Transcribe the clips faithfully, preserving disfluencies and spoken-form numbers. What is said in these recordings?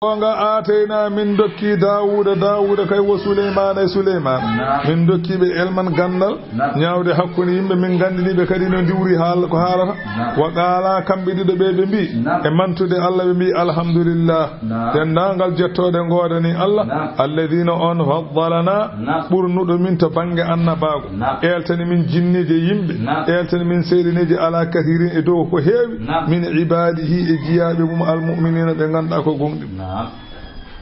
Goonga, aatayna, min dokki Daawuda, Daawuda kay wo Suleymaana e Suleymaana. Naam. Min dokki ɓe elman ganndal, naam, ñaawde hakkunde yimɓe, min nganndini ɓe kadi no ndiwri haal-, ko haalata. Naam. Wa qaala, kamɓe ɗiɗo ɓe, ɓe mbi, naam, e mantude Allah, ɓe mbi, "Alhamdulillah." Naam. Denndaangal jettooɗe ngoodani Allah. Naam. Alladina, on, faddalana, naam, ɓurnuɗo min to bannge annabaagu. Naam. Eeltani min jinniije yimɓe. Naam. Eeltani min seyɗineeji ala kathirin e dow ko heewi. Naam. Min ibadihi e jiyaaɓe mum almu'minina ɓe ngannduɗaa ko gomɗi. Naam.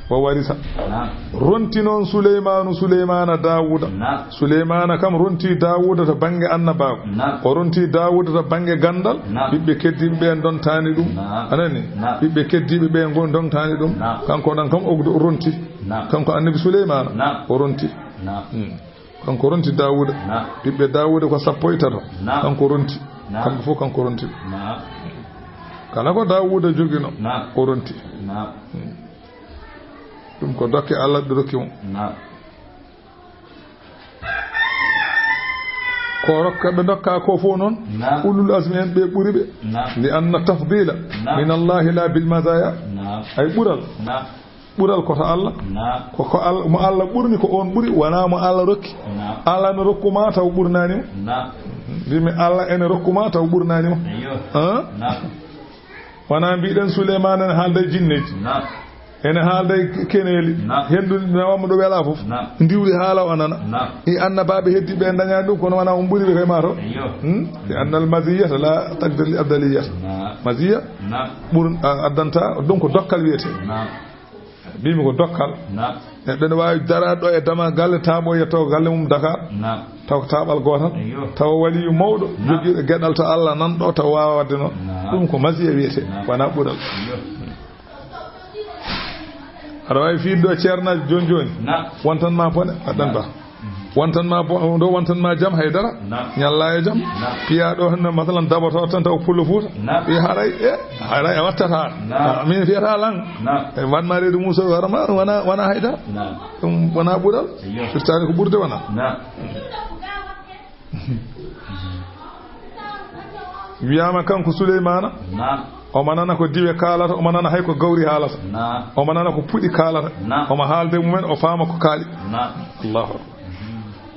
Wa warisa. Naam. Ronti noon Suleymaanu Suleymaana Daawuda. Naam. Suleymaana kam ronti Daawuda to bannge annabaagu. Naam. O ronti Daawuda to bannge ganndal. Naam. Ɓiɓɓe keddiiɓe ɓe ndontaani ɗum. Naam. Anani? Naam. Ɓiɓɓe keddiiɓe ɓe ngon ndontaani ɗum. Naam. Kanko ɗon kam o ronti. Naam. Kanko annabi Suleymaana. Naam. O ronti. Naam. Hmm. Kanko ronti Daawuda. Naam. Ɓiɓɓe Daawuda ko sappo e tato. Naam. Kanko ronti. Naam. Kamɓe fof kanko ronti. Naam. Kala ko Daawuda jogino, naam, o ronti. Naam. Hmm. Ɗum ko dokke Allah ɗe rokki mo. Naam. Ko rokka ɓe ndokka ko fof noon, naam, ulul azmi en ɓe ɓuri ɓe. Naam. Li anna tafdila, naam, min Allahi la bil mazaya. Naam. Ay ɓural. Naam. Ɓural ko to Allah. Naam. Ko, ko Allah, mo Allah ɓurni ko on ɓuri, wonaa mo Allah rokki. Naam. Allah ne rokku ma taw ɓurnaani mo. Naam. Mbimi Allah ene rokku ma taw ɓurnaani mo. Eyyo. Haa? Naam. Wonaa mbiɗen Suleymaana ene haalda e jinneeji. Naam. Ene haalda e keneeli. Naam. Henndu nawamma ɗo welaa fof. Naam. Ndiwri haala o nana. Naam. I annabaaɓe heddi ɓe dañaani ɗum, kono wonaa on ɓuri ɓe kay ma taw. Eyyo. Hmm? Li annal maziyata la taqdir li afdaliyata. Naam. Maziya, naam, ɓur-, a-, addanta, donc ko dokkal wiyetee. Naam. Mbimi ko dokkal. Naam. Neɗɗo ne waawi daraade ɗo e dama galle, taaɓo yetto galle mum Dakar. Naam. Taw ko taaɓal gootal. Eyyo. Taw waliyu mawɗo, naam, jogiiɗo geɗal to Allah nan ɗo, taw waawa waɗde noon. Naam. Ɗum ko masiya wiyetee, naam, wonaa ɓural. Eyyo. Aɗa waawi fiide ɗo ceernaaji jooni jooni. Naam. Wontan ma bone, aɗan ba. Wontan ma bo-, ɗo wontan ma jam haydara. Naam. Ñalla e jam. Naam. Piya ɗo hannde, masalan, daboto tan taw pullo Fuuta. Naam. Ɓe haray, e, haray a wattata. Naam. A, min fiyata lan. Naam. E, wan ma reedu Muusa, wara ma, wana, wana haydara. Naam. Ɗum wana ɓural. Eyyo. Firtaani ko ɓurde wana. Naam. Wiyaama kanko Suleymaana. Naam. Omo nana ko diwe kaalata, omo nana hay ko gawri haalata. Naam. Omo nana ko puɗi kaalata. Naam. Omo haalda e mumen, o faama ko kaali. Naam. Allahu akbar.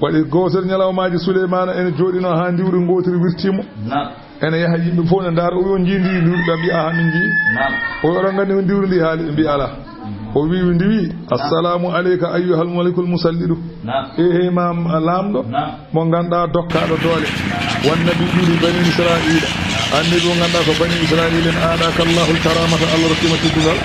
Waɗi gootel ñalawmaaji Suleymaana ene jooɗinoo haa ndiwri ngootiri wirtii mo. Naam. Ene yaha yimɓe fof ne ndaara, o wi on njii ndi ndiwri, ɓe mbiya aha min njii. Naam. O wi oɗon nganndi ko ndiwri ndi haali, ɓe mbiya alaa. O wi ndi wi, "Assalamu alayka ayyuhal malikul musallidu." Naam. E hey ma laamɗo. Naam. Mo ngannduɗaa dokkaaɗo doole. Wan nabi ɗiɗi bani Israa'iila. Annabi mo ngannduɗaa ko bani Israa'iila en, aɗaaka Allahul karamata, Allah rokki ma teddungal.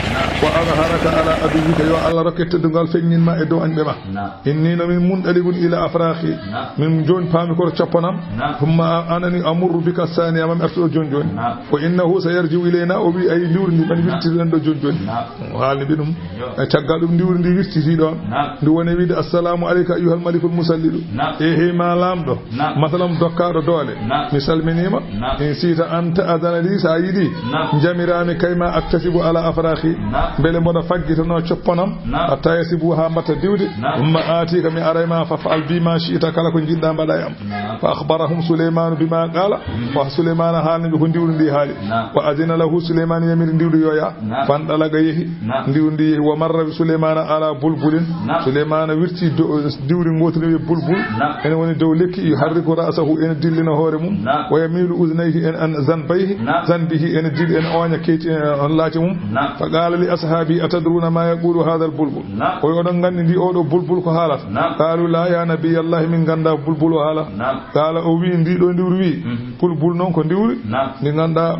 Wa azharaka ala aduwwika, yo Allah rokke teddungal feññin ma e dow añɓe ma. Naam. Inni no min munɗaligun ila afraqi. Naam. Min jooni paami ko to coppanam. Naam. Humma a-, anani amurru bika saniya, ma mi artu ɗo jooni jooni. Naam. Wa innahu sayarji'u ilayna, o wi ay ndiwri ndi mani wirtiri ɗen ɗo jooni jooni. Naam. O haalni ɓe ɗum. Yo. E caggal ɗum ndiwri ndi wirtiti ɗon. Naam. Ndi woni wiide, "Assalamu alayka ayyuhal malikul musallidu." Naam. E hey ma laamɗo. Naam. Masalan dokkaaɗo doole. Naam. Mi salminiima. Naam. In siita an ta'adana li, so a yiɗi. Naam. Njamiraami kay ma aktasibu ala afraqi. Naam. Mbele mboɗo faggitanoo coppanam. Naam. Hatta yasibu haa mbatta diwde. Naam. Umma aati ka mi aray ma fa fa'al bi ma shi'ta kala ko njiɗɗa mbaɗa e am. Naam. Fa akhbarahum Suleymaanu bima qaala. Mm. Wa Suleymaana haalni ɓe ko ndiwri ndi haali. Naam. Wa adina lahu Suleymaanu yamiri ndiwri yo yaa. Naam. Fandalaga yehi. Naam. Ndiwri ndi yehi. Wa marra bi Suleymaana ala bulbulin. Naam. Suleymaana wirti do-, ndiwri ngootiri e bulbul. Naam. Ene woni dow lekki, yuharriku ra'sahu, ene dillina hoore mum. Naam. Wa yamilu uznayhi, en an zanbayhi. Naam. Zanbihi, ene dil-, ene ooña keyti, en on laaci mum. Naam. Fa qaala li ashaabi, atadruna ma yaqulu hadha al bulbul? Naam. O wi oɗon nganndi ndi oɗo bulbul ko haalata? Naam. Qaalu la ya nabiyallahi, min ngannda bulbul o haala. Naam. Qaala o wi ndi ɗo ndiwri wi. Mhm. Bulbul noon ko ndiwri. Naam. Ndi ngannduɗaa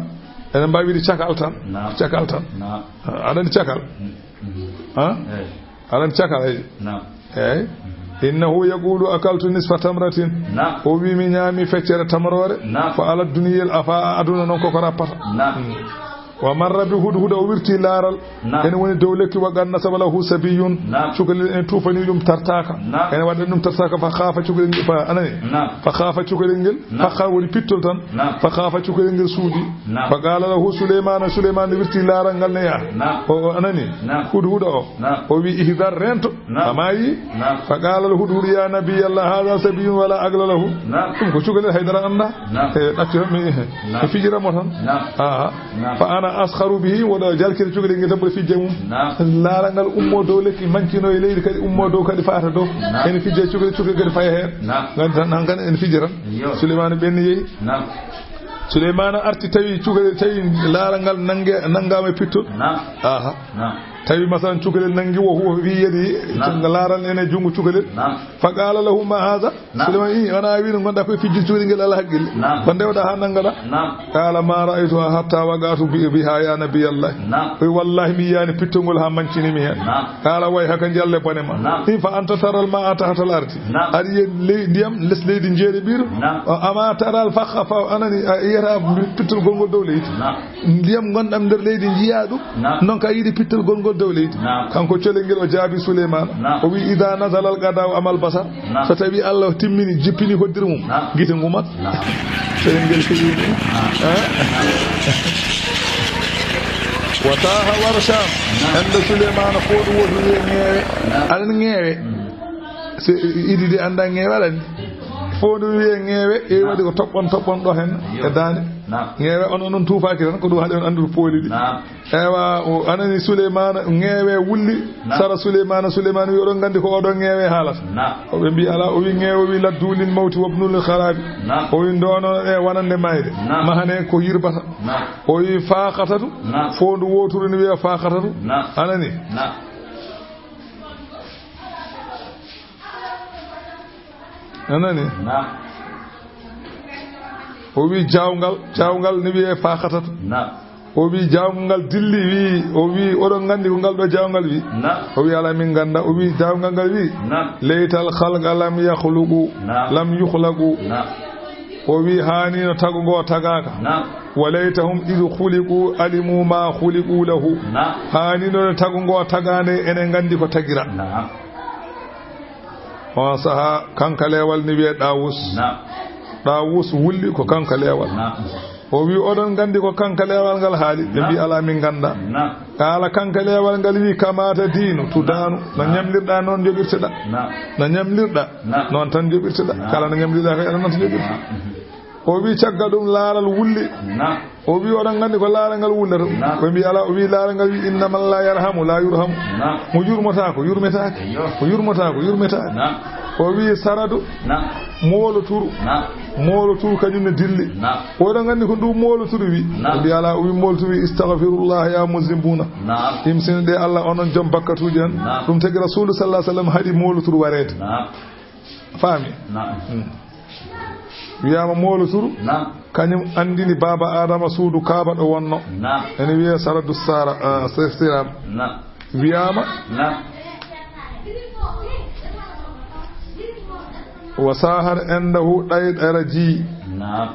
ene mbaawi wiide cakal tan. Naam. Cakal tan. Naam. Aɗa anndi cakal? Mm, mm. Ha? Eey. Aɗa anndi cakal, eey? Naam. Eey. Mm. Innahu yaqulu akaltu nisfa tamratin. Naam. O wi mi ñaami feccere tamroore. Naam. Fa ala duniyal afa, aduna noon koko rappata. Naam. Mm. Wa marra bi hudhuda, o wirti laaral. Naam. Ene woni dow lekki, wa qad nasaba lahu sabiyun. Naam. Cukalel ene tuufani ɗum tartaaka. Naam. Ene waɗa ɗum tartaaka, fa khaafa cukalel ngel, fa anani. Naam. Fa khaafa cukalel ngel. Naam. Fa kha woni pittol tan. Naam. Fa khaafa cukalel ngel suuɗi. Naam. Fa qaala lahu Suleymaana, Suleymaana wirti laaral ngal ne yaa. Naam. O, o anani. Naam. Hudhuda o. Naam. O wi ihdar, reento. Naam. A maayi? Naam. Fa qaala al hudhudu ya nabiyallah, hadha sabiyun wala aqla lahu. Naam. Ɗum ko cukalel, haydara annda. Naam. E ɗacci tan mi, naam, mi fijira mo tan. Naam. Aha. Naam. Fa ana Askharu bihi, woɗo jalkiri cukalel ngel tan, mboɗo fijja mum. Naam. Laaral ngal ummo dow lekki, mancino e leydi kadi, ummo dow kadi, faata dow. Naam. Ene fijja cukalel, cukalel kadi faya heen. Naam. Ngam tan, han kan ene fijja tan. Iyo. Suleymaana ɓenni yehi. Naam. Suleymaana arti, tawi cukalel, tawi laaral ngal nange, nanngaama e pittol. Naam. Aha. Naam. Tawi, masalan, cukalel nanngi wo, wo fi yadi, naam, laaral ene junngo cukalel. Naam. Fa qala lahu ma hadha? Naam. Suleymaana wi, wona a wi no ngonɗaa koye fijjude cukalel ngel alaa haqqille? Naam. Ko ndewɗaa haa nanngaɗaa? Naam. Qala ma ra'aytuha hatta waqa'tu bi-, biha ya nabiyallah. Naam. O wi, wallahi, mi yiyaani pittol ngol haa mancini mi heen. Naam. Qala wayhaka, jalle bone ma. Naam. In fa anta taral ma'a tahtal ardi. Naam. Aɗa yiya ley-, ndiyam les leydi jeeɗiɗo? Naam. Ama taral fakha fa, anani, a yiyata pittol gongol dow leydi? Naam. Ndiyam ngonɗam nder leydi, njiyaa ɗum? Naam. Non ka yiɗi pittol gongol dow leydi? Naam. Kanko cukalel ngel o jaabi Suleymaana. Naam. O wi, idha nazala al-qada'u amal basar. Naam. So tawi Allah timmini, jippini hoddire mum, naam, gite ngumat. Naam. Cukalel ngel heɓi ɗum. Naam. Ha? Wa taha warshan. Naam. Ende Suleymaana foondu wootu wiye ŋeewe. Naam. Aɗa ŋeewe. Mm. Se idi de annda ŋeewe alani. Foondu wiye ŋeewe, e, naam, waɗi ko toɓɓon toɓɓon ɗo heen. Iyo. E daande. Naam. Ŋeewe on, on, on tuufaaki tan, ko ɗum haɗi on anndude pooli ɗi. Naam. Ewa, o anani Suleymaana, ŋeewe wulli, naam, sara Suleymaana. Suleymaana wi, oɗon nganndi ko oɗo ŋeewe haalata? Naam. O ɓe mbi alaa, o wi ŋeewe wi laddu lil mawti wabnu lil kharabi. Naam. O wi ndoono e wonande mayde. Naam. Mahane ko yirbata. Naam. O wi faakatatu, naam, foondu wooturu ne wiya faakatatu. Naam. Anani? Naam. A nani? Naam. O wi jaawngal, jaawngal ne wiyee faakatatu. Naam. O wi jaawngal dilli, wi, o wi, oɗon nganndi ko ngal ɗo jaawngal wi? Naam. O wi alaa, min ngannda. O wi jaawngal ngal wi? Naam. Laytal khalqa lam yakhluqu, naam, lam yukhlaqu. Naam. O wi haani no tago ngo tagaaka. Naam. Wa laytahum idh khuliqu alimu ma khuliqu lahu. Naam. Haani no tago ngo tagaande, ene nganndi ko tagira. Naam. On saha, kankaleewal ne wiyee Ɗaawus. Naam. Ɗaawus wulli ko kankaleewal. Naam. O wi, oɗon nganndi ko kankaleewal ngal haali? Ɓe mbi, naam, alaa, min ngannda. Naam. Qaala, kankaleewal ngal wi, kama tadinu tudanu. No, naam, ñamlirɗaa, noon njoɓirteɗaa. Naam. No ñamlirɗaa, naam, noon tan njoɓirteɗaa. Naam. Kala no ñamlirɗaa kay, aɗa noon tan njoɓirteɗaa. Naam. O wi caggal ɗum laaral wulli. Naam. O wi, oɗon nganndi ko laaral ngal wullata? Naam. Ɓe mbi alaa. O wi laaral ngal wi, inna man la yarhamu la yurhamu. Naam. Mo yurmotaako, yurmetaake. Iyo. Mo yurmotaako, yurmetaake. Naam. O wi saradu. Naam. Mooloturu. Naam. Mooloturu kañum ne dilli. Naam. Oɗon nganndi ko ndu mooloturu wi? Naam. Ɓe mbi alaa. O wi mooloturu wi, istaghfirullah ya muznibuna. Naam. Imsino ɗe Allah, onon joom bakkatuuji en. Naam. Ɗum tagi Rasulu sallallahu alaihi wasallam haɗi mooloturu wareede. Naam. Faami? Naam. Hmm. Wiyaama mooloturu, naam, kañum anndini baaba Aadama suudu Kaaba ɗo wonno. Naam. Ene wiyee saradu sara, ah, si-, siram. Naam. Wiyaama, naam, wa sahar indahu ɗayɗara ji. Naam.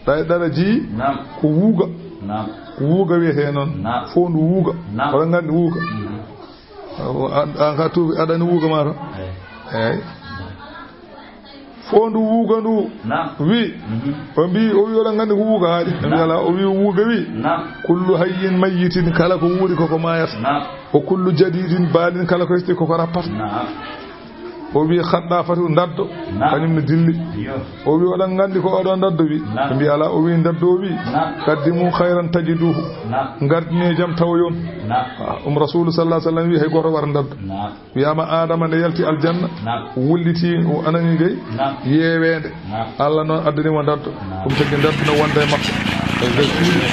Ɗayɗara ji, naam, ko wuuga. Naam. Wuuga wiyetee noon. Naam. Foondu wuuga. Naam. Oɗon nganndi wuuga? Mhm. An, an ka tuubi aɗani wuuga ma to? Eey. Eey. Foondu wuuga ndu. Naam. Wi. Mhm. O mbi, o wi, oɗon nganndi ko wuuga haali? Ɓe mbi, naam, alaa. O wi, wuuga wi, naam, kullu hayyin mayyitin, kala ko wuuri koko maayata. Naam. Wa kullu jadidin balin, kala ko hesti koko rappata. Naam. O wi, khaddafatu, ndaddo. Naam. Kañum ne dilli. Iyo. O wi, oɗon nganndi ko oɗo ndaddo wi? Naam. Ɓe mbi, alaa. O wi, ndaddo o wi, naam, qaddimu khayran tajiduhu. Naam. Ngardinee jam tawoyon. Naam. Ah, ɗum Rasulu sallallahu alaihi wasallam wi, hay gooto wara ndaddo. Naam. Wiyaama Aadama nde yalti aljanna, naam, wulliti, o anani dey, naam, yeeweende. Naam. Allah noon addani mo ndaddo. Naam. Ɗum tagi ndaddo no wonda e makko. E nder cuuɗi.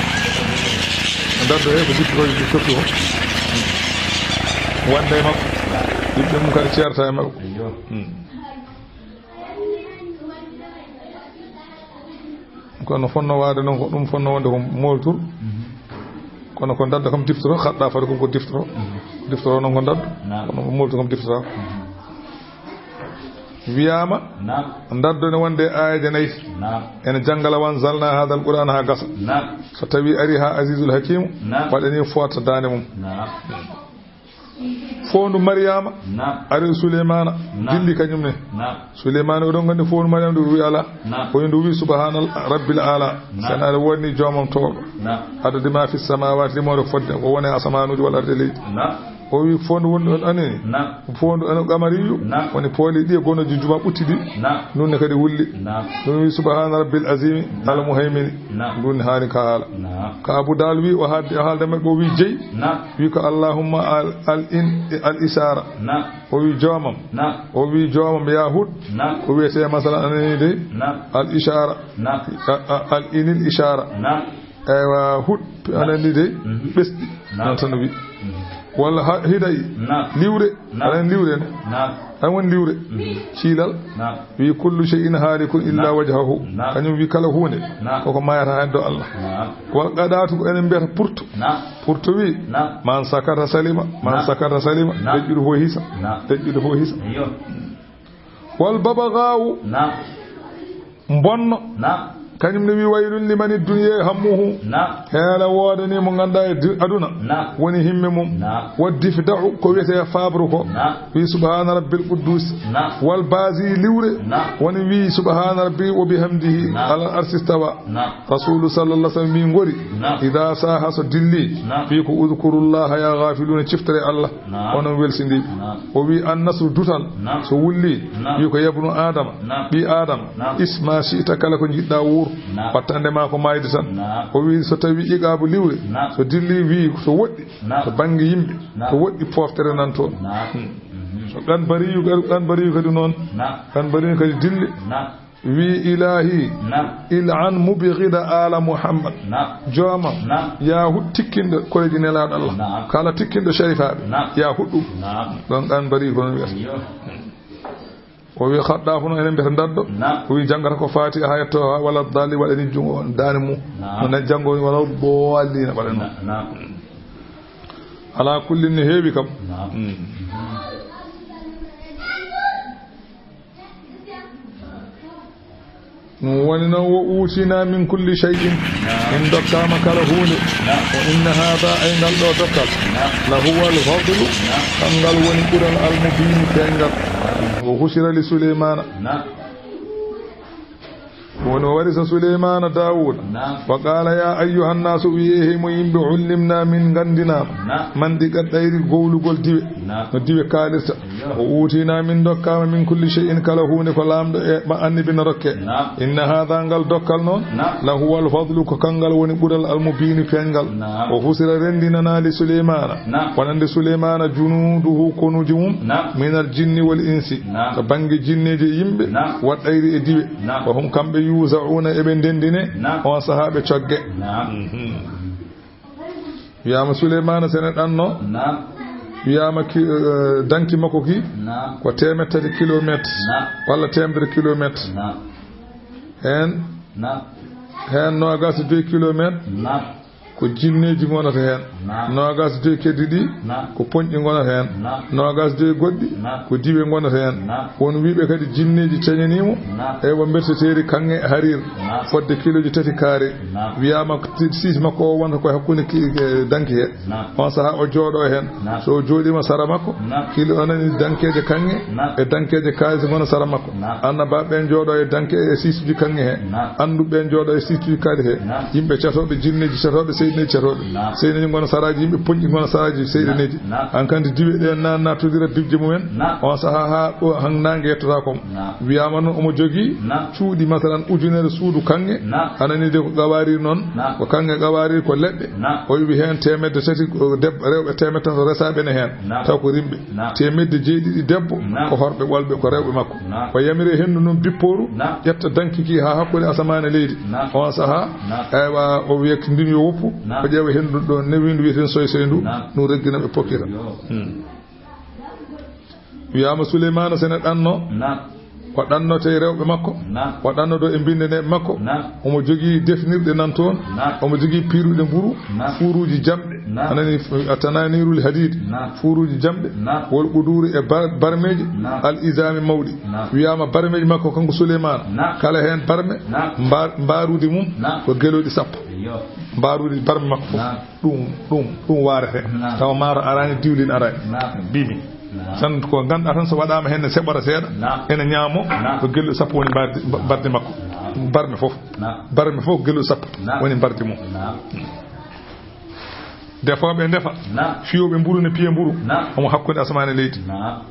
Ndaddo he ko jippi ko totti ko. Wonda e makko. Ɓiɓɓe mum kadi ceerta e makko. Iyo. Hmm. Kono fonno waade noon, ko ɗum fonno wonde ko moolturu. Mhm. Kono ko ndaddo kam diftoro, khaddafatu kam ko diftoro. Mhm. Diftoro noon ko ndaddo. Naam. Kono ko moolturu kam diftoro. Mhm. Wiyaama, naam, ndaddo ne wonde e aayeeje nayi. Naam. Ene janngala, wa anzalna hadha al-Qur'ana, haa gasa. Naam. So tawi ari haa Azizul Hakim, naam, waɗani foota daande mum. Naam. Foondu Mariyama, naam, ari Suleymaana, naam, dilli kañum ne. Naam. Suleymaana, oɗon nganndi foondu Mariyama ndu wi alaa. Naam. Ko ndu wi subhaana rabbil aala. Naam. Sene aɗa woni joomam towɗo. Naam. Adadi ma fi samawati, limoore fodde ko woni e asamaanuuji walla arde leydi. Naam. O wi foondu wondu on anini. Naam. Foondu on qamariyu. Naam. Woni pooli ɗi e gonoji juma ɓutti ɗi. Naam. Ɗum ne kadi wulli. Naam. Ɗum wi subhaana rabbil azimi al muhaymini. Naam. Ɗum ne haali ka haala. Naam. Ka Abu Dal wi o haaldi, o haalda maɓɓe o wi jeyi. Naam. Wi ko allahumma al, al in, al ishaara. Naam. O wi joomam. Naam. O wi joomam ya Hud. Naam. Ko wiyete masalan anani de. Naam. Al ishaara. Naam. A, a, al inil ishaara. Naam. Eywa, Hud, aɗa anndi de, mhm, ɓesdi. Naam. Noon tan o wi. Mhm. Walla ha-, hiday, naam, liwre. Naam. Aɗa anndi liwre ne? Naam. An woni liwre. Mhm. Ciilal. Naam. Wi kullu shay'in haalikun illa, naam, wajhahu. Naam. Kañum wi kala huunde, naam, koko maayata heen do Allah. Naam. Wal qadaatu ko enen mbiyata purto. Naam. Purto wi, naam, man sakata salima, man, naam, sakata salima, naam, deƴƴuɗo fof hisa. Naam. Deƴƴuɗo fof hisa. Iyo. Wal babagaawu. Naam. Mbonno. Naam. Kañum ne wi waylun limani dunya hammuhu. Naam. Heela woodani mo ngannduɗaa e du-, aduna. Naam. Woni himme mum. Naam. Wa difda'u ko wiyetee fabru ko. Naam. Wi subhaana rabbil quddus. Naam. Wal bazi liwre. Naam. Woni wi subhaana rabbi wa bihamdihi. Naam. Alal arsi stawa. Naam. Rasulu sallallahu alaihi wasallam wi ngori. Naam. Ida saha so dilli. Naam. Wi ko udkurullaha ya ghafiluna ciftore Allah. Naam. Onon welsindiiɓe. Naam. O wi an nasru dutal. Naam. So wulli. Naam. Wi ko yabnu Adama. Naam. Ɓii Adama. Naam. Isma si'ta kala ko njiɗɗa wuur. Naam. Wattande ma ko maayde tan. Naam. O wi so tawi iqaabu liwre. Naam. So dilli wi so woɗɗi. Naam. To bannge yimɓe. Naam. To woɗɗi poftere nan toon. Naam. Hmm. Mhm. So qanbariyu, qanbariyu kadi noon. Naam. Qanbariyu kadi dilli. Naam. Wi ilahi. Naam. Il'an mubghida ala Muhammad. Naam. Jooma. Naam. Ya huɗ tikkinɗo koreeji nelaaɗo Allah. Naam. Kala tikkinɗo sharifaaɓe. Naam. Ya huɗ ɗum. Naam. Ɗon qanbari ko noon wiyata. Iyo. O wi Xaɗɗaafu no enen mbiyata daddo. Naam. O wi janngata ko Faatiha ha yetto ha wala dalli waɗani junngo on daane mum. Naam. No nen janngo wala dallina waɗani. Naam. Ala kullin ne heewi kam. Naam. Mm. Ɗum woni noon, wa utina min kulli shay'in. Naam. En dokkaama kala huunde. Naam. Wa inna haadha, ay ngal ɗo dokkal. Naam. La huwa al fadlu. Naam. Kangal woni ɓural al mubiinu feeñngal. Naam. Wa husira li Suleymaana. Naam. Woni o warisa Suleymaana Daawuda. Naam. Wa qaala ya ayyuhan naasu, wiye he mo yimɓe, ullimna min nganndinaama. Naam. Mantiqa tayri gowlugol diwe. Naam. No diwe kaalirta. Wa utina min dokkaama min kulli shay'in kala huunde ko laamɗo e ma annabi no rokke. Naam. Inna haadha ngal dokkal noon. Naam. La huwa al fadlu ko kangal woni ɓural al mubiinu feeñngal. Naam. Wa husira renndinana li Suleymaana. Naam. Wonande Suleymaana junuuduhu konuuji mum. Naam. Min al jinni wal insi. Naam. To bannge jinneeji e yimɓe. Naam. Wa tayri e diwe. Naam. Wa hum kamɓe yuuza'uuna eɓe ndenndine. Naam. On sahaa ɓe cogge. Naam. Mhm. Wiyaama Suleymaana sene ɗanno. Naam. Wiyaama ki, eh, danki makko ki. Naam. Ko teemeɗɗe tati kilomètre. Naam. Walla teemedere kilomètre. Naam. Heen. Naam. Heen noogaas e joyi kilomètre. Naam. Ko jinneeji ngonata heen. Naam. Noogaas e joyi keddi ɗi. Naam. Ko poñɗi ngonata heen. Naam. Noogaas e joyi goɗɗi. Naam. Ko diwe ngonata heen. Naam. Won wiiɓe kadi jinneeji cañaniimo. Naam. E wo mberteteeri kaŋŋe hariir. Naam. Fodde kilooji tati kaari. Naam. Wiyaama ti-, siisi makko o wonta ko hakkunde ki-, ke-, danki he. Naam. On sahaa o jooɗo heen. Naam. So o jooɗiima sara makko, naam, kilo o nani dankeeje kaŋŋe, naam, e dankeeje kaalis ngona sara makko. Naam. Annabaaɓe ɓeen jooɗo e danke e siisuji kaŋŋe he. Naam. Annduɓe ɓeen jooɗo e siisuji kaali he. Naam. Yimɓe catooɓe, jinneeji catooɓe, seyɗineeji catooɓe. Naam. Seyɗineeji ngona saraaji yimɓe, poñɗi ngona saraaji seyɗineeji. Naam. Hankadi diwe ɗe na-, nattodira bibje mumen. Naam. On sahaa haa ɗo, han naange yettata kom. Naam. Wiyaama noon omo jogii, naam, cuuɗi, masalan, ujunere suudu kaŋŋe. Naam. Hanani de ko qawaariir noon, naam, ko kaŋŋe qawaariir ko leɗɗe. Naam. O wi'i heen teemedde tati, ko debbo, rewɓe teemedde tati resaaɓe ne heen. Naam. Taw ko rimɓe. Naam. Teemedde jeeɗiɗi debbo, naam, ko horɓe ɓolɓe, ko rewɓe makko. Naam. O yamiri henndu noon bippooru, naam, ƴetta danki ki haa hakkunde asamaan e leydi. Naam. On sahaa, naam, eywa, o wiya ndin yo woppu, naam, o ƴeewa henndu ɗo newindu wiyeten soy soy ndu, naam, ɗum reggina ɓe pokkita. Yo. Hmm. Wiyaama Suleymaana sene ɗanno. Naam. O ɗannoto e rewɓe makko. Naam. O ɗannoto e binndaneeɓe makko. Naam. Omo jogii defnirɗe nan toon. Naam. Omo jogii piiruɗe mburu. Naam. Fuuruuji jamɗe. Naam. A nani f-, a tananirul hadiid. Naam. Fuuruuji jamɗe. Naam. Wol quduuri e bar-, barmeeji. Naam. Al izaami mawɗi. Naam. Wiyaama barmeeji makko kanko Suleymaana. Naam. Kala heen barme. Naam. Mbar-, mbaruudi mum. Naam. Ko gelooɗi sappo. Iyo. Mbaruudi barme makko fof. Naam. Ɗum, ɗum, ɗum waarete. Naam. Tawa maaro araani, diwlin araani. Naam. Bimi. Naam. Tan ko ngannduɗaa tan so waɗaama heen ne seɓora seeɗa, naam, ene ñaamo, naam, ko gelɗo sappo woni mbardi, mba-, mbardi makko. Naam. Barme fof. Naam. Barme fof gelɗo sappo, naam, woni mbardi mum. Naam. Defooɓe ndefa. Naam. Fiyooɓe mburu ne piya mburu. Naam. Omo hakkunde asamaan e leydi. Naam.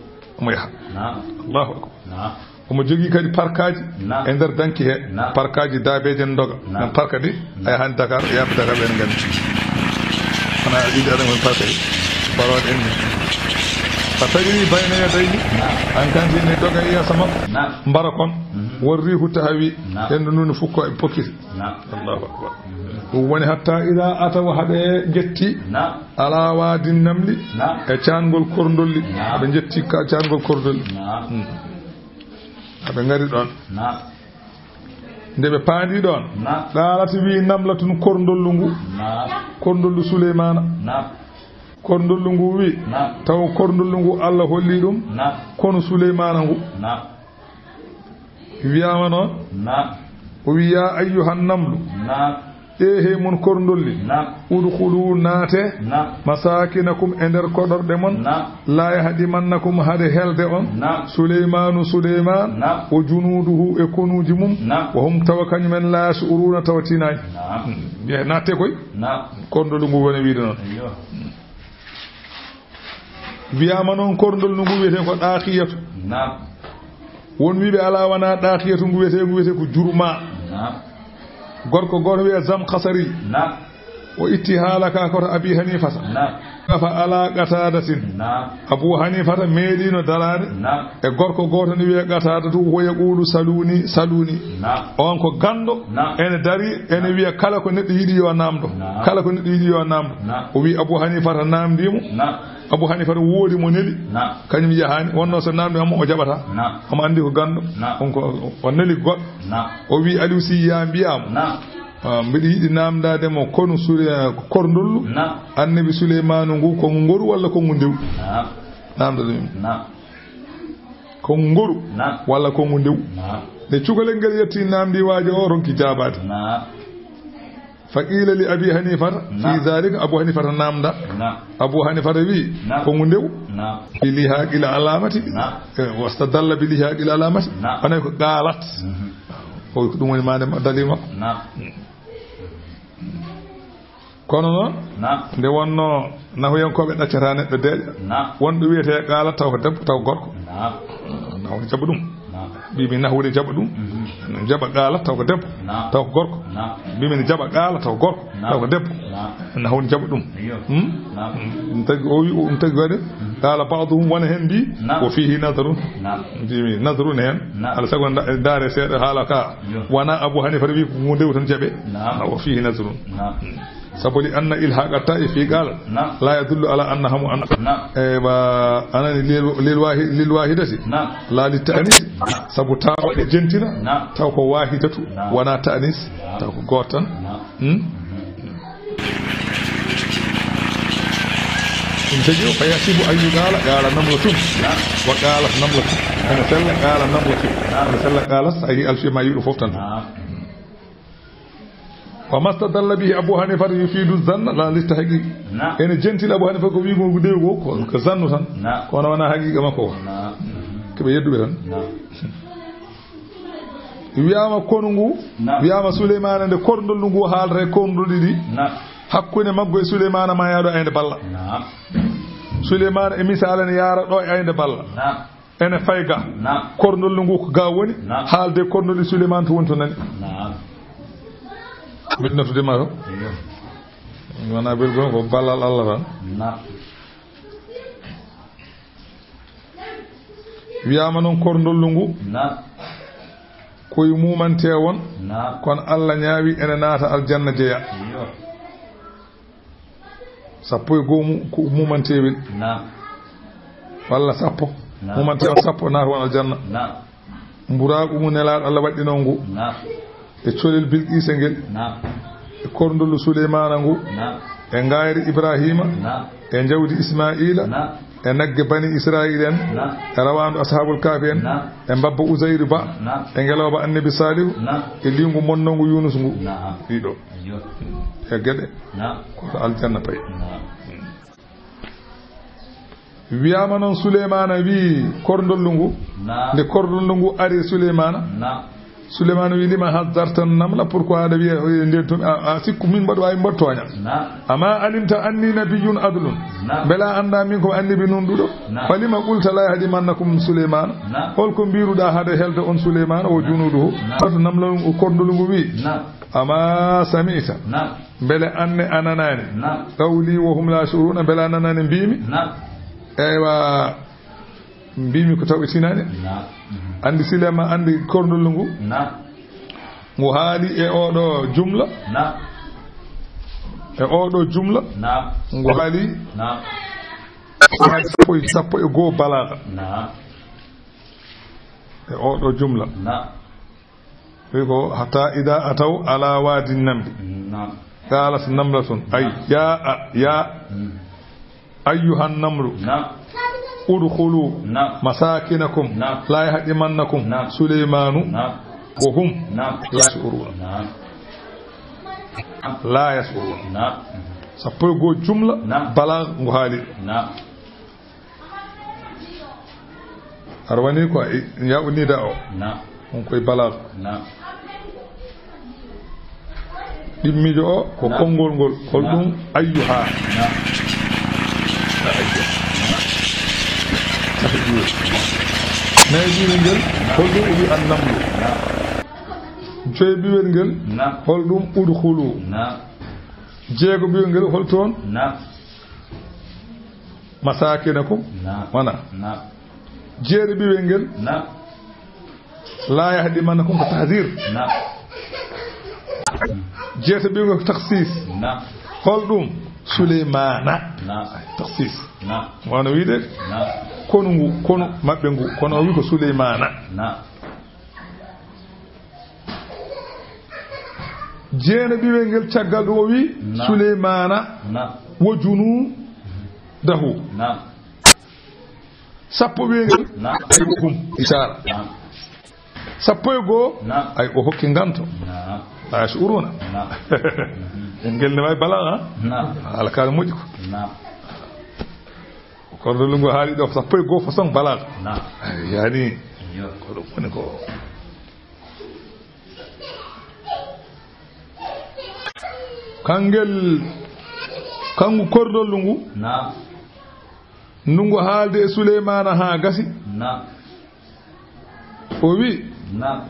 Omo yaha. Naam. Allahu akbar. Naam. Omo jogii kadi parkaaji. Naam. E nder danki he. Naam. Parkaaji daabeeje ndoga. Naam. Nan parka di, naam, a yahan Dakar, yaaɓe Dakar ɓen nganndi. Kono a yiɗi aɗa ngon parka di. Barooɗe en ni. Fa tajri bayna yadayhi. Naam. An kanti ne doga yeeso makko. Naam. Mbara kon. Mhm. Wor riihu tahawi. Naam. Hendu nuni fukko e pokiri. Naam. Allahu akbar. Ɗum woni hatta ida ataw, haɓe njetti. Naam. Ala waadin namli. Naam. E caangol korndolli. Naam. Haɓe njetti ka caangol korndolli. Naam. Hmm. Haɓe ngari ɗon. Naam. Nde ɓe paandi ɗon. Naam. Qaalat wi namlatun korndollu ngu. Naam. Korndollu Suleymaana. Naam. Korndollu ngu wi. Naam. Taw korndollu ngu Allah holli ɗum. Naam. Kono Suleymaana ngu. Naam. Wiyaama noon. Naam. O wi, "Yaa ayyuhan namlu." Naam. Ee, he mon korndolli. Naam. "Udkhulu, naate." Naam. "Masakinakum, e nder koɗorɗe mon." Naam. "La yahdimannakum, hade helde on." Naam. "Suleymaanu, Suleymaan." Naam. "Wa junuuduhu, e konuuji mum." Naam. "Wa hum, tawa kañumen, la yash'uruuna, tawa tinaani." Naam. Hmm. Wiye, "Naatte koy." Naam. Korndollu ngu woni wiide noon. Eyyo. Wiyaama noon korndollu ngu wiyetee ko Ɗaakiyatu. Naam. Won wiiɓe alaa wonaa Ɗaakiyatu ngu wiyetee, ngu wiyetee ko Jurma. Naam. Gorko gooto wiyee Zamkasari. Naam. O itti haala ka koto Abi Hanifata. Naam. Fa ala Qataadatin. Naam. Abu Hanifata meeɗiino daraade. Naam. E gorko gooto ne wiyee Qataadatu, wo yaquulu, "Saluuni, saluuni." Naam. On ko ganndo, naam, ene dari, ene, naam, wiya kala ko neɗɗo yiɗi yo naamndo. Naam. Kala ko neɗɗo yiɗi yo naamndo. Naam. O wi Abu Hanifata naamndii mo. Naam. Abu Hanifata woodi mo neli. Naam. Kañum yahaani. Wonnoo so naamndii mo, o jaɓataa. Naam. Omo anndi ko ganndo. Naam. On ko o neli goɗɗo. Naam. O wi Aliou Sy, yaa mbiyaa mo. Naam. Ah, mbiɗa yiɗi naamndaade mo konu suri, eh, korndollu. Naam. Annabi Suleymaanu ngu, ko ngu ngoru walla ko ngu ndewu? Naam. Naamndaade ɗum. Naam. Ko ngu ngoru, naam, walla ko ngu ndewu? Naam. Nde cukalel ngel yetti naamndii waajo o, ronki jaabaade. Naam. Fa qiila li Abi Hanifata, naam, fi zaalika, Abu Hanifata naamnda. Naam. Abu Hanifata wi, naam, ko ngu ndewu? Naam. Bi lihaaqil alaamati. Naam. Eh, wastadalla bi lihaaqil alaamati. Naam. Wonay ko qaalat. Mhm. O wi ko ɗum woni maande ma-, dalil makko. Naam. Kono noon, naam, nde wonnoo nahuyankooɓe ɗaccata neɗɗo deeƴa, naam, wonɓe wiyetee qaalat taw ko debbo, taw ko gorko. Naam. Nahu ne jaɓa ɗum. Naam. Mbiimi nahu ne jaɓa ɗum. Mhm. Jaɓa qaalat taw ko debbo, naam, taw ko gorko. Naam. Mbiimi ne jaɓa qaalat taw ko gorko, naam, taw ko debbo. Naam. Nahu ne jaɓa ɗum. Iyo. Hmm? Naam. Hmm. Ɗum tagi o wi, ɗum tagi waɗi. Mhm. Qaala ba'duhum, wona heen mbii, naam, wa fiihi nazarun. Naam. Mbiimi nazarun heen. Naam. Alaa sago nda-, ndaare seeɗa haala ka. Iyo. Wona Abu Hanifata wi ko ngu ndewu tan jaɓe. Naam. Wa fiihi nazarun. Naam. Hmm. Sabu li anna ilhaaqa taa'i fi qaalat, naam, laa yadullu alaa annahaa mu'annas. Naam. Ewa, anani lil, lil waahi-, lil waahidati. Naam. Laa lit ta'niis. Naam. Sabu taa o jentina, naam, taw ko waahidatu, naam, wonaa ta'niis, naam, taw ko gooto tan. Naam. Hmm? Ɗum tagi o, fa yasihu an yuqaala, qaala namlatun. Naam. Wa qaalat namlatun. Ene sella, qaala namlatun. Naam. Ene sella, qaalat, so a yii alfiya ma yiɗo fof tan. Naam. Wa mastadalla bihi Abu Hanifata yufiidu zanna laa li tahqiiq. Naam. Ene jentini Abu Hanifata ko wiigol ngu ndewu ko, ko zannu tan. Naam. Kono wonaa haqiiqa makko o. Naam. Ko ɓe yedduɓe tan. Naam. Wiyaama konu ngu, naam, wiyaama Suleymaana nde korndollu ngu haalata e korndolli ɗi. Naam. Hakkunde maggu e Suleymaana ma yaha ɗo aynde Balla. Naam. Suleymaana e misaala ne yaara ɗo e aynde Balla. Naam. Ene fay ga. Naam. Korndollu ngu ko ga woni. Naam. Haalde korndolli Suleymaan to woni to nani. Naam. Mbiɗo naftude ma to. Iyo. Wona belgo ko ballal Allah tan. Naam. Wiyaama noon korndollu ngu. Naam. Koye mumante won. Naam. Kono Allah ñaawi ene naata aljanna jeya. Iyo. Sappo e goo mu-, ko mumantewel. Naam. Walla sappo. Naam. Mumantewel sappo naata won aljanna. Naam. Mburaagu ngu Nelaaɗo Allah waɗɗinoo ngu. Naam. E colel Bilqiisa ngel. Naam. E korndollu Suleymaana ngu. Naam. E ngaayri Ibraahiima. Naam. E njawdi Ismaa'iila. Naam. E nagge Bani Israa'iila en. Naam. E rawaandu Ashaabul Kahfi en. Naam. E mbabba Uzayru ba. Naam. E ngelooba Annabi Saalihu. Naam. E liingu monnongu Yuunus ngu. Naam. Ɗiɗo. Ayyo. E geɗe. Naam. Ko to aljanna payi. Naam. Wiyaama noon Suleymaana wii korndollu ngu. Naam. Nde korndollu ngu ari Suleymaana. Naam. Suleymaanu wi: "Lima hazzarta namla?" Pourquoi aɗa wiya, o wiya nden tun, a, a sikku min mbaɗa waawi mbaɗa tooña? Naam. "Ama alimta anni nabiyyun adlun?" Naam. Mbela a annda min ko annabi nunɗuɗo? Naam. "Falima qulta la yahdimannakum Suleymaan?" Naam. Holko mbiruɗa hade helde on Suleymaan o junuuduhu? Naam. Hoto namla ngu, korndolu ngu wi. Naam. "Ama sami'ta?" Naam. Mbele anne a nanaani? Naam. "Qawli wa hum la yash'uruna?" Mbele a nanaani mbimi? Naam. Eywa, mbimi ko taw ɓe tinaani. Naam. Andi Suleymaan, andi korndolu ngu. Naam. Ngu haali e oɗo jumla. Naam. E oɗo jumla. Naam. Ngu haali. Naam. Sappo e, sappo e goo balaaga. Naam. E oɗo jumla. Naam. Wi ko, "Hatta ida ataw ala wadi namli." Naam. Qalat namlatun. Ay, naam. Ya, a, ya, mm, ayyuhan namlu. Naam. Udkhulu, naam, masakinakum. Naam. La yahdimannakum, naam, Sulaymanu, naam, wa hum, naam, la yash'uruna. Naam. La yash'uruna. Naam. Sappo e goo jumla, naam, balaaga ngu haali. Naam. Aɗa woni ko i-, yaa'u nida o. Naam. On koye balaaga. Naam. Ɗimmiijo o ko, naam, konngol ngol. Hol, naam, ɗum ayyuha? Naam. Nayi ɓiwel ngel, hol ɗum o wi an namlu? Naam. Joyi ɓiwel ngel, naam, hol ɗum udkhulu? Naam. Jeego ɓiwel ngel, hol toon? Naam. Masakinakum. Naam. Wana. Naam. Jeeri ɓiwel ngel. Naam. La yahdimannakum ko tahzir. Naam. Jeeta ɓiwel ngel ko takhsis. Naam. Hol ɗum? Sulaymana. Naam. Takhsis. Naam. Wano wiide? Naam. Konu ngu, konu maɓɓe ngu, kono o wi ko Sulaymana. Naam. Jeena ɓiwel ngel caggal ɗum o wi, naam, Sulaymana, naam, wo junuudahu. Naam. Sappo ɓiwel ngel, naam, ay hum, isara. Naam. Sappo e goo, naam, ay o hokki nganto. Naam. La yash'uruna. Naam. Ngel ne waawi balaaga, ha? Naam. Alkaali moƴƴi ko. Naam. Korndolu ngu haali ɗo sappo e goo façon balaaga. Naam. Ay, yani, iyo, ko ɗum woni ko. Kangel, kangu korndolu ngu. Naam. Ndu ngu haalde e Suleymaana haa gasi. Naam. O wi, naam,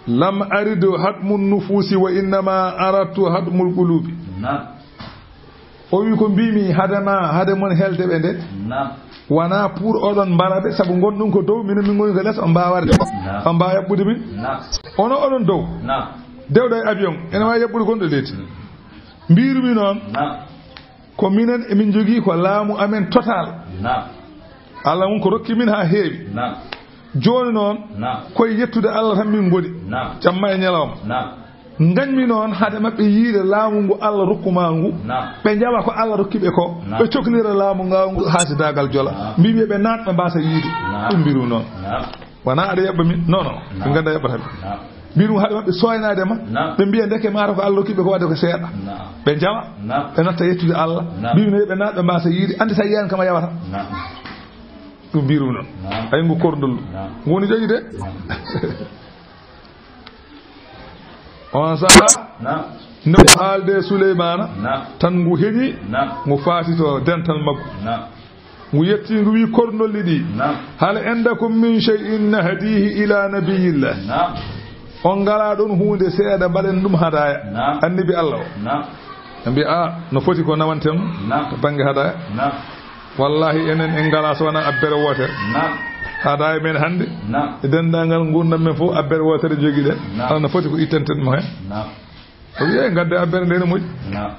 "Lam aridu hadmu nufusi wa innama aradtu hadmul qulubi." Naam. O wi, "Ko mbimi hade ma, hade mon helde ɓe nde, naam, wona pour oɗon mbara ɓe, sabu ngonɗon ko dow, minen min ngoni ko les, on mbawa arde, naam, on mbawa yaɓɓude min. Naam. Ono oɗon dow, naam, dewɗo e avion, ene wawi yaɓɓude gonɗo leydi." Mm. Mbirumi noon, naam, ko minen emin jogii ko laamu amen total. Naam. Allah mum ko rokki min haa heewi. Naam. Jooni noon, naam, koye yettude Allah tan min ngoni. Naam. Jamma e ñalawma. Naam. Ngañmi noon hade maɓɓe yiide laamu ngu Allah rokku ma ngu. Naam. Ɓe njaɓa ko Allah rokki ɓe ko. Naam. Ɓe coklira laamu ngu ngu haasidaagal jola. Naam. Mbimi ɓe naat ɓe mbaasa yiide. Naam. Ɗum mbiru noon. Naam. Wona aɗa yaɓɓa min. Non, non. Naam. Ɓe ngannda yaɓɓata min. Naam. Mbiɗum haɗa maɓɓe soynaade ma. Naam. Ɓe mbiya ndeke maata ko Allah rokki ɓe ko wadde ko seeɗa. Naam. Ɓe njawa. Naam. Ɓe natta yettude Allah. Naam. Mbiɗum ɓe naat ɓe mbaasa yiide. Anndi sa yiyani kam a yawata. Naam. Ɗum mbirum noon. Naam. Ay ngu korndol. Naam. Ngu woni jayi de. Naam. On saha. Naam. Nde o haalde Suleymaana. Naam. Tan ngu heñi. Naam. Ngu faati to dental makko. Naam. Ngu yetti, ngu wi korndolli ɗi, naam, "Hal indakum min shay'in nahdihi ila nabiyillah?" Naam. On ngala ɗon huunde seeɗa mbaɗen ɗum hadaya, naam, annabi Allah o? Naam. Ɓe mbi, "A, no foti ko nawanten, naam, to bannge hadaya?" Naam. Wallahi, enen en ngala so wona abbere wootere. Naam. Hadaya men hannde, naam, e denndaangal ngurdam men fof, abbere wootere jogiɗen. Naam. Ala no foti ko ittanten mo heen. Naam. O wi'i, "Eey, ngadde abbere nde ene moƴƴi." Naam.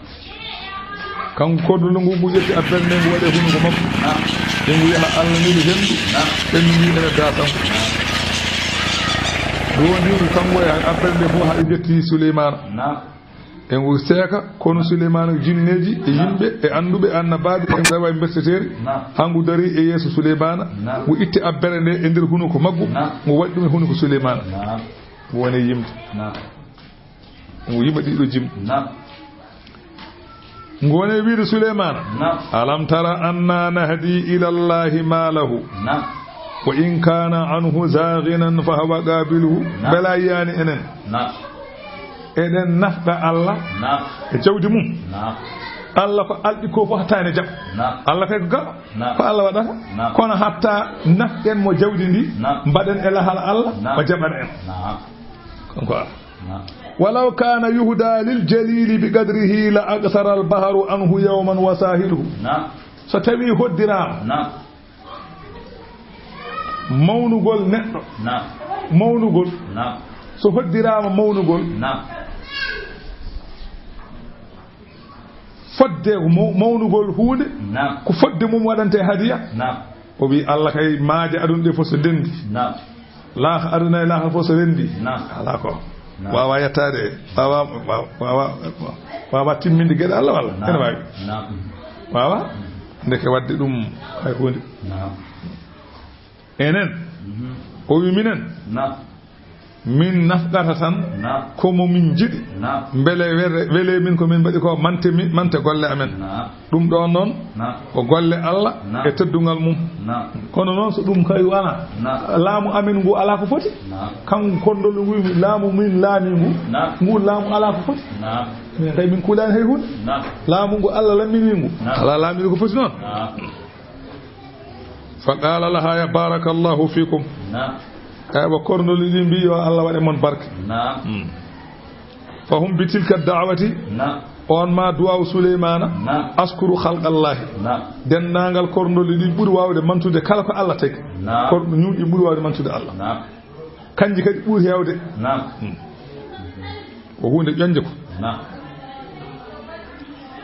Kanko korndollo ngu, ngu ƴetti abbere nde, ngu waɗi e hunuko makko. Naam. E ngu yaha Allah neli henndu. Naam. Henndu ndu ene daa kanko. Naam. Ndu woni ngu kanko e abbere nde fof haa ɓe njetti Suleymaana. Naam. E ngu seeka konu Suleymaana, jinneeji e, naam, yimɓe e annduɓe e annabaaɓe e ngu tawa e mberseteeri. Naam. Haa ngu dari e yeeso Suleymaana. Naam. Ngu itti abbere nde e nder hunuko maggu. Naam. Ngu waɗi ɗum e hunuko Suleymaana. Naam. Ngu woni yimde. Naam. Ngu yima ɗiɗo jimɗi. Naam. Ngu woni wiide Suleymaana. Naam. "Alam tara anna nahdi ila Allahi ma lahu." Naam. Wa in kana anhu zaghinan fa huwa qabiluhu. Naam. Bela yani enen. Naam. Eɗen nafqa Allah. Naam. E jawdi mum. Naam. Allah ko alɗi ko fof hatta ene jaɓa. Naam. Allah kay ko gaɗo. Naam. Ko Allah waɗata. Naam. Kono hatta nafqen mo jawdi ndi. Naam. Mbaɗen e lahal Allah. Naam. O jaɓana en. Naam. Kanko Allah. Naam. Walaw kana yuhda lil jalili bi qadrihi la aqsara al bahru anhu yawman wa sahiluhu. Naam. So tawi hoddirama. Naam. Mawnugol neɗɗo. Naam. Mawnugol. Naam. So hoddiraama mawnugol. Naam. Fodde mo-, mawnugol huunde. Naam. Ko fodde mum waɗante hadiya. Naam. O wi Allah kay maaje aduna ɗe fof so ndenndi. Naam. Laaha aduna e laaha fof so renndi. Naam. Alaa ko. Naam. Waawa yettaade. Waawa, waawa, waawa, waawa timminde geɗe Allah walla? Naam. Ene waawi. Naam. Waawa? Ndeke waɗde ɗum hay huunde. Naam. Enen. Mhm. O wi minen. Naam. Min nafqata tan. Naam. Ko mo min njiɗi. Naam. Mbele were-, wele min ko min mbaɗi ko mante mi-, mante golle amen. Naam. Ɗum ɗo noon. Naam. Ko golle Allah. Naam. E teddungal mum. Naam. Kono noon so ɗum kay wona. Naam. Laamu amen ngu alaa ko foti. Naam. Kanko kondollo ngu wi laamu min laami ngu. Naam. Ngu laamu alaa ko foti. Naam. Min kay min kuulaani hay huunde. Naam. Laamu ngu Allah lammini ngu. Naam. Alaa laamiiɗo ko foti noon. Naam. Fa qala laha ya barakallahu fikum. Naam. Eywa, korndoli ɗi mbi yo Allah waɗe mon barke. Naam. Hmm. Fa hum bi tilka da'wati. Naam. On ma du'aw Suleymana. Naam. Askuru khalqallahi. Naam. Denndaangal korndoli ɗi ɓuri waawde mantude kala ko Allah tagi. Naam. Kor-, ñuuɗi ɓuri waawde mantude Allah. Naam. Kanji kadi ɓuri heewde. Naam. Hmm. Ko huunde ƴoñde ko. Naam.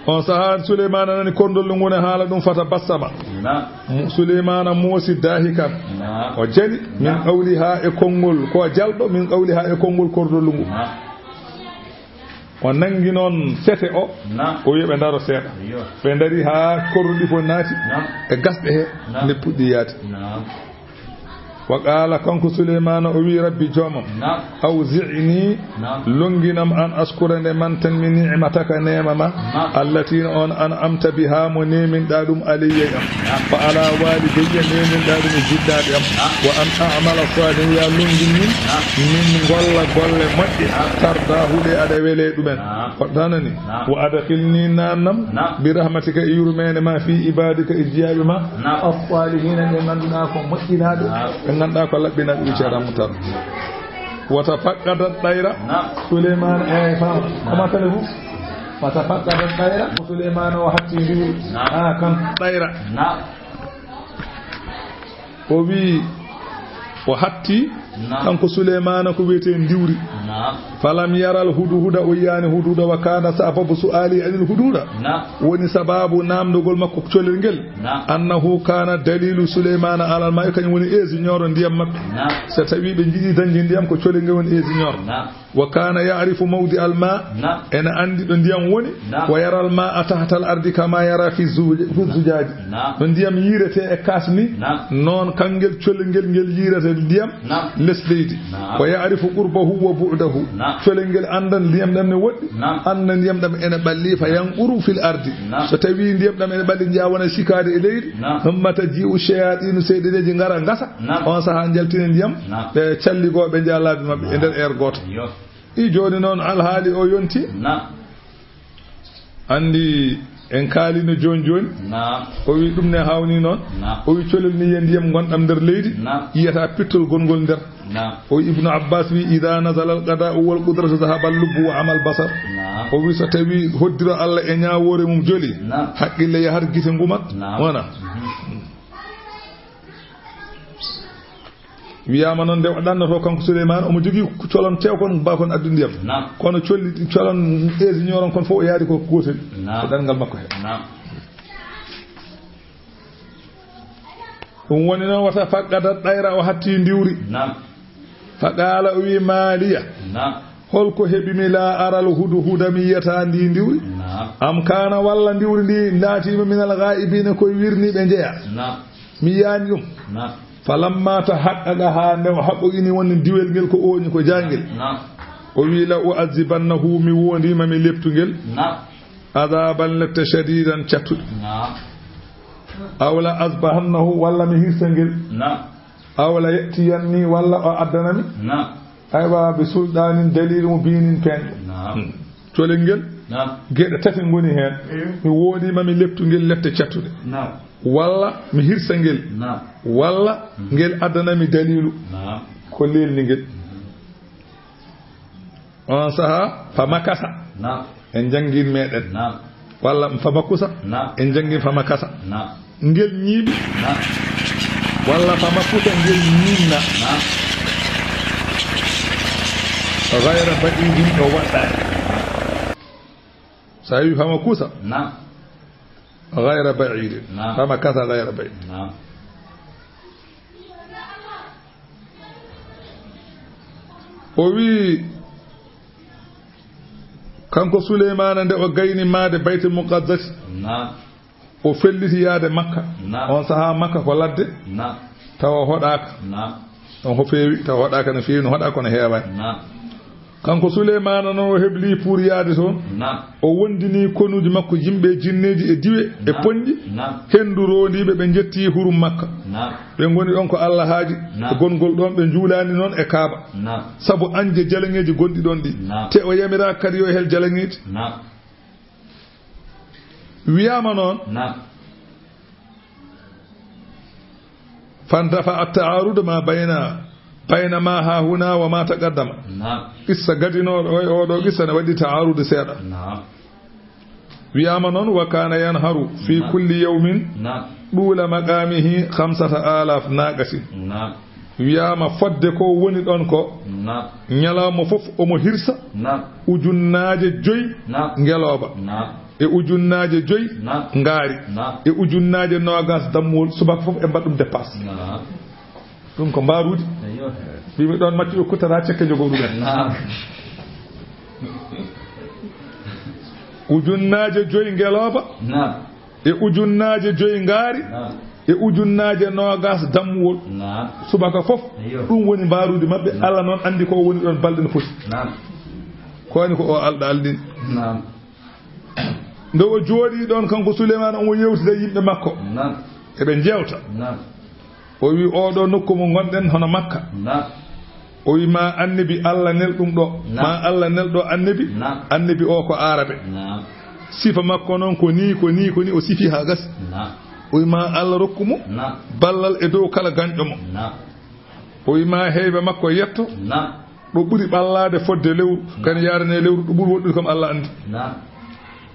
On sahaa Suleymaana nani korndolli ngu ne haala ɗum, fata bassama. Naam. Mu-, Suleymaana moosi daahikan. Naam. O jali min, naam, qawlihaa e konngol, ko jalɗo min qawlihaa e konngol korndolli ngu. Naam. O nangi noon sete o, naam, o wiya ɓe ndaro seeɗa. Iyo. Ɓe ndari haa korruɗi fof naati, naam, e gasɗe he, naam, nde puɗɗi yaade. Naam. Wa qaala, kanko Suleymaana, o wi, Rabbi joomam, naam, awzi'ni, naam, lonnginam an askura nde mantan mi ni'mataka neema ma, naam, allati on an'amta biha mo neeminɗa ɗum alayya e am. Naam. Wa ala walidayya, neeminɗa ɗum e jiɗɗaaɓe am. Naam. Wa an a'mala salihan, ya lonngin min, naam, min ngolla golle moƴƴe, naam, tardahu ɗe aɗa wele ɗumen. Naam. Ko nanani? Naam. Wa adkhilni, naamnam, naam, bi rahmatika e yurmeende ma, fi ibadika e jiyaaɓe ma, naam, as-salihina, ɓe ngannduɗaa ko moƴƴinaaɓe, naam, ɓe ngannduɗaa ko laɓɓinaaɓe, ɓe ceeɗa mo tan. Wa tafaqqada tayra, naam, Suleymaana, eyi, faama. Naam. Comment allez-vous? Wa tafaqqada tayra, Suleymaana o hatti ndiwri. Naam. Ah, kan tayra. Naam. O wi, o hatti, naam, kanko Suleymaana ko wiyetee ndiwri. Naam. Falam yaral hudhuda, o yiyaani hudhuda, wa kana sababu su'ali anil hudhuda. Naam. Woni sababu naamndogol makko colel ngel. Naam. Annahu kana dalilu Suleymaana alal ma'i, kañum woni ingénieur ndiyam maɓɓe. Naam. So tawi ɓe njiɗi dañde ndiyam, ko colel ngel woni ingénieur. Naam. Wa kana ya'rifu mawdi al ma, naam, ene anndi ɗo ndiyam woni, naam, wa yara al ma tahta al ardi kama yara fi zu-, fi zujaji. Naam. No ndiyam yiirete e kaas ni, naam, noon kangel colel ngel, ngel yiirata ndiyam, naam, les leydi. Naam. Wa ya'rifu qurbahu wa bu'dahu. Naam. Colel ngel anndan ndiyam ɗam ne woɗɗi, naam, annda ndiyam ɗam ene ɓalli, fa yanquru fil ardi. Naam. So tawi ndiyam ɗam ene ɓalli, njiya wona sikaade e leydi, naam, thumma taji'u shayatinu, seyɗeneeji ngara ngasa, naam, on saha njaltina ndiyam, naam, ɓe calligooɓe njiya laabi maɓɓe e nder, naam, heure gooto. Iyo. I jooni noon alhaali o yonti. Naam. Anndi en kaalino jooni jooni. Naam. O wi ɗum ne hawni noon. Naam. O wi colel ni ye ndiyam ngonɗam nder leydi. Naam. Yiyata pittol gongol nder. Naam. O wi Ibnu Abbas wi, "Ida nazala al qada'u wal qudratu zahaba al lubbu wa amal basar." Naam. O wi so tawi hoddiro Allah e ñaawoore mum joli. Naam. Haqqille yahat gite ngumat. Naam. Wona. Mhm. Wiyaama noon nde o ɗannoto kanko Suleymaana, omo jogii colon tew kon, ba kon addu ndiyam. Naam. Kono colli, colon ingénieur on kon fof o yaari ko gootel. Naam. Ko ɗanngal makko he. Naam. Ɗum woni noon wata faqqada ɗayra o hatti ndiwri. Naam. Fa qaala o wi maaliya. Naam. Holko heɓi mi la aral hudu huda mi yiyata ndi ndiwri? Naam. Am kana walla ndiwri ndi laatiima minal ghaa'ibina koye wirniiɓe njeya. Naam. Mi yiyaani ɗum. Naam. Falamma tahaqqaqa, haa nde o haqqoqini wonde diwel ngel ko ooñi, ko jaangel. Naam. O wi, "La u'azzibannahu, mi wondiima mi leptu ngel. Naam. Azaban lepte shadidan cattuɗe. Naam. Aw la azbahannahu, walla mi hirsa ngel." Naam. Aw la ya'tiyanni, walla o addana mi. Naam. Aywa, bi sultaanin, daliilu mubiinin, peeñɗo. Naam. Hmm. Colel ngel, naam, geɗe tati ngoni heen. Eyo. Mi woodi ma mi leptu ngel lepte cattuɗe. Naam. Walla mi hirsa ngel. Naam. Walla, mhm, ngel addana mi daliilu. Naam. Ko lelni ngel. Mhm. On sahaa, fa makasa. Naam. En janngin meɗen. Naam. Walla fa makusa. Naam. En janngin fa makasa. Naam. Ngel ñiiɓi. Naam. Walla fa makusa, ngel ñiinna. Naam. Gayra ba'iidin, ɗo waɗɗaani. So a wi fa makusa. Naam. Gayra ba'iidin. Naam. Fa makasa gayra ba'iidin. Naam. O wi, kanko Suleymaana, nde o gayni maayde Baytul Muqaddasi, naam, o felliti yaade Makka. Naam. On sahaa Makka ko ladde. Naam. Tawa hoɗaaka. Naam. On ko feewi, tawa hoɗaaka no feewi, no hoɗaa kono heewaani. Naam. Kanko Suleymaana noon o hebli pour yaade toon. Naam. O wondini konuuji makko yimɓe, jinneeji e diwe e, naam, ponƴi. Naam. Henndu roondiiɓe, ɓe njetti hurum Makka. Naam. Ɓe ngoni ɗoon ko Allah haaji. Naam. E gonngol ɗoon, ɓe njuulaani noon e Kaaba. Naam. Sabu añde jalaŋeeji gonɗi ɗoon ɗi. Naam. Te o yamiraaka kadi yo hel jalaŋeeji. Naam. Wiyaama noon. Naam. Fandafa at-ta'arud ma bayna, bayna ma hahuna wa ma taqaddama. Naam. Qissa gadinooɗo o e oo ɗoo qissa ne waɗi ta'arud seeɗa. Naam. Wiyaama noon, wa kaana yanharu fi, naam, kulli yawmin, naam, ɗuula maqaamihi khamsata aalaaf naaqatin. Naam. Wiyaama fodde ko woni ɗoon ko, naam, ñalawma fof omo hirsa, naam, ujunnaaje joyi, naam, ngelooba. Naam. E ujunnaaje joyi, naam, ngaari. Naam. E ujunnaaje noogaas dammuwol, subaka fof e mbaɗa ɗum dépasse. Naam. Ɗum ko mbaaruuji. Eyyo. Mbimi ɗoon maccuɓe kuttata cekke jogoo ɗumen. Naam. Ujunnaaje joyi ngelooba. Naam. E ujunnaaje joyi ngaari. Naam. E ujunnaaje noogaas dammuwol. Naam. Subaka fof. Eyyo. Ɗum woni mbaaruuji maɓɓe. Naam. Allah noon anndi ko woni ɗoon balɗe no foti. Naam. Ko woni ko o alɗa alɗin. Naam. Nde o jooɗii ɗoon, kanko Suleymaana, omo yeewtida yimɓe makko. Naam. Eɓe njeewta. Naam. O wi, "Oo ɗoo nokku mo ngonɗen, hono Makka." Naam. O wi, "Ma annabi Allah nel ɗum ɗo." Naam. Ma Allah nel ɗo annabi. Naam. Annabi o ko Aarabe. Naam. Sifa makko noon ko nii, ko nii, ko nii, o sifi haa gasi. Naam. O wi, "Ma Allah rokku mo, naam, ballal e dow kala gañɗo mo." Naam. O wi, "Ma heyba makko yetto." Naam. Ɗo ɓuri ɓallaade fodde lewru, kadi yaarane lewru, ɗo ɓuri woɗɗude kam Allah anndi. Naam.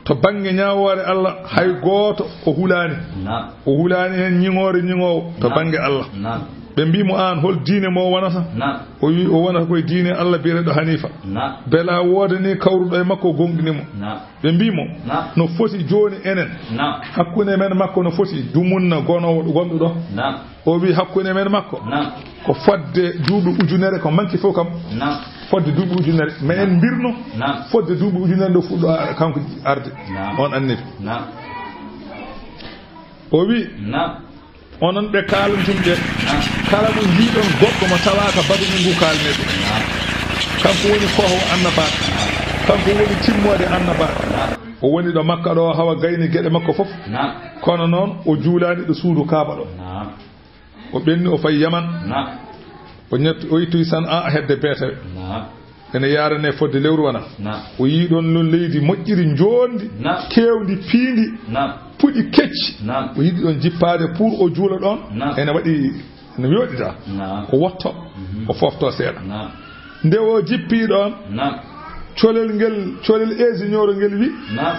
To bannge ñaawoore Allah, hay gooto o hulaani. Naam. O hulaani heen ñiŋoore ñiŋoowo to, naam, bannge Allah. Naam. Ɓe mbii mo, "Aan, hol diine mo wonata?" Naam. O wii, o wonata koye diine Allah biyeteeɗo Haniifa. Naam. Bela woodani kawruɗo e makko, o gooŋɗini mo. Naam. Ɓe mbii mo, naam, no foti jooni enen, naam, hakkunde men makko no foti dumunna gonoowo gonɗo ɗo? Naam. O wi hakkunde men makko, naam, ko fodde duuɓi ujunere ko manki fof kam. Naam. Fodde duuɓi ujunere. Ma en, naam, mbirno, naam, fodde duuɓi ujunere ɗo fuɗɗo a-, kanko arde. Naam. On annabi. Naam. O wi, naam, onon ɓe kaalanton ɓe, naam, kala mo njiiɗon goɗɗo mo tawaaka badani ngu kaalne ɗum. Naam. Kanko woni koho annabaaɓe. Naam. Kanko woni timmoode annabaaɓe. Naam. O woni ɗo Makka ɗo hawa gayni geɗe makko fof. Naam. Kono noon o juulaani ɗo suudu Kaaba ɗo. Naam. O ɓenni, o fayi Yaman. Naam. O ñetti, o ittoyi San'a hedde beetawe. Naam. Ene yaarane fodde lewru wona. Naam. O yii ɗoon noon leydi moƴƴiri, njoondi, naam, keewndi, piindi, naam, puɗi kecci. Naam. O yiɗi ɗoon jippaade pour o juula ɗoon. Naam. Ene waɗi, ene weeɓɗitaa. Naam. O wotto, mhm, o foofto seeɗa. Naam. Nde o jippii ɗoon, naam, colel ngel, colel ingénieur ngel wi, naam,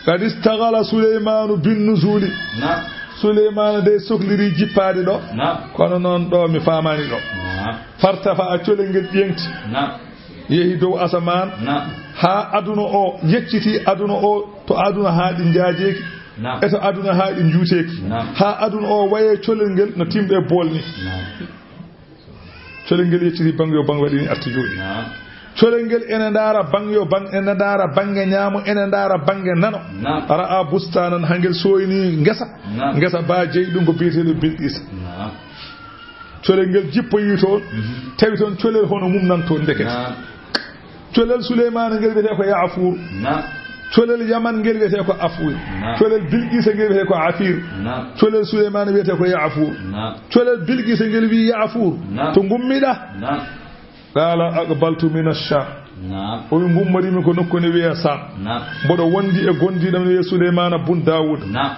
"Qad istaghala Suleymaanu bin nuzuli." Naam. Suleymaana de soklirii jippaade ɗo. Naam. Kono noon ɗo mi faamaani ɗo. Naam. Fartafa'a, colel ngel ƴeeŋti. Naam. Yehi dow asamaan. Naam. Haa aduna o yeccitii aduna o, to aduna haa ɗi njaajeeki. Naam. E to aduna haa ɗi njuuteeki. Naam. Haa aduna o waye colel ngel no timɓe bool ni. Naam. Colel ngel yecciti baŋ yo baŋ waɗi ni arti jooɗi. Naam. Colel ngel ene ndaara baŋ yo baŋ, ene ndaara baŋnge ñaamo, ene ndaara baŋnge nano. Naam. Ra'a bustaanan, haa ngel sooyni ngesa. Naam. Ngesa ba jeyi ɗum ko biyeteeɗo Bilqiisa. Naam. Colel ngel jippoyi toon, mhm, tawi toon colel hono mum nan toon ndekete. Naam. Colel Suleymaana ngel wiyetee ko Yaafuur. Naam. Colel Yaman ngel wiyetee ko Afuur. Naam. Colel Bilqiisa ngel wiyetee ko Afiir. Naam. Colel Suleymaana wiyetee ko Yaafuur. Naam. Colel Bilqiisa ngel wiyi Yaafuur. Naam. To ngummiɗaa? Naam. Qaala, aqbaltu mina Shaam. Naam. O wi, ngummoriimi ko nokku ne wiyee Saam. Naam. Mboɗo wondi e gondiiɗo am ne wiyee Suleymaana bun Daawuud. Naam.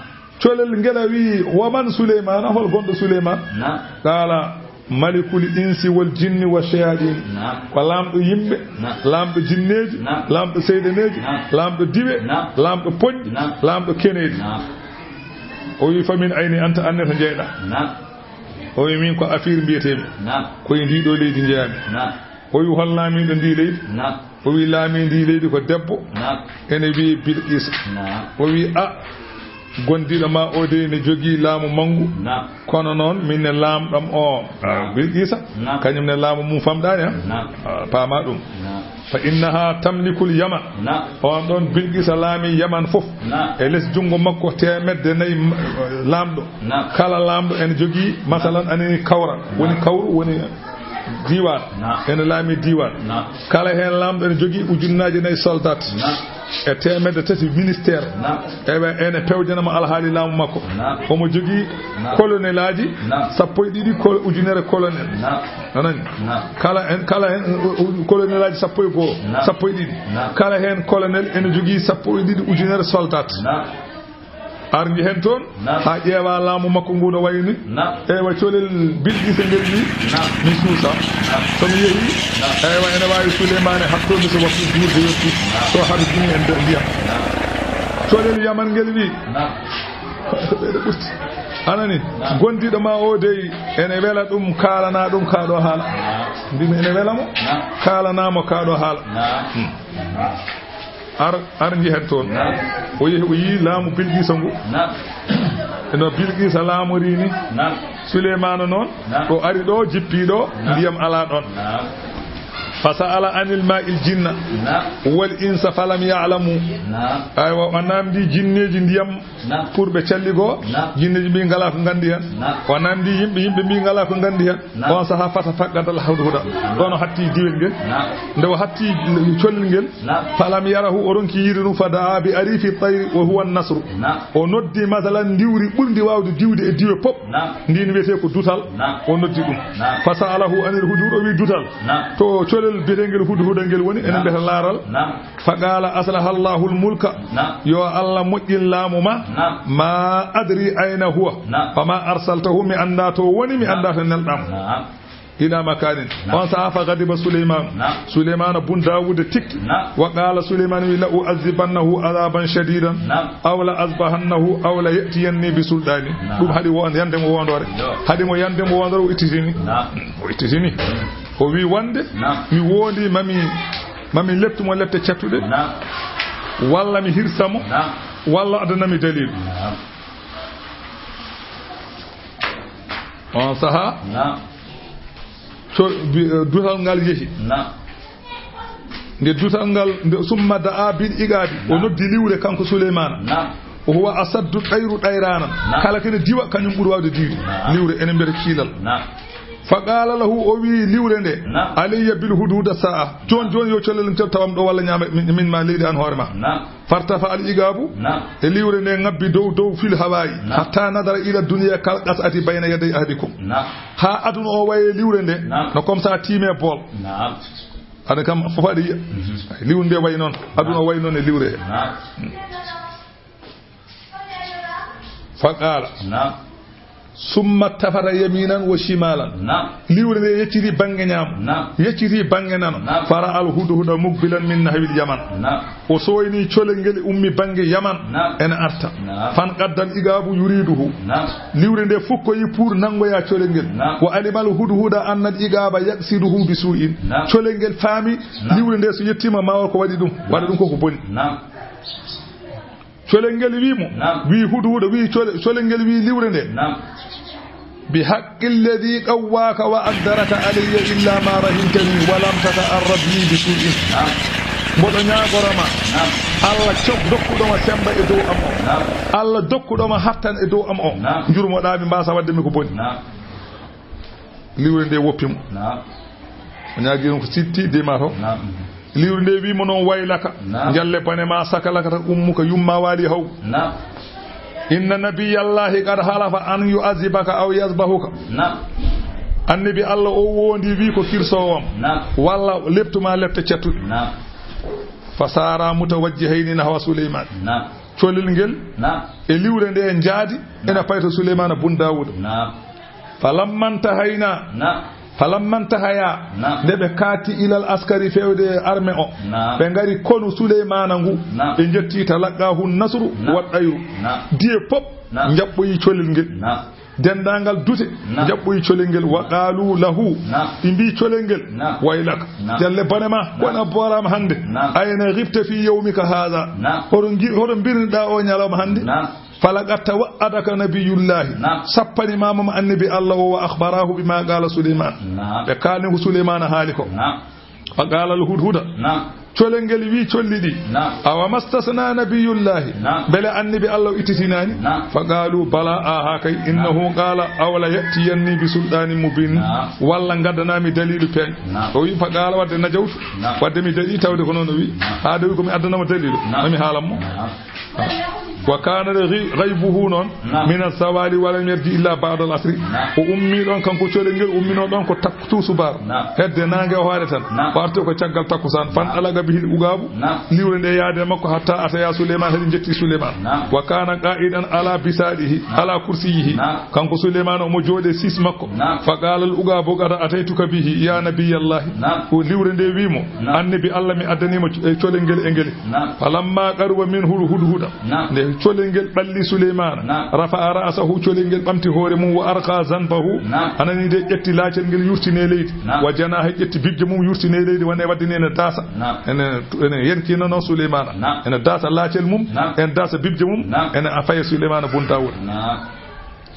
Colel ngel a wi, wa man Suleymaana, hol gonɗo Suleymaan? Naam. Qaala, malikul insi wal jinni wa shayaɗin. Naam. Ko laamɗo yimɓe, naam, laamɗo jinneeji, naam, laamɗo seyɗaneeji, naam, laamɗo diwe, naam, laamɗo poƴƴi, naam, laamɗo keneeji. Naam. O wi, famin ayni anta, aan ne to njeyɗaa? Naam. O wi, min ko Afiir mbiyeteemi. Naam. Ko e ndii ɗoo leydi njeyaami. Naam. O wi, hol laamiiɗo ndii leydi? Naam. O wi, laamiiɗo ndii leydi ko debbo. Naam. Ene wiyee Bilqiisa. Naam. O wi, a, gondiiɗo ma o dey ne jogii laamu manngu. Naam. Kono noon, min ne laamɗo am o, a, naam, Bilqiisa, naam, kañum ne laamu mum famɗaani, a? Naam. A, paamaa ɗum. Naam. Fa innaha tamlikul Yaman. Naam. On ɗon Bilqiisa laami Yaman fof. Naam. E les junngo makko teemedde nayi m-, laamɗo. Naam. Kala laamɗo ene jogii, masalan, ani kawra. Woni, naam, kawru, woni diiwaan. Naam. Ene laami diiwaan. Naam. Kala heen laamɗo ene jogii ujunnaaje nayi soldat. Naam. E teemedde tati ministère. Naam. Ewa, ene pewjana mo alhaali laamu makko. Naam. Omo jogii, naam, colonelaaji, naam, sappo e ɗiɗi, kol-, ujunere colonel. Naam. A nani? Naam. Kala heen, kala heen, o, o, colonelaaji sappo e goo, naam, sappo e ɗiɗi. Naam. Kala heen colonel ene jogii sappo e ɗiɗi ujunere soldat. Naam. Ardi heen toon, naam, haa ƴeewa laamu makko ngu no wayi ni. Naam. Ewa, colel Bilqiisa ngel wi, naam, mi suusa. Naam. So mi yehi, naam, ewa, ene waawi Suleymaane haɗtoo mi so waktu juulde yottii. Naam. So haɗu jini en nder ndiyam. Naam. Colel Yaman ngel wi, naam, ɓeyɗo ɓurti. A nani? Naam. Gondiiɗo ma o dey, ene wela ɗum, kaalana ɗum kaa ɗoo haala. Naam. Mbimi, ene wela mo? Naam. Kaalana mo kaa ɗoo haala. Naam. Hmm. Ar, ar njihen toon. Naam. O yehi, o yii laamu Bilqiisa ngu. Naam. E no Bilqiisa laamorii ni. Naam. Suleymaana noon, naam, o ari ɗo, jippii ɗo, naam, ndiyam alaa ɗoon. Naam. Fa sa'ala anil maa'il jinna, naam, wal insa falam ya'lamu. Naam. Aywa, o naamndii jinneeji ndiyam, naam, pour ɓe calli goo. Naam. Jinneeji mbii ngalaa ko nganndi heen. Naam. O naamndii yimɓe, yimɓe mbii ngalaa ko nganndi heen. Naam. On sahaa fatafaqqada al hudhuda. Ɗoon o hatti diwel ngel. Naam. Nde o hatti colel ngel, naam, falam yarahu, o ronki yiide ɗum, fa da'a bi arifi tayri wa huwa nasru. Naam. O noddi, masalan, ndiwri ɓurndi waawde diwde e diwe pop. Naam. Ndin wiyetee ko dutal. Naam. O noddi ɗum. Naam. Fa sa'alahu anil hudhud, o wi dutal. Naam. To colel biyeteengel hudhuda ngel woni, enen, naam, mbiyata laaral. Naam. Fa qaala aslaha Allahul mulka. Naam. Yo Allah moƴƴin laamu ma. Naam. Ma adri ayna huwa. Naam. Wa ma arsaltahu, mi anndaa to woni, mi anndaa to nelɗaa mo. Naam. Ila makanin. Naam. On sahaa fa ghadiba Suleymaan. Naam. Suleymaana bun Daawuda tikki. Naam. Wa qaala Suleymaan wi la u'azzibannahu adhaban shadidan. Naam. Aw la azbahannahu aw la ya'tiyanni bi sultanin. Naam. Ɗum haɗi wo-, yande mo wondoore. Yo. Haɗi mo yande mo wondoore o ittitini. Naam. O ittitini. O wi wonde, naam, mi wondi mami, mami leptu mo lepte cattuɗe. Naam. Walla mi hirsa mo. Naam. Walla addana mi dalil. Naam. On sahaa, naam, co-, bi-, eh, dutal ngal yehi. Naam. Nde dutal ngal, nde summa da'a bil iqaabi, o, naam, noddi liwre kanko Suleymaana. Naam. O huwa asaddu ɗayru ɗayraana. Naam. Kala kene diwa, kañum ɓuri waawde diwde. Naam. Liwre ene mbiyata kiilal. Naam. Fa qaala lahu, o wi liwre nde, naam, alayya bil hudhuda sa'a. Jooni jooni yo colel ngel tawam ɗo walla ñaama min, min ma leydi an hoore ma. Naam. Fartafa al iqaabu, naam, e liwre nde ngabbi dow dow fil hawaa'i, naam, hatta nadara ila dunya kal qas'ati bayna yaday ahadikum. Naam. Haa aduna o waye liwre nde, naam, no comme ça tiime bool. Naam. Ada kam fof aɗa yiya. Mhm. Liwre nde wayi noon, aduna o wayi noon e liwre he. Naam. Fa qaala. Naam. Summa tafata yaminan wa shimalan. Naam. Liwre nde yecciti bannge ñaamo. Naam. Yecciti bannge nano. Naam. Fara al hudhuda mukbilan min nahwil Yaman. Naam. O sooyni colel ngel ummi bannge Yaman. Naam. Ene arta. Naam. Fan qaddal iqaabu yuriduhu. Naam. Liwre nde fukkoyi pour nanngoya colel ngel. Naam. Wa alimal hudhuda annal iqaaba yaqsiduhu bi su'in. Naam. Colel ngel faami, naam, liwre nde so yettiima ma o ko waɗi ɗum. Naam. Waɗa ɗum ko ko boni. Naam. Colel ngel wii mo, naam, wii hudhuda, wii cole-, colel ngel wii liwre nde, naam, bi haqqi alladhi qawwaka wa aqdaraka alayya illa ma rahimtani wa lam tata'arrad li bi su'in. Naam. Mboɗo ñaagoro ma, naam, Allah cok-, dokkuɗo ma semmbe e dow am o. Naam. Allah dokkuɗo ma hattan e dow am o. Naam. Njurmoɗaa mi, mbaasa waɗde mi ko boni. Naam. Liwre nde woppi mo. Naam. O ñaagii ɗum ko sitti dima to. Naam. Liwru nde wi mo noon: "Waylaka, Naam. Jalle bane ma, sakalaka ta ummuka, yumma waali haw." Naam. "Inna nabiyallahi qad halafa an yu'azibaka aw yazbahuka." Naam. Annabi Allah o wondi wi ko kirsowo am. Naam. Walla leptu ma lepte cattuɗe. Naam. Fasara mutawajjihayni nahwa Suleyman. Naam. Colel ngel Naam. E liwre nde njaadi, Naam. Ena payta Suleymana bun Dawuda. Naam. Falamman tahayna. Naam. Falamman tahaya. Naam. Nde ɓe kaati ilal askari fewde arme o. Naam. Ɓe ngari konu Suleymana ngu. Naam. Ɓe njetti talaqahu nasru Naam. Waɗɗayru. Naam. Diye pop Naam. Njaɓɓoyi colel ngel. Naam. Dendaangal dute Naam. Njaɓɓoyi colel ngel. Wa qalu lahu. Naam. Ɓe mbi colel ngel. Naam. Waylaka. Naam. Jalle bane ma. Naam. Wona boorama hannde. Naam. Ayna ghibta fi yawmika hadha. Naam. Hoto ngi-, hoto mbirniɗa o ñalawma hannde. Naam. Falaqad tawa'adaka nabiyullahi. Naam. Sappani ma mom annabi Allah o wa akhbarahu bima qala Suleyman. Naam. Ɓe kalni ko Suleymana haali ko. Naam. Wa qala al hudhuda. Naam. Colel ngel wi colli ɗi. Naam. Awa mastasna nabiyullahi. Naam. Mbele annabi Allah o ittitinani? Naam. Fa qalu bala, aha kay, innahu Naam. Qala awla ya'tiyanni bi sultanin mubin. Naam. Walla gaddanami dalilu peeñ. Naam. O wi fa qala wadde najawtu. Naam. Wadde mi daɗi tawde ko noon o wi. Naam. Ha dawi ko mi addanama dalilu. Naam. Mami haalan mo. Naam. Wa kana ghi-, ghaybuhu noon Naam. Min az-zawali wa lam yarji illa ba'da al-asri. Naam. O ummi ɗon kanko colel ngel, ummino ɗon ko takku tusubar. Naam. Hedde nange o hoore tan. Naam. O arti ko caggal takkusaan. Fan Naam. Alaga bihil ugabu. Naam. Liwre nde yaade makko hatta ataya Suleyman, hadi jetti Suleyman. Naam. Wa kana qa'idan ala bisadihi, Naam. Ala kursiyihi. Naam. Kanko Suleyman omo jooɗe sis makko. Naam. Fa qala al ugabu qad ataytuka bihi ya nabiyallahi. Naam. O liwre nde wi mo, Naam. Annabi Allah mi addanima co-, e colel ngel e ngel. Naam. Falamma qaruba minhu al hudhuda. Naam. Nde colel ngel ɓalli Suleymana. Naam. Rafa'a ra'sahu, colel ngel ɓamti hoore mum, wa arqa zanbahu. Naam. Anani de ƴetti laacel ngel yurtine leydi. Naam. Wa janaha ƴetti bibje mum yurtine leydi, wane wadde ni ene daasa. Naam. Ene, ene yenkina noon Suleymana. Naam. Ene daasa laacel mum, Naam. Ene daasa bibje mum, Naam. Ene a faye Suleymana bun Dawuda. Naam.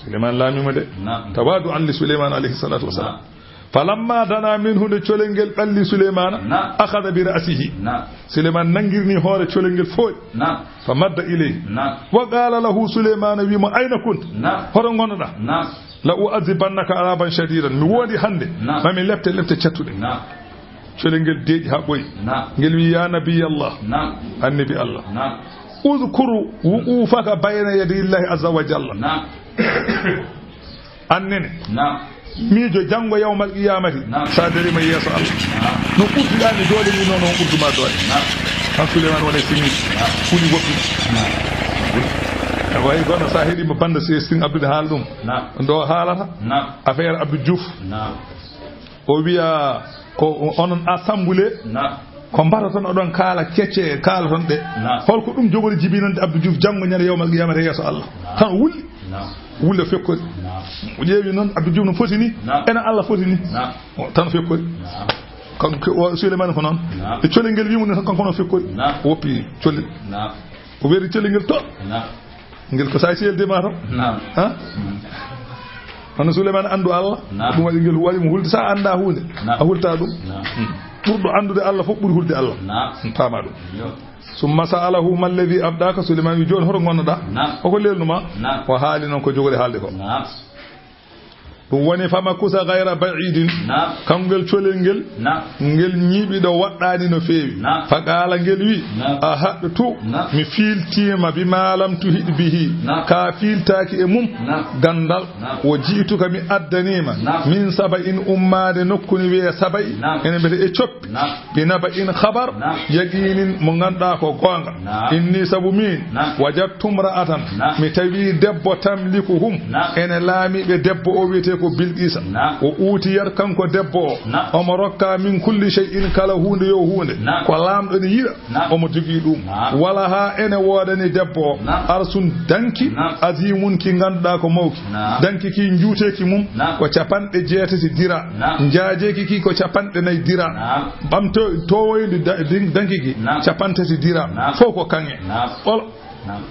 Suleymana laamima de. Naam. Tawadu'an li Suleymana alayhi salatu wassalam. Naam. Falamma dana minhu, nde colel ngel ɓalli Suleymana, Naam. Akhadha bi ra'sihi. Naam. Suleymana nangirni hoore colel ngel fooy. Naam. Fa madda ilayhi. Naam. Wa qala lahu, Suleymana wi mo, ayna kunta? Naam. Hoto ngonnoɗa? Naam. La u'adhibannaka adhaban shadidan. Mi wondi hannde. Naam. Mami lepte lepte cattuɗe. Naam. Colel ngel deeƴi haa ɓooyi. Naam. Ngel wi, ya nabiyallah. Naam. Annabi Allah. Naam. Udhkur wuqufaka bayna yadayillahi azza wa jalla. Naam. Annene. Naam. Miijo janngo yawmal qiyamati. Naam. Sa darima yeeso Allah. Naam. No ɓurduɗa mi doole ni, noon on ɓurduma doole. Naam. An Suleymana wona e siŋŋi. Naam. Kuli woɗɗi. Naam. Awa, hay kono sa heɗima banda se siŋ Abdou ne haala ɗum. Naam. Ndo haalata. Naam. Affaire Abdou Diouf. Naam. O wiya ko onon assemblée. Naam. Ko mbaɗaton oɗon kaala kecce kaalaton ɗe. Naam. Holko ɗum jogori jibinande Abdou Diouf janngo ñande yawmal qiyamata yeeso Allah? Naam. Tan o wulli. Naam. Wulli o fekkori. Naam. O ƴeewi noon Abdou Diouf no foti ni. Naam. Ena Allah foti ni. Naam. O tan o fekkori. Naam. Kanko o Souleymane ko noon. Naam. E colel ngel wiimo ni tan kanko noon fekkori. Naam. O woppi colel. Naam. O weeri colel ngel to. Naam. Ngel ko sa selde ma tan. Naam. Ha? Mm. Hono Souleymane anndu Allah. Naam. Ɗum waɗi ngel waɗi mo hulde. Sa annda huunde, Naam. A hulta ɗum. Naam. Mm. Ɓurɗo anndude Allah fof ɓuri hulde Allah. Naam. Mm, paama ɗum. Yo. Summa sa'alahu ma alladhi abdaka, Souleymane wi, jooni hoto ngonnoɗa? Naam. Hoko lelnuma? Naam. O haali noon ko jogori haalde ko. Naam. Ɗum woni famakusa ghayra ba'idin. Naam. Kanngel colel ngel, Naam. Ngel ñiiɓi ɗo waɗɗaani no feewi. Naam. Faqaala ngel wi, Naam. Ahadtu, Naam. Mi fiiltiima bima lam tuhit bihi. Naam. Ka fiiltaaki e mum, Naam. Ganndal. Naam. Wa ji'tuka, mi addaniima, Naam. Min saba'in, ummaade nokku ni wiyee Saba'i. Naam. Ene mbiyetee Éthiopie. Naam. Bi naba'in, khabar, Naam. Yaqinin, mo ngannduɗaa ko goonga. Naam. Inni, sabu miin, Naam. Wajadtu imra'atan, Naam. Mi tawi debbo, tamlikuhum, Naam. Ene laami ɓe, debbo o wiyetee ko Bilqisa. Naam. O uutiyat, kanko debbo o, Naam. Omo rokka min kulli shay'in, kala huunde yo huunde, Naam. Ko laamɗo ne yiɗa, Naam. Omo jogii ɗum. Naam. Wala haa ene woodani debbo o, Naam. Arsun, danki, Naam. Azimun, ki ngannduɗaa ko mawki. Naam. Danki ki, njuuteeki mum, Naam. Ko capanɗe jeetati dira. Naam. Njaajeeki ki ko capanɗe nayi dira. Naam. Ɓamto towoyndi da-, din-, danki ki, Naam. Capantati dira. Naam. Fof ko kaŋŋe. Naam. Olo. Naam.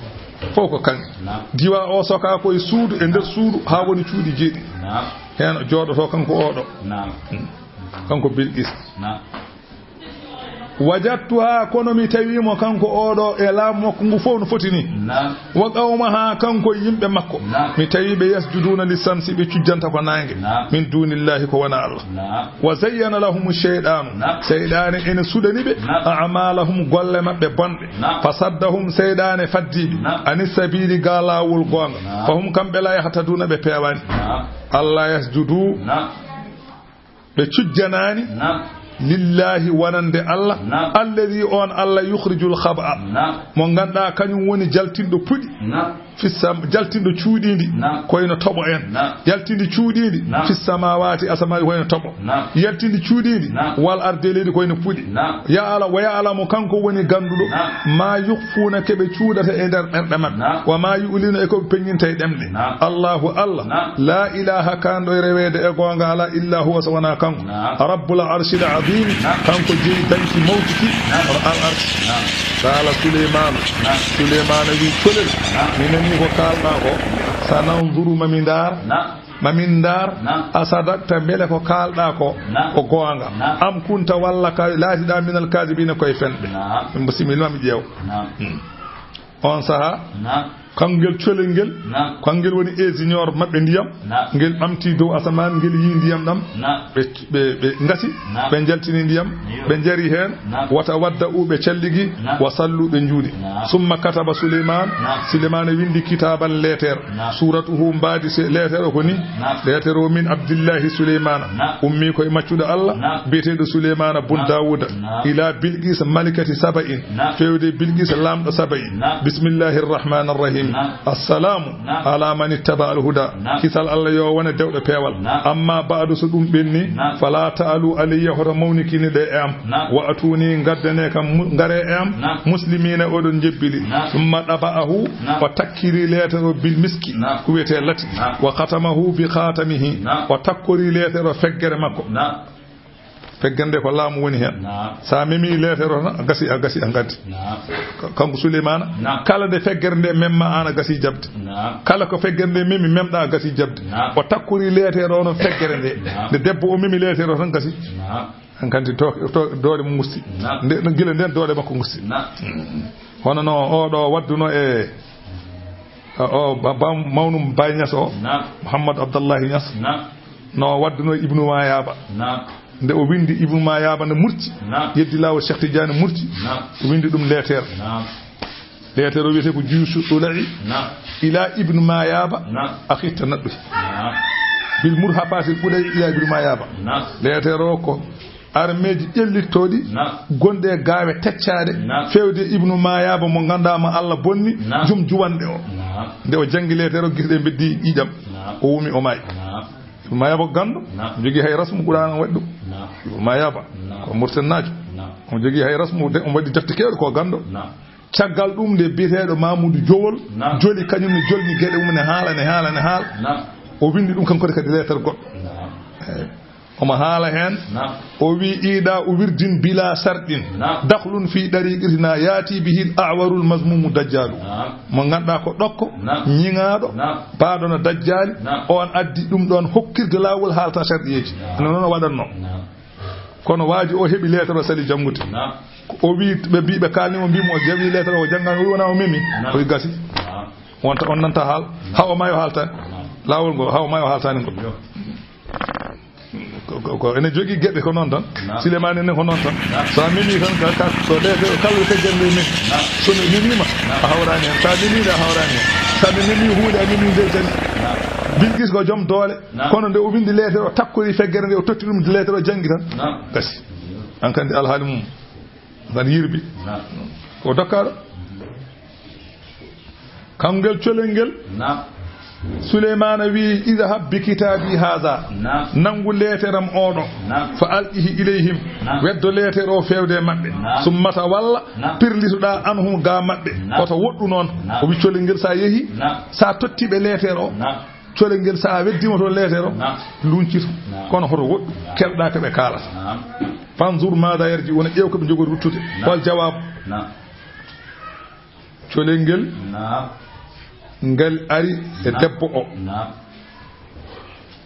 Fof ko kaŋŋe. Naam. Diwa o soka ko e suudu, e nder suudu, haa woni cuuɗi jeeɗi. Naam. Heen o jooɗoto kanko oɗo. Naam. Hmm. Kanko Bilqis. Naam. Wajadtuha, kono mi tawi mo kanko oɗo e laamu makko ngu fof no foti ni. Naam. Wa qawmaha, kanko e yimɓe makko. Naam. Mi tawi ɓe yasjuduna lissamsi, ɓe cujjanta ko naange. Naam. Min dunillahi, ko wona Allah. Naam. Wa zayyana lahum shaytanu. Naam. Seyɗaane ene suɗani ɓe. Naam. A'malahum, golle maɓɓe bonɗe. Naam. Fa saddahum, seyɗaane faddi ɓe. Naam. Anis sabili, ga laawol goonga. Naam. Fa hum, kamɓe la yahtaduna, ɓe peewani. Naam. Allah yasjudu. Naam. Ɓe cujjanaani. Naam. Lillahi, wonande Allah. Naam. Alladhi, on Allah, yukhrijul khaba'a. Naam. Mo ngannduɗaa kañum woni jaltinɗo puɗi. Naam. Fi sam-, jaltinɗo cuuɗiindi. Naam. Ko ene toɓo en. Naam. Jaltinɗo cuuɗiindi. Naam. Fi samawati, asamaan ko ene toɓo. Naam. Jaltinɗo cuuɗiindi. Naam. Wal ardi, leydi ko ene puɗi. Naam. Ya Allah, wa ya Allah mo kanko woni gannduɗo. Naam. Ma yukhfuna, ke ɓe cuuɗata e nder ɓerɗe maɓɓe. Naam. Wa ma yu'linu, e ko ɓe peññinta e ɗemɗe. Naam. Allahu Allah. Naam. La ilaha, kanɗo e reweede e goonga alaa, illa huwa, so wonaa kanko. Naam. Rabbul arshil azim, naam, kanko jeyi danki mawki ki, naam, hono al arsh. Naam. Qala Suleymaanu. Naam. Suleymaana wi, colel. Naam. Mi nanii ko kaalɗaa ko. Sananzuru, ma min ndaar. Naam. Ma min ndaar. Naam. Asadakta, mbele ko kaalɗaa ko, naam, ko goonga. Naam. Am kunta, walla ka laatiɗaa minal kaadibiina, koye fenɓe. Naam. Min mbo simi ma mi ƴeew. Naam. Hmm. On saha, naam, kanngel colel ngel, naam, kanngel woni ingénieur maɓɓe ndiyam, naam, ngel ɓamti dow asamaan, ngel yi ndiyam ɗam, naam, ɓe, ɓe, ɓe ngasi, naam, ɓe njaltini ndiyam, iyo, ɓe njari heen, naam, wata wadda u, ɓe calligi, naam, wa sallu, ɓe njuuli. Naam. Summa kataba Suleymaan, naam, Suleymaana winndi kitaaban leeter, naam, suuratuhu mbaadi se-, leeter o ko ni, naam, leeter o min Abdillahi Suleymaana, naam, ummi ko e maccuɗo Allah, naam, biyeteeɗo Suleymaana bun, naam, Daawuda, naam, ila Bilqiisa malikati Saba'in, naam, feewde Bilqiisa laamɗo Saba'i. Naam. Bismillahi arrahmani arrahim. Naam. Assalaamu, naam, ala man ittaba alhuda. Naam. Kisal Allah yo wone dewɗo peewal. Naam. Amma ba'du, so ɗum ɓenni, naam, fala ta'alu alayya, hoto mawnikine ɗe e am. Naam. Wa atuni, ngaddane kam, mu-, ngare e am. Naam. Muslimina, oɗon njebbili. Naam. Summa ɗaba'ahu, naam, o takkiri leeter o bil miski, naam, ko wiyetee lati. Naam. Wa khatamahu bi khatamihi, naam, o takkori leeter o feggere makko. Naam. Feggere nde ko laamu woni heen. Naam. So a memi leeter o tan, a gasi, a gasi, a ngaddi. Naam. Ka-, kanko Suleymaana, naam, kala nde feggere nde memma, aan a gasi jaɓde. Naam. Kala ko feggere nde memi, memɗa, a gasi jaɓde. Naam. O takkori leeter o no feggere nde. Naam. Nde debbo o memi leeter o tan, gasi. Naam. Aan kadi to, to doole mum ngusti. Naam. Nde, no gila nden doole makko ngusti. Naam. Mm. Hono no oɗo wadduno e, o, o ba-, ba-, mawnum Baye Niass o, naam, Mouhammad Abdallahi Niass. Naam. No wadduno Ibnu Mayaba. Naam. Nde o windi Ibnu Mayaba ne murti. Naam. Yeddi laawol Cheikh Tidiane murti. Naam. O windi ɗum leeter. Naam. Leeter o wiyetee ko Juyusu Ɗula'i. Naam. Ila Ibnu Mayaba. Naam. Akhi Tanadduhi. Naam. Bil murhafatil Ɓuɗa'i ila Ibnu Mayaba. Naam. Leeter o ko armeeji ƴellittooɗi, naam, gonɗi e gaawe teccaaɗe, naam, feewde Ibnu Mayaba mo ngannduɗaa ma Allah bonni, naam, jom juwanɗe o. Naam. Nde o janngi leeter o, gite ɗe mbeddi ƴiiƴam. Naam. O wumi, o maayi. Naam. Ibnu Mayaba ko ganndo, naam, jogii hay rasmu Qur'aana waɗi ɗum. Naam. Ibnu Mayaba, naam, ko murtennaajo. Naam. Omo jogii hay rasmu de, omo waɗi defte keewɗe, ko ganndo. Naam. Caggal ɗum nde biyeteeɗo Mamudu Jowol, naam, joli kañum ne jolni geɗe mum ne haala, ne haala, ne haala. Naam. O windi ɗum kanko kadi leeter goɗɗo. Naam. Eey. Omo haala heen. Naam. O wi, iɗa o wirdin bila sarɗin. Naam. Dakhlun fi dariqatina yati bihil a'warul mazmumu dajjalu. Naam. Mo ngannduɗaa ko ɗokko, naam, ñiŋaaɗo, naam, baaɗo no dajjaali, naam, on addi ɗum ɗoon hokkirde laawol haalta sarɗiyeeji. Naam. No noon o waɗatno. Naam. Kono waaji o heɓi leetar o sali janngude. Naam. Ko o wi, ɓe mbi, ɓe kaalni mo, mbi mo o jawi leetar o, o janngaani, o wi wona o memi. Naam. O wi gasi. Naam. Wonta on nanta haal, haa o maayo haaltaani. Naam. Laawol ngol, haa o maayo haaltaani ngol. Yo. Ko, ko, ko ene jogii geɗe ko noon tan. Naam. Silemaani ne ko noon tan. Naam. So a memi tan, ka, ka, so leetar o kala ko jannde memi. Naam. So mi memiima, naam, a hawraani heen. So a memiino, a hawraani heen. So a memi huunde, a memi nde jannde. Naam. Bilkis ko jom doole. Naam. Kono nde o windi leetar o, takkori feggere nde, o totti ɗum leetar o, janngi tan. Naam. Gasi. An kandi alhaali mum ngan yirbi. Naam. Ko dokkaaɗo. Kangel colel ngel. Naam. Suleymaana wi, idhab bi kitaabi haadha. Naam. Nanngu leeteram oɗo. Naam. Fa alqihi ilayhim. Naam. Weddo leeter o feewde e maɓɓe. Naam. Summa tawalla, naam, pirlitoɗaa anhum ga maɓɓe. Naam. Koto woɗɗu noon. Naam. O wi colel ngel, so a yehi, naam, so a totti ɓe leeter o. Naam. Colel ngel, so a weddiima toon leeter o, naam, luuñcito. Naam. Kono hoto woɗɗu, naam, keɗoɗaa ko ɓe kaalata. Naam. Fanzur maada yarji'uuna, ƴeew ko ɓe njogori ruttude. Naam. Hol jawaabu? Naam. Colel ngel, naam, ngel ari e, naam, debbo o. Naam.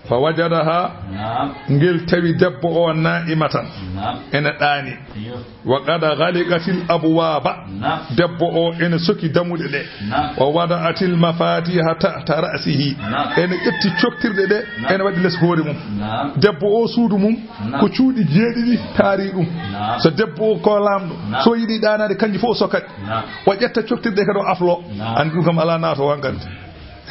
Fa wajadaha, naam, ngel tawi debbo o naa'imatan, naam, ene ɗaani. Iyo. Wa qad ghaliqatil abwaba, naam, debbo o ene soki damuɗe ɗe. Naam. Wa wada'atil mafatiha tahta ra'sihi, naam, ene ƴetti coktirɗe ɗe, naam, ene waɗi les hoore mum. Naam. Debbo o suudu mum, naam, ko cuuɗi jeeɗiɗi taari ɗum. Naam. So debbo o ko laamɗo, naam, so yiɗi ɗaanaade, kanji fof o sokat. Naam. O ƴetta coktirɗe kadi o aflo. Naam. Anndi ɗum kam alaa naato wankante.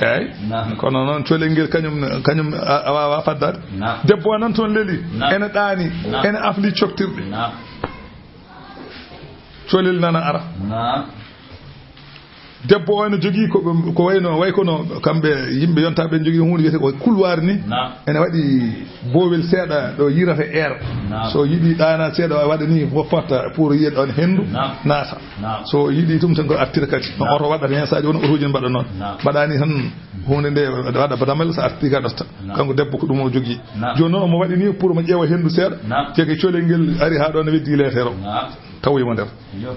Eeyi. Naam. Kono noon colel ngel kañum, kañum a, a waawaa faddaade. Naam. Debbo o nan toon leli, naam, ene ɗaani, naam, ene afli coktirɗe. Naam. Colel nana ara. Naam. Debbo o ene jogii ko, ko wayno, way kono kamɓe yimɓe yontaa ɓe jogii huunde wiyetee ko couloir ni. Naam. Ene waɗi boowel seeɗa ɗo yirata air. Naam. So yiɗi ɗaana seeɗa, o waɗa ni, o fotta pour yiya ɗon henndu, naam, naata. Naam. So yiɗi ɗum tan ko artira kadi. No, naam, oto waɗata heen, so a woni otooji ne mbaɗa noon. Naam. Mbaɗa ni tan huunde nde waɗa badamal, so arti ka ɗotta. Naam. Kanko debbo ko ɗum o jogii. Naam. Jooni noon omo waɗi ni pour mo ƴeewa henndu seeɗa. Naam. Jege colel ngel ari haa ɗo ne weddi leetere o. Naam. Tawi mo nder. Iyo.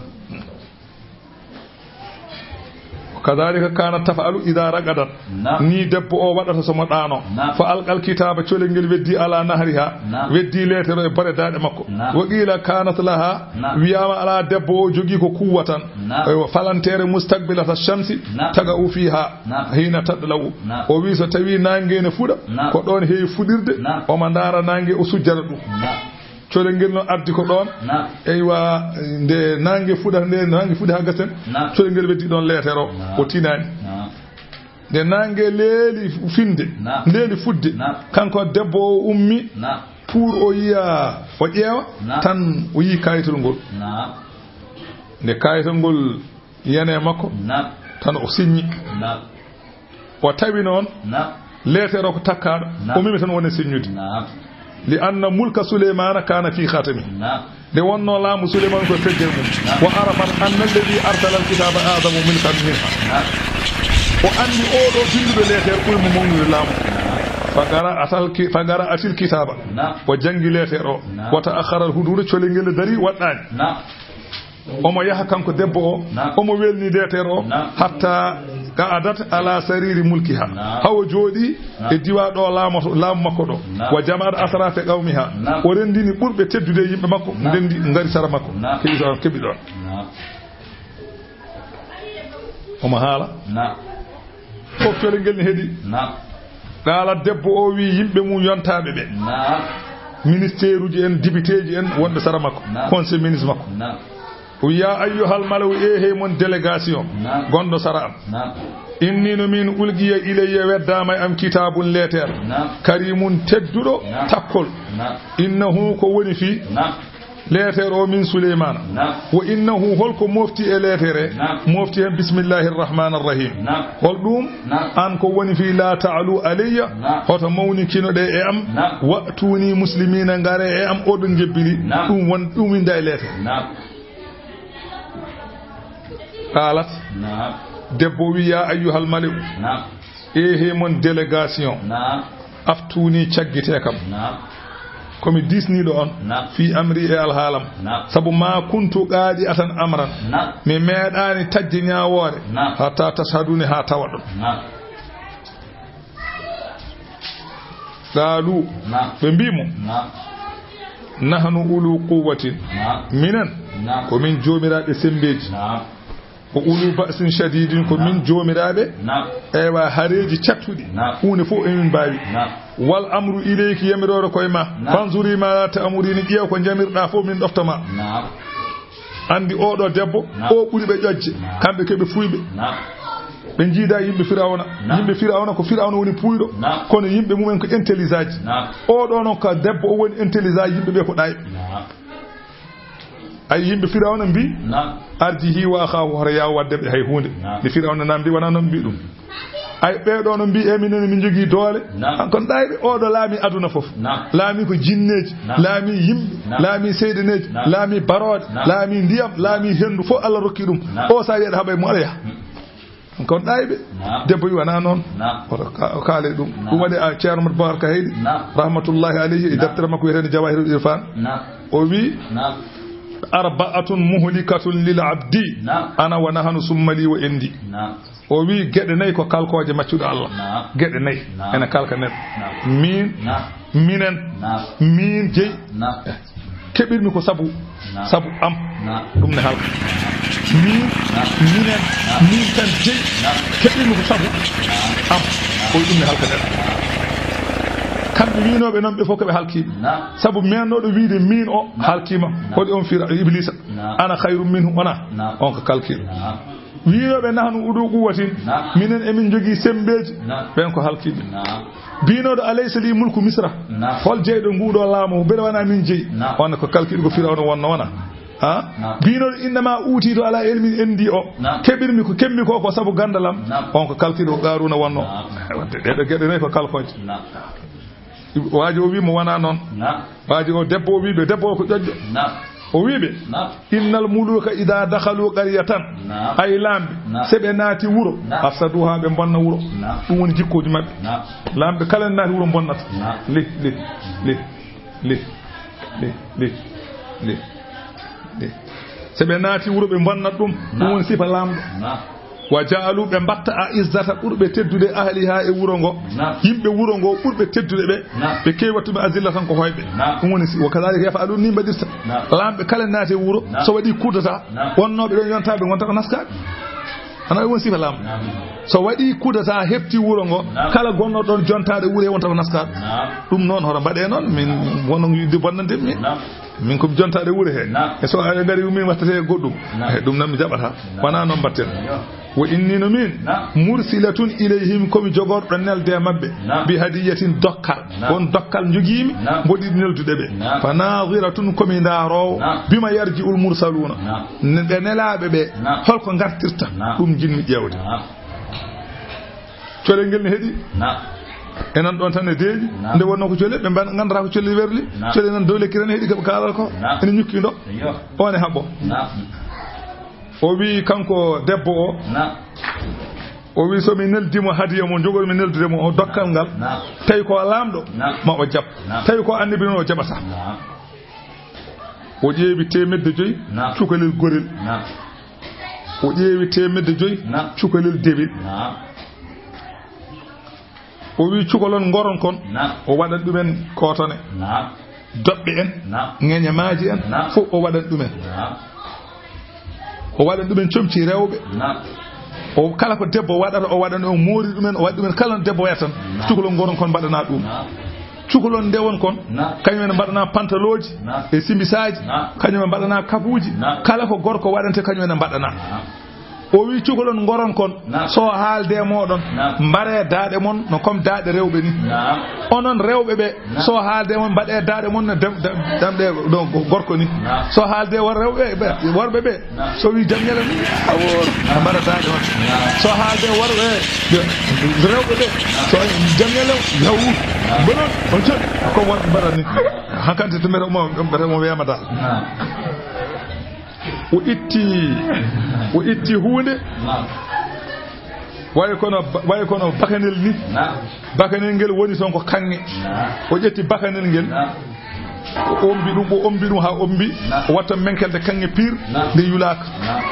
Kadhalika kanat taf'alu idha raqadat. Naam. Ni debbo o waɗata so mo ɗaano. Naam. Fa alqal kitaba, colel ngel weddi ala nahriha. Naam. Weddi leetere e bore daaɗe makko. Naam. Wa qila kanat laha. Naam. Wiyama ala debbo o jogii ko kuwwa tan. Naam. Eywa, falantere mustaqbilata shamsi. Naam. Taga'u fiha. Naam. Hina tadla'u. Naam. O wi so tawi nange ne fuɗa. Naam. Ko ɗon heewi fuɗirde. Naam. Omo ndaara nange, o sujjata ɗum. Naam. Colel ngel no ardi ko ɗoon. Naam. Eywa, nde nange fuɗa, nde nange fuɗi haa gasen. Naam. Colel ngel weddi ɗoon leetere o. Naam. O tinaani. Naam. Nde nange leeli finde, naam, leeli fudde. Naam. Kanko debbo o ummi, naam, pour o yiya, o ƴeewa, naam, tan o yii kaayitol ngol. Naam. Nde kaayitol ngol yani e makko, naam, tan o siññi. Naam. O tawi noon, naam, leetere o ko takkaaɗo, naam, o memi tan woni siññude. Naam. Li anna mulka Suleymana kana fi khatami. Naam. Nde wonno laamu Suleymana ko e feggere mum. Naam. Wa arafat anna alladhi arsala alkitaba a'zamu mulkan minha. Naam. O anndi oo ɗoo binnduɗo leetere ɓuri mo mawnude laamu. Naam. Fa qara'atal ki-, fa qara'atil kitaba. Naam. O janngi leetere o. Naam. Wa ta'akhkhara alhududu, colel ngel dari waɗɗaani. Naam. Omo yaha kanko debbo o, naam, omo welni leetere o, naam, hatta qa'adat ala sariri mulkiha. Naam. Haa o jooɗii, naam, e diiwaa ɗo laamoto, laamu makko ɗo. Naam. Wa jama'at asrafa qawmiha. Naam. O renndini ɓurɓe teddude e yimɓe makko, naam, ndenndi ngari sara makko. Naam. Keɓi ɗo, keɓi ɗon. Naam. Omo haala. Naam. Fof colel ngel ne heɗi. Naam. Qaala debbo o wi yimɓe mum yontaaɓe ɓe. Naam. Ministeeruuji en, dibiteeji en wonɓe sara makko. Naam. Conseil ministre makko. Naam. O wi, "Ya ayyuhal mala'u, e hey mon délégation, naam, gonɗo sara am. Naam. Inni no min ulqiya ilayya, weddaama e am kitaabun leetere. Naam. Karimun tedduɗo, naam, takkol. Naam. Innahu ko woni fii." Naam. Leetere o min Suleymaana. Naam. Wa innahu, holko mofti e leetere? Naam. Mofti hen bismillahir rahmanir rahim. Naam. Hol ɗum? Naam. An ko woni fii la ta'lu alayya, naam, hoto mawnikino ɗe e am. Naam. Wa'tuni muslimina, ngare e am oɗon njebbili. Naam. Ɗum won, ɗum winda e leetere. Naam. Qalat. Naam. Debbo wi, "Ya ayyuhal mali'u." Naam. Ehe mon délégation. Naam. Aftuni, caggite kam. Naam. Ko mi diisniiɗo on. Naam. Fi amri, e alhaalam. Naam. Sabu ma kuntu qaadi'atan amran. Naam. Mi meeɗaani taƴde ñaawoore. Naam. Hatta tashhaduni, haa tawa ɗon. Naam. Qaalu. Naam. Ɓe mbi mo. Naam. Nahnu ulu quwwatin. Naam. Minen. Naam. Ko min joomiraaɓe semmbeeji. Naam. Wa ulu ba'sin shadidin, ko min joomiraaɓe, naam, eywa, hareeji cattuɗi. Naam. Huunde fof emin mbaawi. Naam. Wal amru ilayki, yamiroore koye ma. Naam. Fanzuri ma ta'murini, ƴeew ko njamirɗa fof, min ɗofta ma. Naam. Anndi oɗo debbo, naam, o ɓuri ɓe ƴoƴde. Naam. Kamɓe ko ɓe fuuyɓe. Naam. Ɓe njiida yimɓe Firawna. Naam. Yimɓe Firawna ko Firawna woni puuyɗo. Naam. Kono yimɓe mumen ko intelligent ji. Naam. Oɗo noon ko debbo, o woni intelligent, yimɓe ɓe ko ɗayɓe. Naam. Ay, yimɓe Firawna mbi, naam, arjihi wa akhahu, hoto yaw wadde ɓe hay huunde. Naam. Nde Firawna na mbi, wona noon mbi ɗum. Ay, ɓee ɗoo no mbi, e minen min njogii doole. Naam. An kon ɗayɓe, oɗo laami aduna fof. Naam. Laami ko jinneeji, naam, laami yimɓe, naam, laami seyɗaneeji, naam, laami barooɗe, naam, laami ndiyam, laami henndu fof Allah rokki ɗum. Naam. O sa wiyaɗo haɓay mo aɗa yaha. Mm. Kon ɗayɓe. Naam. Debbo wi, wona noon. Naam. Oto ka-, o kaale ɗum. Naam. Ɗum waɗi a Ceerno Mouhamadou Bacar Kahayɗi, naam, rahmatullahi alayhi, e, naam, deftere makko wiyeteende Jawahirul Irfan. Naam. O wi, naam, "Arba'atun muhlikatun lil abdi." Naam. "Ana wa nahanu summa li wa indi." Naam. O wi geɗe nayi ko kalkooje maccuɗo Allah. Naam. Geɗe nayi. Naam. Ene kalka neɗɗo. Naam. Miin, naam, minen, naam, miin jeyi. Naam. Keɓirmi ko sabu, naam, sabu am. Naam. Ɗum ne halka. Miin, naam, minen, naam, miin tan jeyi. Naam. Keɓirmi ko sabu, naam, am. Ko ɗum ne halka neɗɗo. Kamɓe wiinooɓe noon ɓe fof ko ɓe halkiiɓe. Naam. Sabu meennooɗo wiide miin o, naam, halkiima. Naam. Hoɗi on fira Iblisa. Naam. Ana khayrum minhu, wona? Naam. On ko kalkiiɗo. Naam. Wiinooɓe nahnu ulu quwwatin, naam, minen emin njogii semmbeeji, naam, ɓeen ko halkiiɓe. Naam. Biinooɗo alaysa li mulku Misra, naam, hol jeyɗo nguuɗo laamu, mbeɗa wona min jeyi? Naam. On ko kalkiiɗo, ko Firawna wonno, wona? Ha? Naam. Biinooɗo innama uutiitu ala ilmin indi o, naam, keɓirmi ko keɓmi ko, ko sabu ganndalam. Naam. On ko kalkiiɗo, ko Qaaruuna wonno. Naam. Wadde ɗeeɗo geɗe nayi ko kalkooje. Naam. Waaji o wi mo wona noon. Naam. Waaji o, debbo o wi ɓe, debbo o ko ƴoƴƴo. Naam. O wi ɓe, naam, innal muluka ida dakhalu qaryatan. Naam. Ay laamɓe, naam, se ɓe naati wuro, naam, afsaduha, ɓe bonna wuro. Naam. Ɗum woni jikkooji maɓɓe. Naam. Laamɓe kala naati wuro bonnata. Naam. Li, li, li, li, li, li, li, li. Se ɓe naati wuro ɓe bonnat ɗum. Ɗum, naam, woni sifa laamɗo. Naam. Wa ja'alu, ɓe mbatta, a izzata, ɓurɓe teddude, ahliha, e wuro ngo. Naam. Yimɓe wuro ngo ɓurɓe teddude ɓe. Naam. Ɓe keewi wattuɓe azillatan ko hoyɓe. Naam. Ɗum woni si, wa kadhalika yaf'alun, ni mbaɗirta. Naam. Laamɓe kala naati e wuro, naam, so waɗi coup d'état, naam, wonnooɓe ɗon yontaaɓe ngontata naskaɓe. Hana ɗum woni sifa laamɗo. Naam. So waɗi coup d'état, heɓti wuro ngo, naam, kala gonnoɗo ɗon jontaade wuro he wontata naskaɓe. Naam. Ɗum noon hoto mbaɗe noon, min wonno yiɗde bonnande min. Naam. Min ko mi jontaade wuro he. Naam. E so aɗa ngari min wattate goɗɗum. Naam. E ɗum nan mi jaɓata. Naam. Wona noon mbatten. Yo. Wo inni no min. Naam. Mursilatun ilayhim, ko mi jogorɗo nelde e maɓɓe. Naam. Bi hadiyatin, dokkal. Naam. Won dokkal njogiimi. Naam. Mboɗi neldude ɓe. Naam. Fa naziratun, ko mi ndaaroowo. Naam. Bima yarji'ul mursaluna. Naam. Ne-, ɓe nelaaɓe ɓe. Naam. Holko ngartirta? Naam. Ɗum jinmi ƴeewde. Naam. Colel ngel ne heɗi. Naam. E nan ɗon tan e deeƴi. Naam. Nde wonnoo ko colel, ɓe mban-, nganndataa ko colel werli. Naam. Colel nan dow lekki tan heɗi, ko ɓe kaalata ko. Naam. Ene ñukki ɗo. Yo. O ne haɓɓo. Naam. O wi kanko debbo o. Naam. O wi so mi neldi mo hadiya mo jogori mi neldude mo o dokkal ngal. Naam. Tawi ko laamɗo, naam, ma o jaɓ. Naam. Tawi ko annabi noon o jaɓata. Naam. O ƴeewi teemedde joyi, naam, cukalel gorel. Naam. O ƴeewi teemedde joyi, naam, cukalel dewel. Naam. O wi cukalon ngoron kon, naam, o waɗan ɗumen kootone. Naam. Doɓɓe en, naam, ŋeñamaaji en, naam, fof o waɗan ɗumen. Naam. O waɗan ɗumen comci rewɓe. Naam. O kala ko debbo waɗata, o waɗan, o moori ɗumen, o waɗi ɗumen kala no debbo waɗata tan. Naam. Cukalon ngoron kon mbaɗana ɗum. Naam. Cukalon ndewon kon, naam, kañum en mbaɗana pantalooji, naam, e simisaaji, naam, kañum en mbaɗana kabuuji, naam, kala ko gorko waɗante kañum en mbaɗana. Naam. O wi cukalon ngoron kon, naam, so haalde e mooɗon, naam, mbare daaɗe mon no comme daaɗe rewɓe ni. Naam. Onon rewɓe ɓe, naam, so haalde e mon mbaɗe daaɗe mon no dem-, dem-, damɗe ɗo go-, gorko ni. Naam. So haalde wor rewɓe ɓe, worɓe ɓe, naam, so wi jam ñalawma, a woor, naam, mbara daaɗe on. Naam. So haalde worɓe, rewɓe ɓe, naam, so jam ñalawma, yawuur. Naam. Mbonon, on cot, ko worɓe mbaɗa ni. Naam. Hankante to mbiyata mo, mbiyata mo wiyama dal. Naam. O itti, o itti huunde. Naam. Wayi kono, wayi kono bakanel ni. Naam. Bakanel ngel woni toon ko kaŋŋe. Naam. O ƴetti bakanel ngel. Naam. O ombi ɗum, o ombi ɗum haa ombi. Naam. O watta menkelde kaŋŋe pir. Naam. Nde yulaaka. Naam.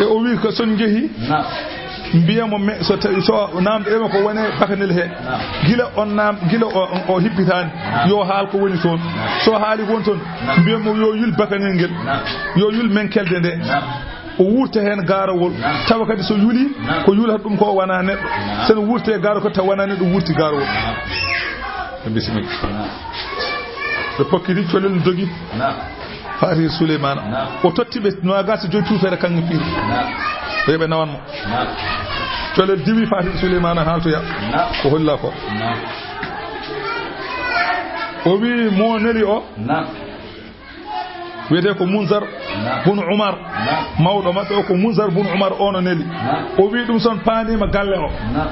E o wi ko son njehi. Naam. Mbiya mo me-, so tawi, so naamnde ma ko wone bakanel he. Naam. Gila on naam, gila o, o, o hippitaani. Naam. Yo haal ko woni toon. Naam. So haali ko woni toon, naam, mbiya mo yo yul bakanel ngel. Naam. Yo yul menkelde nde. Naam. O wurta heen gaarawol. Naam. Tawa kadi so yuli, naam, ko yulata ɗum ko wona neɗɗo. Naam. Sen wurte gaaro ko tawa wona neɗɗo wurti gaarawol. Naam. Bisimilla. Naam. Ɓe pokkiti colel dogi. Naam. Faati Suleymaana. Naam. O totti ɓe noogaas e joyi tuufeere kaŋŋe piiri. Naam. Ɓe ɓe nawan mo. Naam. Colel diwi Faati Suleymaana haaltoya. Naam. Ko holla ko. Naam. O wi mo neli o. Naam. Wiyetee ko Munzar, naam, bun Umar. Naam. Mawɗo maɓɓe o ko Munzar bun Umar, o no neli. Naam. O wi ɗum son paanima galle o. Naam.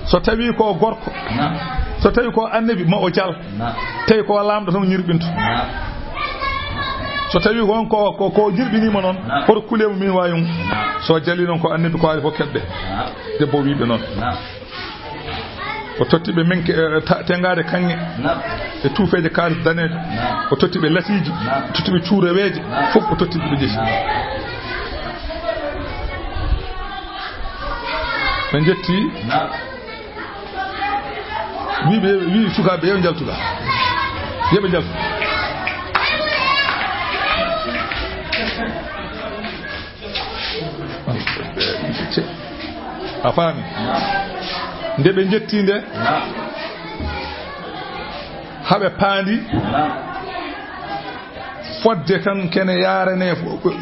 So tawi ko gorko, naam, so tawi ko annabi, ma o jal. Naam. Tawi ko laamɗo tan ñirɓinto. Naam. So tawi ko on ko, ko, ko ñirɓinima noon, naam, hoto kulemo min wawi on. Naam. So jali noon ko annabi ko ari fof keɓɓe. Naam. Debbo wiɓe noon. Naam. O totti ɓe menke, eh, ta-, tengaade kaŋŋe. Naam. E tuufeeje kaalis daneejo. Naam. O totti ɓe lasiiji. Naam. O totti ɓe cuureweeje. Naam. Fof o totti ɓe ƴetti. Naam. Ɓe njetti. Naam. Wi ɓe, wi sukaaɓe, yo njaltu ga. Yo ɓe njaltu. A faami? Naam. Nde ɓe njetti nde, naam, haɓe paandi. Naam. Fodde kan kene yaarane,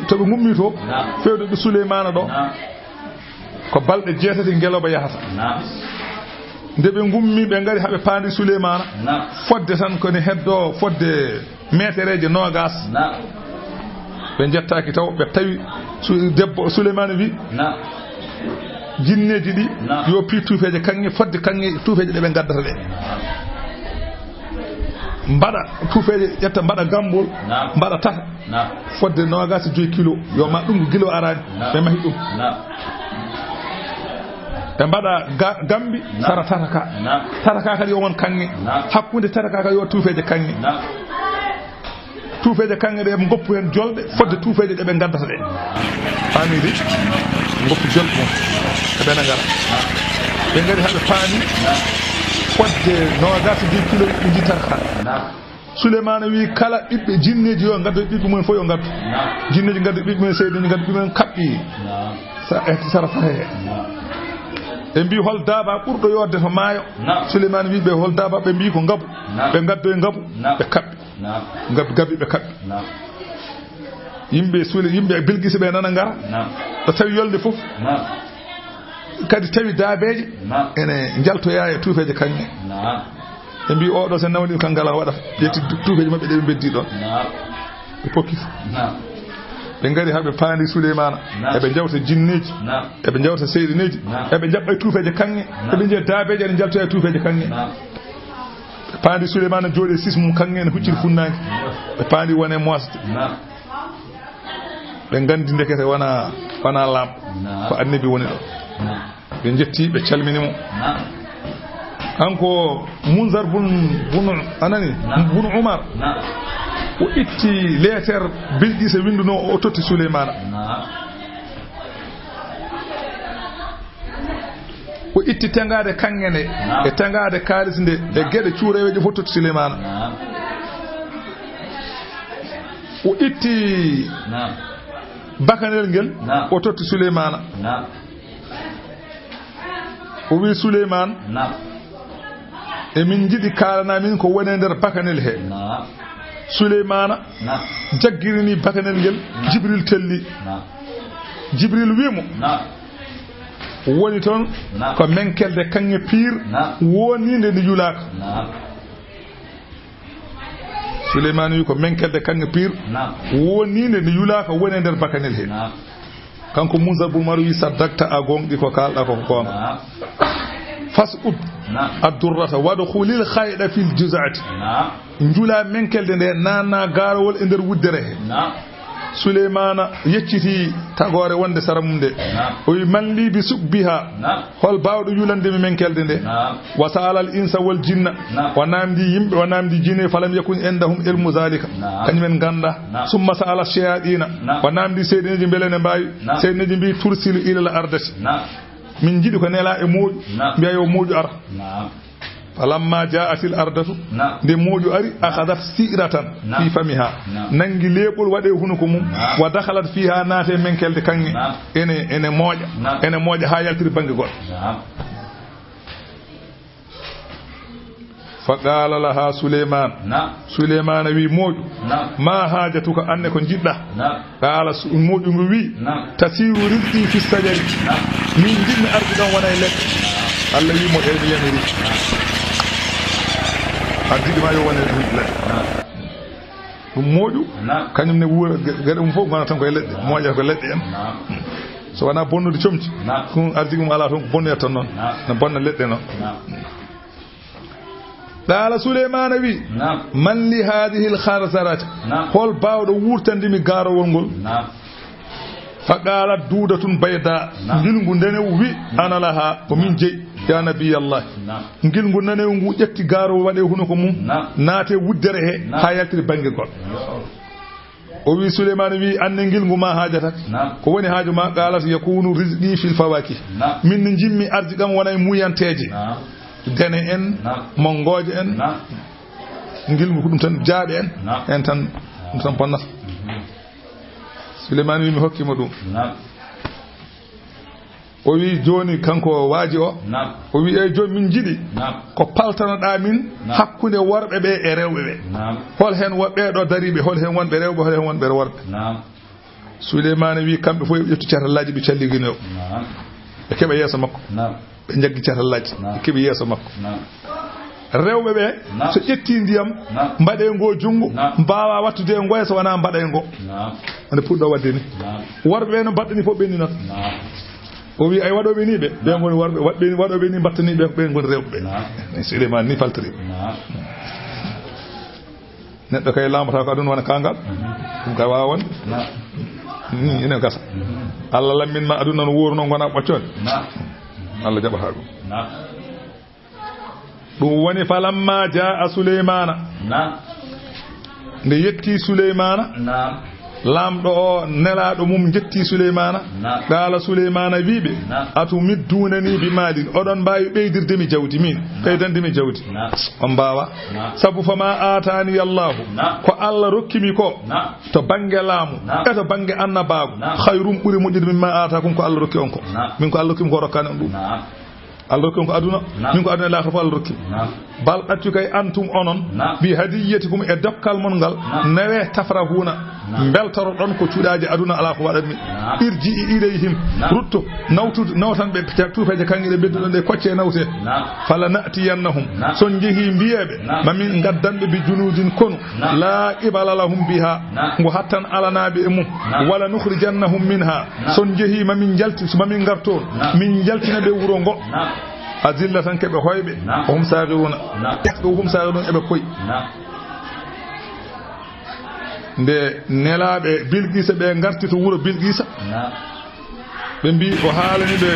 to ɓe ngummi to, naam, fewde ɓe Suleymaana ɗo. Naam. Ko balɗe jeetati ngeloba yahata. Naam. Nde ɓe ngummi, ɓe ngari haa ɓe paandi Suleymaana. Naam. Fodde tan ko ne heddoo fodde meetereeje noogaas. Naam. Ɓe njettaaki taw, ɓe tawi Su-, debbo Suleymaana wi, naam, jinneeji ɗi, naam, yo piiw tuufeeje kaŋŋe, fodde kaŋŋe tuufeeje ɗe ɓe ngaddata ɗe. Mbaɗa tuufeeje, ƴetta, mbaɗa gammbol, naam, mbaɗa tata. Naam. Fodde noogaas e joy kilo, yo ma ɗum ko gilo araani. Naam. Ɓe mahi ɗum. Naam. Ɓe mbaɗa ga-, gambi, naam, sara tata ka. Naam. Tata ka kadi yo won kaŋŋe. Naam. Hakkunde tata ka kadi yo tuufeeje kaŋŋe. Naam. Tuufeeje kaŋŋe ɗe, ɓe ngoppu heen jolɗe, fodde tuufeeje ɗe ɓe ngaddata ɗe. Faami de? Ngoppu jolɗe mum. E ɓe na ngara. Ɓe ngari haa ɓe paami. Fodde noogaas e joy kilo ɓe nji tata ka. Naam. Suleymaana wi kala ɓiɓɓe jinneeji yo ngaddo ɓiɓɓe mum fof yo ngaddu. Naam. Jinneeji ngaddo ɓiɓɓe mum, seyɗineeji ngaddo ɓiɓɓe mum, kaɓɓi. Naam. Sa-, eh, sara sara he. Naam. Ɓe mbi hol daaba ɓurɗo yodde to maayo? Naam. Suleymaana wi ɓe hol daaba? Ɓe mbi ko ngabu. Naam. Ɓe ngaddoyi ngabu, naam, ɓe kaɓɓi. Naam. Ngabi, ngabi ɓe kaɓɓi. Naam. Yimɓe Sule-, yimɓe Bilkisa ɓe nana ngara. Naam. Ɗo tawi yolnde fof. Naam. Kadi tawi daabeeje, naam, ene njaltoyaa e tuufeeje kaŋŋe. Naam. Ɓe mbi oɗo sen nawni kan ngala waɗata. Yetti du-, tuufeeje maɓɓe ɗe ɓe mbeddi ɗon. Naam. Ɓe pokki. Naam. Ɓe ngari haa ɓe paandi Suleymaana. Naam. Eɓe njawta jinneeji. Naam. Eɓe njawta seyɗineeji. Naam. Eɓe njaɓɓa e tuufeeje kaŋŋe. Naam. Eɓe njiya daabeeje ene njaltoyaa e tuufeeje kaŋŋe. Naam. Ɓe paandi Suleymaana jooɗi e sis mum kaŋŋe ene hucciri funnaange. Ɓe paandi wone moosde. Naam. Ɓe nganndi ndekete wona, wona laamɗo. Naam. Ko annabi woni ɗo. Naam. Ɓe njetti, ɓe calmini mo. Naam. Kanko Munzar bun, bun, anani? Naam. Bun Umar. Naam. O itti leeter Bilkiisa winndunoo, o totti Suleymaana. Naam. O itti teŋaade kaŋŋe nde, naam, e teŋaade kaalis nde, e geɗe cuureweeje fof totti Suleymaana. Naam. O itti, naam, bakanel ngel, naam, o totti Suleymaana. Naam. O wi Suleymaan, naam, emin njiɗi kaalana min ko woni e nder bakanel he. Naam. Suleymaana, naam, jaggirini bakanel ngel, naam, Jibril telli. Naam. Jibril wi mo, naam, woni toon, naam, ko menkelde kaŋŋe piir, naam, woniinde nde yulaaka. Naam. Suleymaana wi ko menkelde kaŋŋe piir, naam, woniinde nde yulaaka woni e nder bakanel he. Naam. Kanko Muusa bun Umar wi, saddakta, a gooŋɗi, ko kaalɗa ko, ko goonga. Naam. Fas'ud, naam, ad-durrata wadkhulil khayda fil juz'ati. Naam. Njula menkelde nde, naanna gaarowol e nder wuddere he. Naam. Suleymaana yecciti tagoore wonde sara mum nde. Naam. O wi, man li bi sukbiha. Naam. Hol baawɗo yulande mi menkelde nde? Naam. Wa sa'ala al insa wal jinna. Naam. O naamndi yimɓe, o naamndi jine, falam yakun indahum ilmu zalika. Naam. Kañum en ngannda. Naam. Summa sa'ala shayatina. Naam. O naamndi seyɗineeji mbele ne mbaawi. Naam. Seyɗineeji mbi, tursilu ila al ardati. Naam. Min njiɗi ko nela e mooƴu. Naam. Mbiya yo mooƴu ar. Naam. Falamma ja'atil ardatu. Naam. Nde mooƴu ari, akhadat si'ratan, naam, fi famiha. Naam. Nanngi leeɓol waɗe hunuko mum. Naam. Wa dakhalat fiha, naate menkelde kaŋŋe. Naam. Ene, ene mooƴa. Naam. Ene mooƴa haa yaltiri bannge goɗɗo. Naam. Fa qala laha Suleyman. Naam. Suleymaana wi mooƴu. Naam. Ma hajatuka, anne ko njiɗɗa? Naam. Qala su-, mooƴu ngu wi, naam, tasiru rizqi fi sajari. Naam. Min njiɗmi ardi ɗon wona e leɗɗe. Naam. Allah wi mo, eyi mi yamiri. Naam. Ardi ma yo wona e leɗɗe. Naam. Ɗum mooƴu, naam, kañum ne wuura ge-, geɗe mum fof ngona tan ko e leɗɗe. Naam. Mooƴata ko leɗɗe en. Naam. So wona bonnude comci, naam, ɗum ardi mum alaa toon, bonnoyat tan noon. Naam. No bonna leɗɗe noon. Naam. Qala Suleymaana wi, naam, man li hadhihi al kharzarati? Naam. Hol baawɗo wuurtande mi gaarowol ngol? Naam. Fa qalat duudatun bayda. Naam. Ngilngu ndanewu wi, ana laha, ko min jeyi, ya nabiyallah. Naam. Ngilngu ndanewu ngu ƴetti gaarowol waɗe hunuko mum, naam, naate wuddere he, naam, haa yaltiri bannge goɗɗo. Yo. O wi Suleymaana wi, "Anne ngilngu ma haajata?" Naam. "Ko woni haaju ma?" "Qaalat yakunu rizqi fil fawaakih." Naam. "Min ne njimmi ardi kam wona e muuyanteeje. Naam. Gene en, naam, mongooje en." Naam. "Ngilngu ko ɗum tan jaaɓe en." Naam. "En tan, ɗum tan bonnata." Mhm. Suleymaana wi, "Mi hokki mo ɗum." Naam. O wi, "Jooni kanko waaji o?" Naam. O wi, "Eey, jooni min njiɗi, naam, ko paltanoɗaa min, naam, hakkunde worɓe ɓe e rewɓe ɓe. Naam. Hol heen wo-, ɓee ɗo dariiɓe, hol heen wonɓe rewɓe, hol heen wonɓe worɓe?" Naam. Suleymaana wi, "Kamɓe fof yo ɓe ƴettu catallaaji, ɓe calligino, naam, ɓe keɓa yeeso makko." Naam. Ɓe njaggi catallaaji, naam, ɓe keɓi yeeso makko. Naam. Rewɓe ɓe, naam, so ƴetti ndiyam, naam, mbaɗe ngo junngo, naam, mbaawa wattude e ngoya so wonaa mbaɗa e ngo. Naam. Wonde puɗɗo waɗde ni. Naam. Worɓe ɓe no mbaɗɗani fof ɓenni noon. Naam. O wi, "Ay, waɗooɓe ni ɓe, ɓe ngoni worɓe, waɗɓe ni, waɗooɓe ni mbaɗtani ɓe, ɓe ngoni rewɓe ɓe." Naam. Suleymaana ni faltori. Naam. Neɗɗo kay laamata ko aduna wona kangal. Mhm. Ɗum kay waawa wonde. Naam. Ni ina gasa. Mhm. Allah lammin ma aduna no wuurno ngona ɓoccode. Naam. Allah jaɓata ɗum. Naam. Ɗum woni falamma jaa Suleymaana. Naam. Nde yetti Suleymaana. Naam. Laamɗo o nelaaɗo mum njetti Suleymaana. Naam. Qaala Suleymaana wi ɓe, naam, "Atumidduunanii bi maalin, oɗon mbaawi ɓeydirde mi jawdi min, naam, ɓeydande mi jawdi?" Naam. On mbaawa. Naam. Sabu famaa aataani Allaahu, naam, ko Allah rokki mi ko, naam, to bannge laamu, naam, e to bannge annabaagu, naam, khayrun ɓuri moƴƴude mimmaa aataakum ko Allah rokki on ko. Naam. Min ko Allah rokki mi ko rokkaani on ɗum. Naam. Allah rokki on ko aduna, naam, min ko aduna e laakhira fof Allah rokki. Naam. Bal ɗaccu kay antum onon, naam, bi hadiyyatikum e dokkal mon ngal, naam, nawe tafrahuuna, naam, mbeltoroɗon ko cuuɗaaji aduna alaa ko waɗat mi. Naam. Irji'i ilayhim, naam, rutto, nawtude, nawtan ɓe te-, tuufeeje kaŋŋe ɗe mbedduɗon ɗe kocce nawte. Naam. Fala na'tiyannahum. Naam. So on njehii mbiyee ɓe, naam, ma min ngaddan ɓe bi junudin konu. Naam. Laa qibala lahum biha. Naam. Ngo hattan alanaaɓe e mum. Naam. Wala nukhrijannahum minha. Naam. So on njehii ma min njalti, so ma min ngartoon. Naam. Min njaltina ɓe wuro ngo. Naam. Azillatan keɓe hoyɓe. Naam. Wa hum saghiruna. Naam. Wa hum saghirun eɓe koy. Naam. Nde nelaaɓe Bilqiisa ɓe ngarti to wuro Bilqiisa. Naam. Ɓe mbi o haalani ɓe,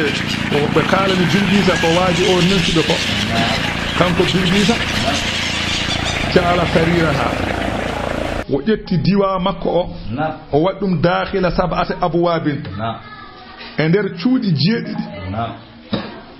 ko ɓe kaalani Bilqiisa ko waaji o nelti ɓe ko. Naam. Kanko Bilqiisa, naam, ja'ala sariraha. O ƴetti diwa makko o. Naam. O waɗi ɗum daakhila sab'ati abwaabin. Naam. E nder cuuɗi jeeɗiɗi. Naam.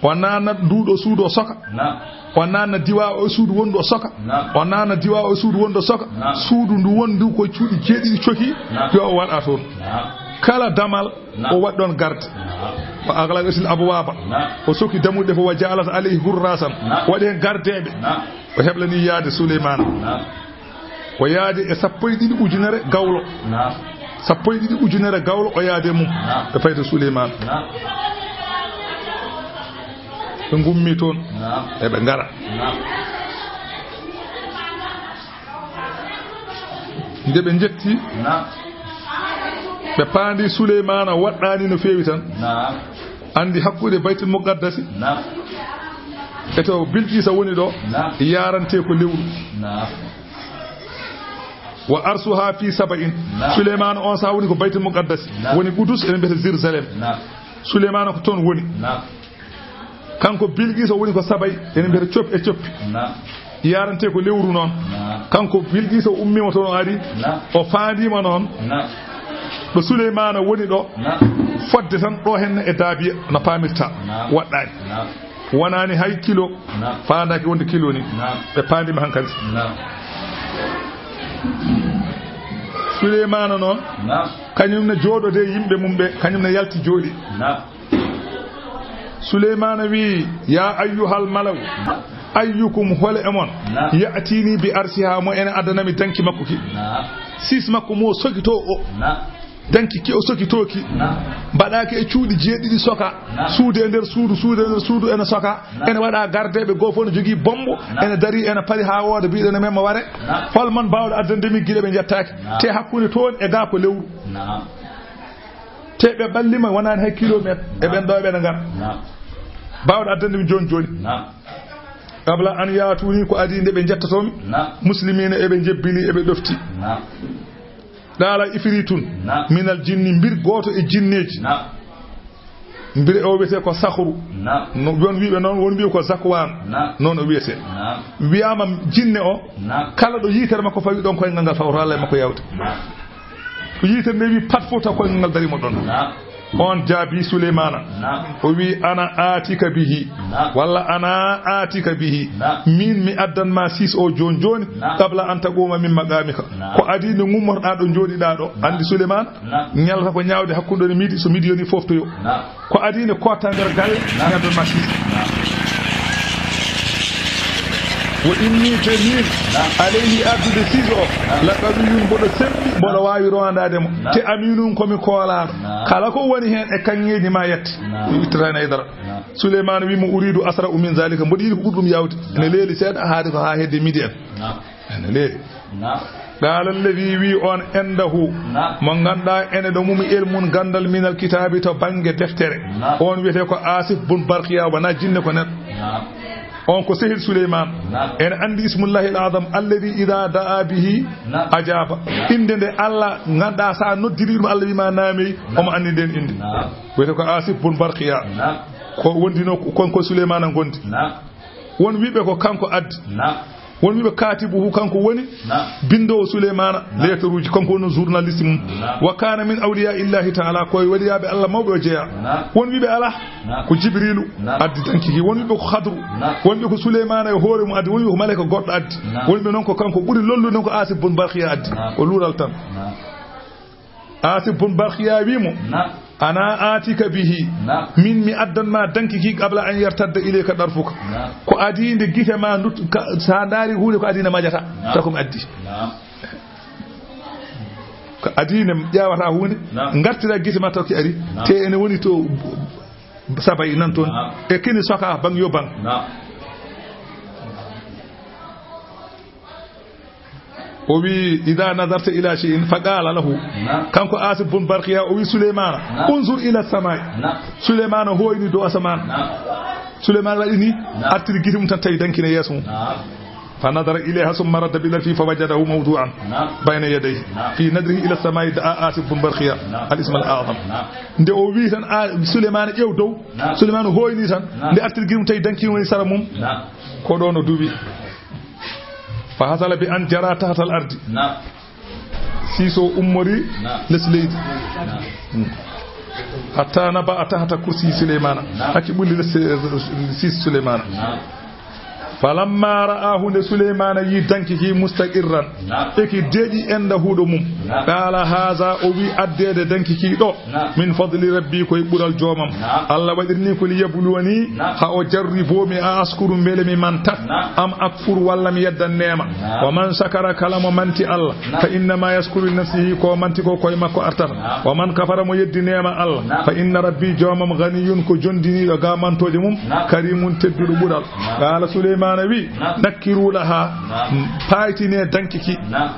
O naatna nduuɗo suudu o soka. Naam. O naatna diwa o suudu wondu o soka. Naam. O naatna diwa o suudu wondu o soka. Naam. Suudu ndu wondu ko cuuɗi jeeɗiɗi coki. Naam. Yo o waɗa toon. Naam. Kala damal, naam, o waɗi ɗon garde. Naam. O aghlaqa tilkal abwaaba. Naam. O soki dammuɗe fof, wa ja'ala alayha hurrasan. Naam. O waɗi heen gardeeɓe. Naam. O heblani yaade Suleymaana. Naam. O yaadi e sappo e ɗiɗi ujunere gawlo. Naam. Sappo e ɗiɗi ujunere gawlo o yaadi e mum. Naam. Ɓe payi to Suleymaana. Naam. Ɓe ngummi toon. Naam. Eɓe ngara. Naam. Nde ɓe njetti, naam, ɓe paandi Suleymaana waɗɗaani no feewi tan. Naam. Anndi hakkunde Baytul Muqaddasi, naam, e to Bilqiisa woni ɗo, naam, yaarantee ko lewru. Naam. Wa arsuha fi Saba'in. Naam. Suleymaana on saha woni ko Baytul Muqaddasi. Naam. Woni Qudus, ene mbiyata Jérusalem. Naam. Suleymaana ko toon woni. Naam. Kanko Bilqiisa woni ko Sabay, ene mbiyata coppi e coppi. Naam. Yaarantee ko lewru noon. Naam. Kanko Bilqiisa o ummiima toon o ari. Naam. O faandiima noon. Naam. Ɗo Suleymaana woni ɗo. Naam. Fodde tan ɗo henne e Daabiya no paamirta. Naam. Waɗɗaani. Naam. Wonaani hay kilo. Naam. Faandaaki wonde kilo ni. Naam. Ɓe paandiima hankadi. Naam. Suleymaana noon. Naam. Kañum ne jooɗodee yimɓe mum ɓe, kañum ne yalti jooɗi. Naam. Suleymaana wi, "Ya ayyuhal malaw, ayyukum, hole e mon, naam, ya'tini bi arshiha, mo ene addanami danki makko ki." Naam. Siis makko mo sokitoo o. Naam. Danki ki o sokitoo ki. Naam. Mbaɗaaki e cuuɗi jeeɗiɗi soka. Naam. Suudu e nder suudu, suudu e nder suudu ene soka. Naam. Ene waɗa gardeeɓe, goo fof ne jogii bommbo. Naam. Ene darii, ene parii haa wooda, mbiɗen e memma ware. Naam. Hol mon mbaawɗo addande min gila ɓe njettaaki? Naam. Te hakkunde toon e gaa ko lewru. Naam. Te ɓe ɓallima wonaani hay kilomètre e ɓen ɗo e ɓen ngara. Naam. Baawɗo addande mi jooni jooni. Naam. Qabla an yaatuni, ko adii nde ɓe njettotoo mi. Naam. Muslimiina eɓe njebbini, eɓe ɗofti. Naam. Qaala ifritun, naam, minal jinni, mbir gooto e jinneeji. Naam. Mbir o wiyetee ko Sahru. Naam. No, won wiiɓe noon, won mbiyi ko Zakwaan. Naam. Noon o wiyetee. Naam. Wiyaama jinne o, naam, kala ɗo yitere makko fawi ɗon koyngal ngal fawta Allah e makko yawde. Naam. O yiitere nde wi pat fof taw koyngal ngal dari mo ɗon. Naam. On jaabi Suleymaana. Naam. O wi, "Ana aatika bihi." Naam. Walla, "Ana aatika bihi." Naam. Min mi addan ma siis o jooni jooni. Naam. "Qabla an taquuma min maqaamika." Naam. Ko adii nde ngummotoɗaa ɗo njooɗiɗaa ɗo. Naam. Anndi Suleymaana, naam, ñalata ko ñaawde hakkunde ɗo ne miidi, so miidi yoni fof toyo. Naam. Ko adii nde kootta nder galle, naam, mi addan ma siis. Naam. Wa inni, te min, naam, alayhi ardude siis o, naam, la qawiyyun, mboɗo selli, mboɗo, naam, waawi roondaade mo. Naam. Te aminun ko mi koolaaɗo. Naam. Kala ko woni heen e kaŋŋeeji ma yette. Naam. Ittata heen hay dara. Naam. Suleymaana wi mo, "Uriidu asra'u min zaalika." Mboɗo yiɗi ko ɓuri ɗum yaawde. Naam. Ene leeli seeɗa, haade ko haa hedde midi en. Naam. Ene leeli. Naam. Qaala alladhi, wi on, indahu, naam, mo ngannduɗaa ene ɗo mum ilmun, ganndal, minal kitaabi, to bannge deftere. Naam. On wiyetee ko Aasif bun Barkiya, wonaa jinne, ko neɗɗo. Naam. On ko sehil Suleymaan. Naam. Ene anndi ismullahi al-azam, alladhi idha da'a bihi, naam, ajaaba. Naam. Innde nde Allah ngannduɗaa so a noddirii ɗum, Allah wii ma naamey, naam, omo anndi ndeen innde. Naam. Wiyetee ko Aasif bun Barkiya. Naam. Ko wondino kon ko Suleymaana ngondi. Naam. Won wiiɓe ko kanko addi. Naam. Won wiiɓe kaatibuhu, kanko woni, naam, binndoowo Suleymaana, naam, leetaruuji, kanko woni journaliste mum. Naam. Wa kaana min awliyaa illahi taala, ko e waliyaaɓe Allah mawɓe o jeyaa. Naam. Won wiiɓe alaa, naam, ko Jibriilu, naam, addi danki ki. Won wiiɓe ko Khadru. Naam. Won wiiɓe ko Suleymaana e hoore mum addi. Won wiiɓe ko maleyka goɗɗo addi. Naam. Won wiiɓe noon ko kanko ɓuri lollude, noon ko Aasif bun Barkiya addi. Naam. Ko luural tan. Naam. Aasif bun Barkiya wi mo, naam, "Ana aatika bihi." Naam. Min mi addan ma danki ki, "qabla an yartadda ilayka darfuka." Naam. Ko adii nde gite ma ndut-, ka, so a ndaari huunde ko adii nde majata. Naam. Taw ko mi addi. Naam. Ko adii nde ƴeewata huunde, naam, ngartira gite ma taw ki ari. Naam. Te ene woni to Sabay nan toon. Naam. E kini soka bang yo bang. Naam. O wi, "Idha nazarta ila shay'in," fa qala lahu. Naam. Kanko Aasif bun Barkiya, o wi Suleymaana, naam, "Unzur ila samai." Naam. Suleymaana hooyni dow asamaan. Naam. Suleymaana waɗi ni, naam, artiri gite mum tan tawi danki ne yeeso mum. Naam. Fa nadara ilayha summa radda bi darfi fa wajadahu mawdu'an, naam, bayna yadayhi. Naam. Fi nadrihi ila samai da'a Aasif bun Barkiya, naam, al ism al a'zam. Naam. Nde o wi tan, a, Suleymaana ƴeew dow. Naam. Suleymaana hooyni tan. Naam. Nde artiri gite mum tawi danki woni sara mum. Naam. Ko ɗoon o duwi. Fa hasala bi an jara tahtal ardi. Naam. Siiso ummori, naam, les leydi. Naam. Hmm. Hatta naba tahta kursi Suleymaana. Naam. Hakki ɓulli les, eh, siis Suleymaana. Naam. Falamma ra'ahu, nde Suleymaana yi danki ki mustaqirran. Naam. E ki deeƴi enda huuɗo mum. Naam. Qala haza, o wi addeede danki ki ɗo. Naam. Min fadli rabbi, ko e ɓural joomam. Naam. Allah waɗirni ko li yabluwani, naam, ha o jarribo mi, a askuru, mbele mi mantat, naam, am akfur, walla mi yeddan neema. Naam. Wa man shakara, kala mo manti Allah, naam, fa innama yashkuru li nafsihi, ko manti ko koye makko artata. Naam. Wa man kafara, mo yeddi neema Allah, naam, fa inna rabbi, joomam, ganiyun, ko jondiniiɗo ga mantooje mum, naam, karimun, tedduɗo ɓural. Naam. Qala Suleymaana wi, naam, nakkiru laha, naam, paytine danki ki. Naam.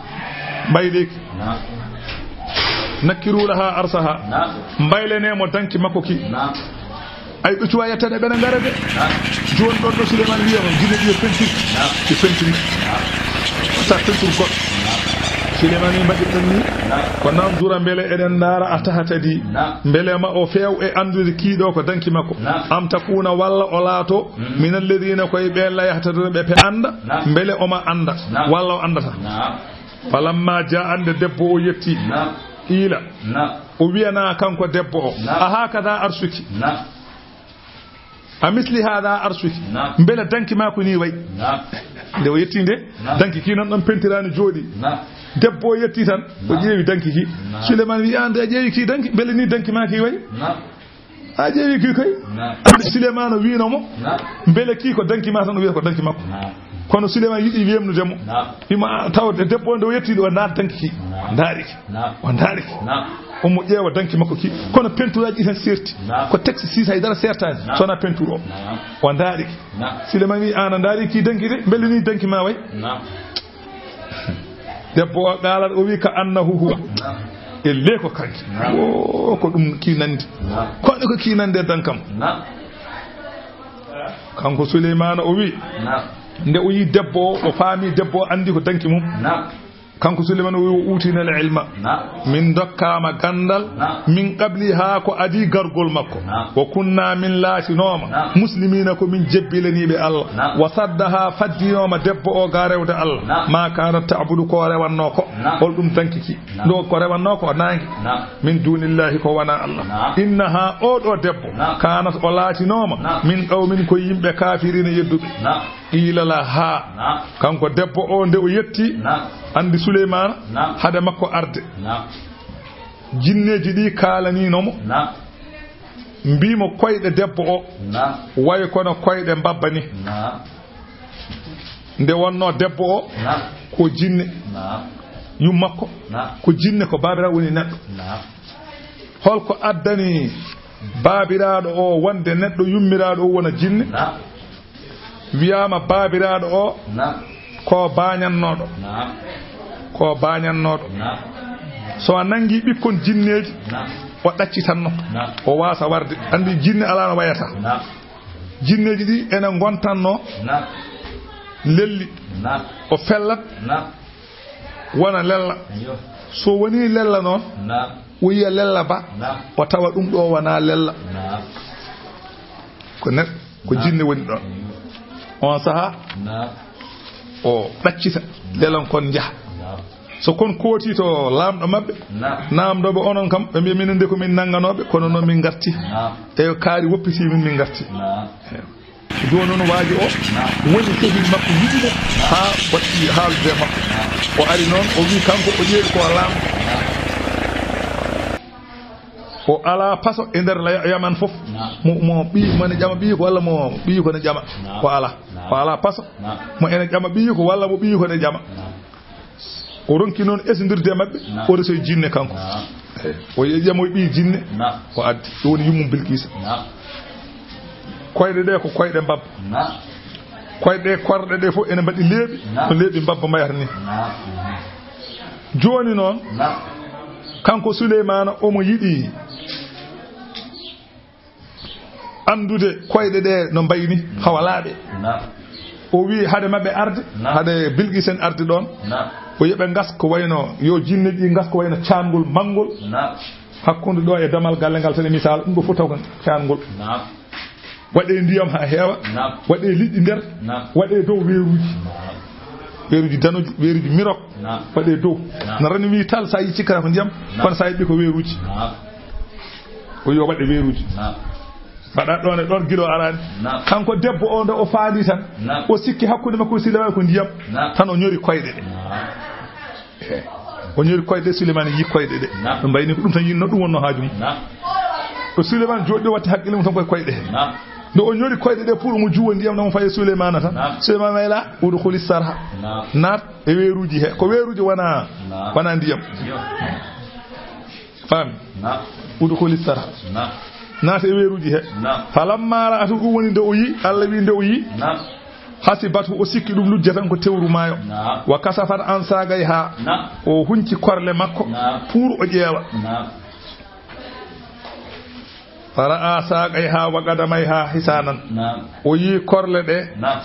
Mbayleki. Naam. Nakkiru laha arsaha. Naam. Mbaylene mo danki makko ki. Naam. Ay, ɗo cuwa yettade ɓena ngara de. Naam. Jooni ɗon ɗo Suleymaana wiya mo, gine ɗiye pentiri. Naam. Ɗi pentiri. Naam. Sa pentur goɗɗo. Naam. Suleymaana wi mbaɗirɗen ni. Naam. Ko nan dura mbele eɗen ndaara a tahatadi. Naam. Mbele ma o feew e anndude kii ɗo ko danki makko. Naam. Am takuna, walla o laato, mm, min alladina, koye ɓe la yahtaduna ɓe pe annda. Naam. Mbele oma annda. Naam. Walla o anndata. Naam. Falamma jaa, nde debbo o yetti. Naam. Qiila. Naam. O wiyana kanko debbo o. Naam. A hakada arsuki. Naam. A misli hada arsuki. Naam. Mbele danki ma ko ni way. Naam. Nde o yetti nde, naam, danki ki nan ɗon pentirani jooɗi. Naam. Debbo o yetti tan, o, naam, ƴeewi danki ki. Naam. Suleymaana wi, "An de a ƴeewi ki danki, mbele ni danki ma ki way?" Naam. A ƴeewi ki koy? Naam. Suleymaana wiino mo, naam, mbele kii ko danki ma tan, o wiya ko danki makko. Naam. Kono Suleymaana yiɗi wemnude mo. Naam. Wima, a, taw de-, debbo o nde o yetti ɗo, o ndaar danki ki. Naam. Ndaari ki. Naam. O mo ƴeewa danki makko ki. Kono penturaaji ɗi tan seerti. Naam. Ko texte six hay dara seertaani. Naam. So wonaa peinture o. Naam. O ndaari ki. Naam. Suleymaana wi, "An a ndaari ki danki de, mbele ni danki ma way?" Naam. Debbo o qaalat, o wi, "Ka annahu huwa." Naam. E le ko kanki. Naam. O, ko ɗum ki nandi. Naam. Ko ɗum ko ki nandi e dankam. Naam. Kanko Suleymaana o wi, naam, nde o yi debbo o, o faami debbo o andi ko danki mum. Naam. Kanko Suleymaana o wi: "Wa uutiina al ilma." Naam. Min ndokkaama ganndal. Naam. Min qabli, haa ko adii gargol makko. Naam. "Wa kunnaa", min laatinooma. Naam. "Muslimiina", ko min jebbilaniiɓe Allah. Naam. "Wa saddahaa", faddinooma debbo o ga rewde Allah. Naam. "Maa kaanat ta'budu", ko rewannoo ko. Naam. Hol ɗum dankiki? Naam. Ndo ko rewannoo ko naange. Naam. "Min duunillaahi", ko wanaa Allah. Naam. "Innahaa", oo ɗo debbo. Naam. "Kaanat", o laatinooma. Naam. "Min qawmin", ko yimɓe, "kaafiriina", yedduɓe. Naam. Qiila lahaa. Naam. Kanko debbo o, nde o yetti, naam, anndi Suleymaana, naam, hade makko arde. Naam. Jinneeji ɗi kaalaniino mo. Naam. Mbii mo koyɗe debbo o, naam, wayi kono koyɗe mbabba ni. Naam. Nde wonnoo debbo o, naam, ko jinne. Naam. Yummakko, naam, ko jinne, ko baabiraaɗo woni neɗɗo. Naam. Holko addani baabiraaɗo o wonde neɗɗo, yummiraaɗo o wona jinne? Naam. Wiyaama baabiraaɗo o, naam, ko baañannooɗo. Naam. Ko baañannooɗo. Naam. So a nanngi ɓikkon jinneeji, naam, o ɗaccitanno. Naam. O waasa warde. Anndi jinne alaa no wayata. Naam. Jinneeji ɗi ene ngontanno, naam, lelli. Naam. O fellat. Naam. Wona lella. Iyo. So woni lella noon, naam, o yiya lella ba, naam, o tawa ɗum ɗo wona lella. Naam. Ko ner-, ko, naam, jinne woni ɗon. Iyo. On saha, naam, o ɗaccita, naam, lelan kon njaha. Naam. So kon kooti to laamɗo maɓɓe, naam, naamɗo ɓe onon kam, ɓe mbiya minen de ko min nannganooɓe, kono noon min ngarti. Naam. E kaari woppiti min, min ngarti. Naam. Jooni noon waaji o, naam, woni sehil makko yiɗi mo, naam, haa waɗi haaldude e makko. Naam. O ari noon, o wi kanko o ƴeewi ko laamɗo. Naam. O alaa paso e nder la-, Yaman fof. Naam. Mo, mo ɓiy mo ne ƴama ɓiy ko walla mo ɓiy ko ne ƴama. Naam. O alaa. Naam. O alaa paso. Naam. Mo ene ƴama ɓiy ko walla mo ɓiy ko ne ƴama. Naam. O ronki noon esondirde e maɓɓe, naam, o resoyi jinne kanko. Naam. Eey. O yehi ƴamoyi ɓiyi jinne, naam, o addi. Ɗum woni yummum Bilkiisa. Naam. Koyɗe ɗe ko koyɗe mbabba. Naam. Koyɗe ɗe, korɗe ɗe fof ene mbaɗi leeɓi, naam, no leeɓi mbabba mbayata ni. Naam. Jooni noon, naam, kanko Suleymaana omo yiɗi anndude koyɗe ɗe no mbayi ni, hawa laaɓe. Naam. O wi hade maɓɓe arde, naam, hade Bilkiisa en arde ɗon. Naam. O yeɓe ngas ko wayno, yo jinne ɗi ngas ko wayno caangol manngol. Naam. Hakkunde ɗo e damal galle ngal, tan e misal, ɗum ɗo fof taw ko caangol. Naam. Waɗe ndiyam haa heewa, naam, waɗe liɗɗi nder, naam, waɗe dow weeruuji. Naam. Weeruuji danuji, weeruuji mirok. Naam. Waɗe dow. Naam. No rani wi tal, sa yi cikkata ko ndiyam, naam, kono sa yi ko weeruuji. Naam. Ko yo waɗe weeruuji. Naam. Mbaɗa ɗon e ɗon gilo arani. Naam. Kanko debbo o, nde o faandi tan, naam, o sikki hakkunde makko e Suleymaana ko ndiyam. Naam. Tan o ñori koyɗe ɗe. Naam. Eh. O ñori koyɗe ɗe, Suleymaana yi koyɗe ɗe. Naam. Ɗum mbayni ko ɗum tan yinno, ɗum wonno haaju mum. Naam. Ɗo Suleymaana jooɗi ɗo watti haqqille mum tan koye koyɗe he. Naam. Nde o ñori koyɗe ɗe pour omo juwa ndiyam, ɗam o fayi e Suleymaana tan. Naam. Suleymaana mayla, "Udkhuli sarha." Naam. Naat e weeruuji he. Ko weeruuji wona, naam, wona ndiyam. Iyo. Faami? Naam. "Udkhuli sarha." Naam. Naata e weeruuji he. Naam. "Falamma ra'atu", ɗum woni nde o yi, Allah wi nde o yi. Naam. "Hasibathu", o sikki ɗum lujja tan ko tewru maayo. Naam. "Wa kashafat an saqayha." Naam. O hunci korle makko. Naam. Pour o ƴeewa. Naam. "Fara'a saqayha wa qadamayha hisanan." Naam. O yi korle ɗe. Naam.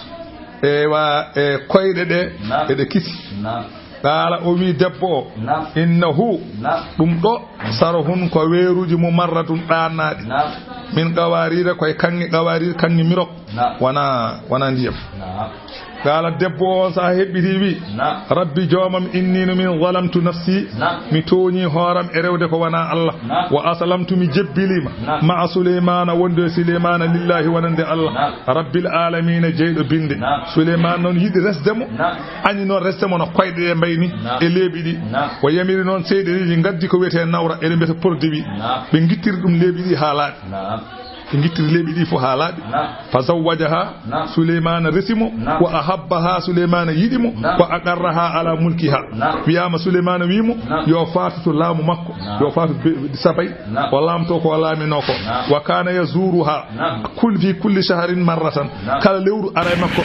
Ewa, e koyɗe ɗe. Naam. Eɗe kisi. Naam. Qaala, o wi debbo o, naam, "Innahu, naam, ɗum ɗo, sarhun ko weeruuji mumarradun ɗaannaaɗi. Naam. Min qawaariira, koye kaŋŋe qawaariir, kaŋŋe mirok. Naam. Wona, wona ndiyam." Naam. Qaala, debbo o on saha heɓɓiti wi, naam, "Rabbi joomam, inni no min zalamtu nafsi, naam, mi tooñi hooram e rewde ko wona Allah. Naam. Wa aslamtu, mi jebbiliima, naam, ma'a Suleymaana, wonde e Suleymaana, lillahi, wonande Allah. Naam. Rabbil aalamiina, jeyɗo binde." Naam. Suleymaana noon yiɗi resde mo. Naam. Añi noon resde mo no koyɗe ɗe mbayi ni, naam, e leeɓi ɗi. Naam. O yamiri noon seyɗeneeji ngaddi ko wiyetee nawra, eɗen mbiyata produit. Naam. Ɓe ngittiri ɗum leeɓi ɗi haa laaɓi. Naam. Ɓe ngittiri leeɓi ɗi fof haa laaɓi. Naam. Fa zawwajaha, naam, Suleymaana resi mo, naam, wa ahabbaha, Suleymaana yiɗi mo, naam, wa aqarraha ala mulkiha. Naam. Wiyaama Suleymaana wii mo, naam, yo faatu to laamu makko, naam, yo faatu be-, Sabay, naam, o laamtoo ko o laaminoo ko. Naam. Wa kana yazuruha, naam, kul-, fi kulli shahrin marratan. Naam. Kala lewru ara e makko.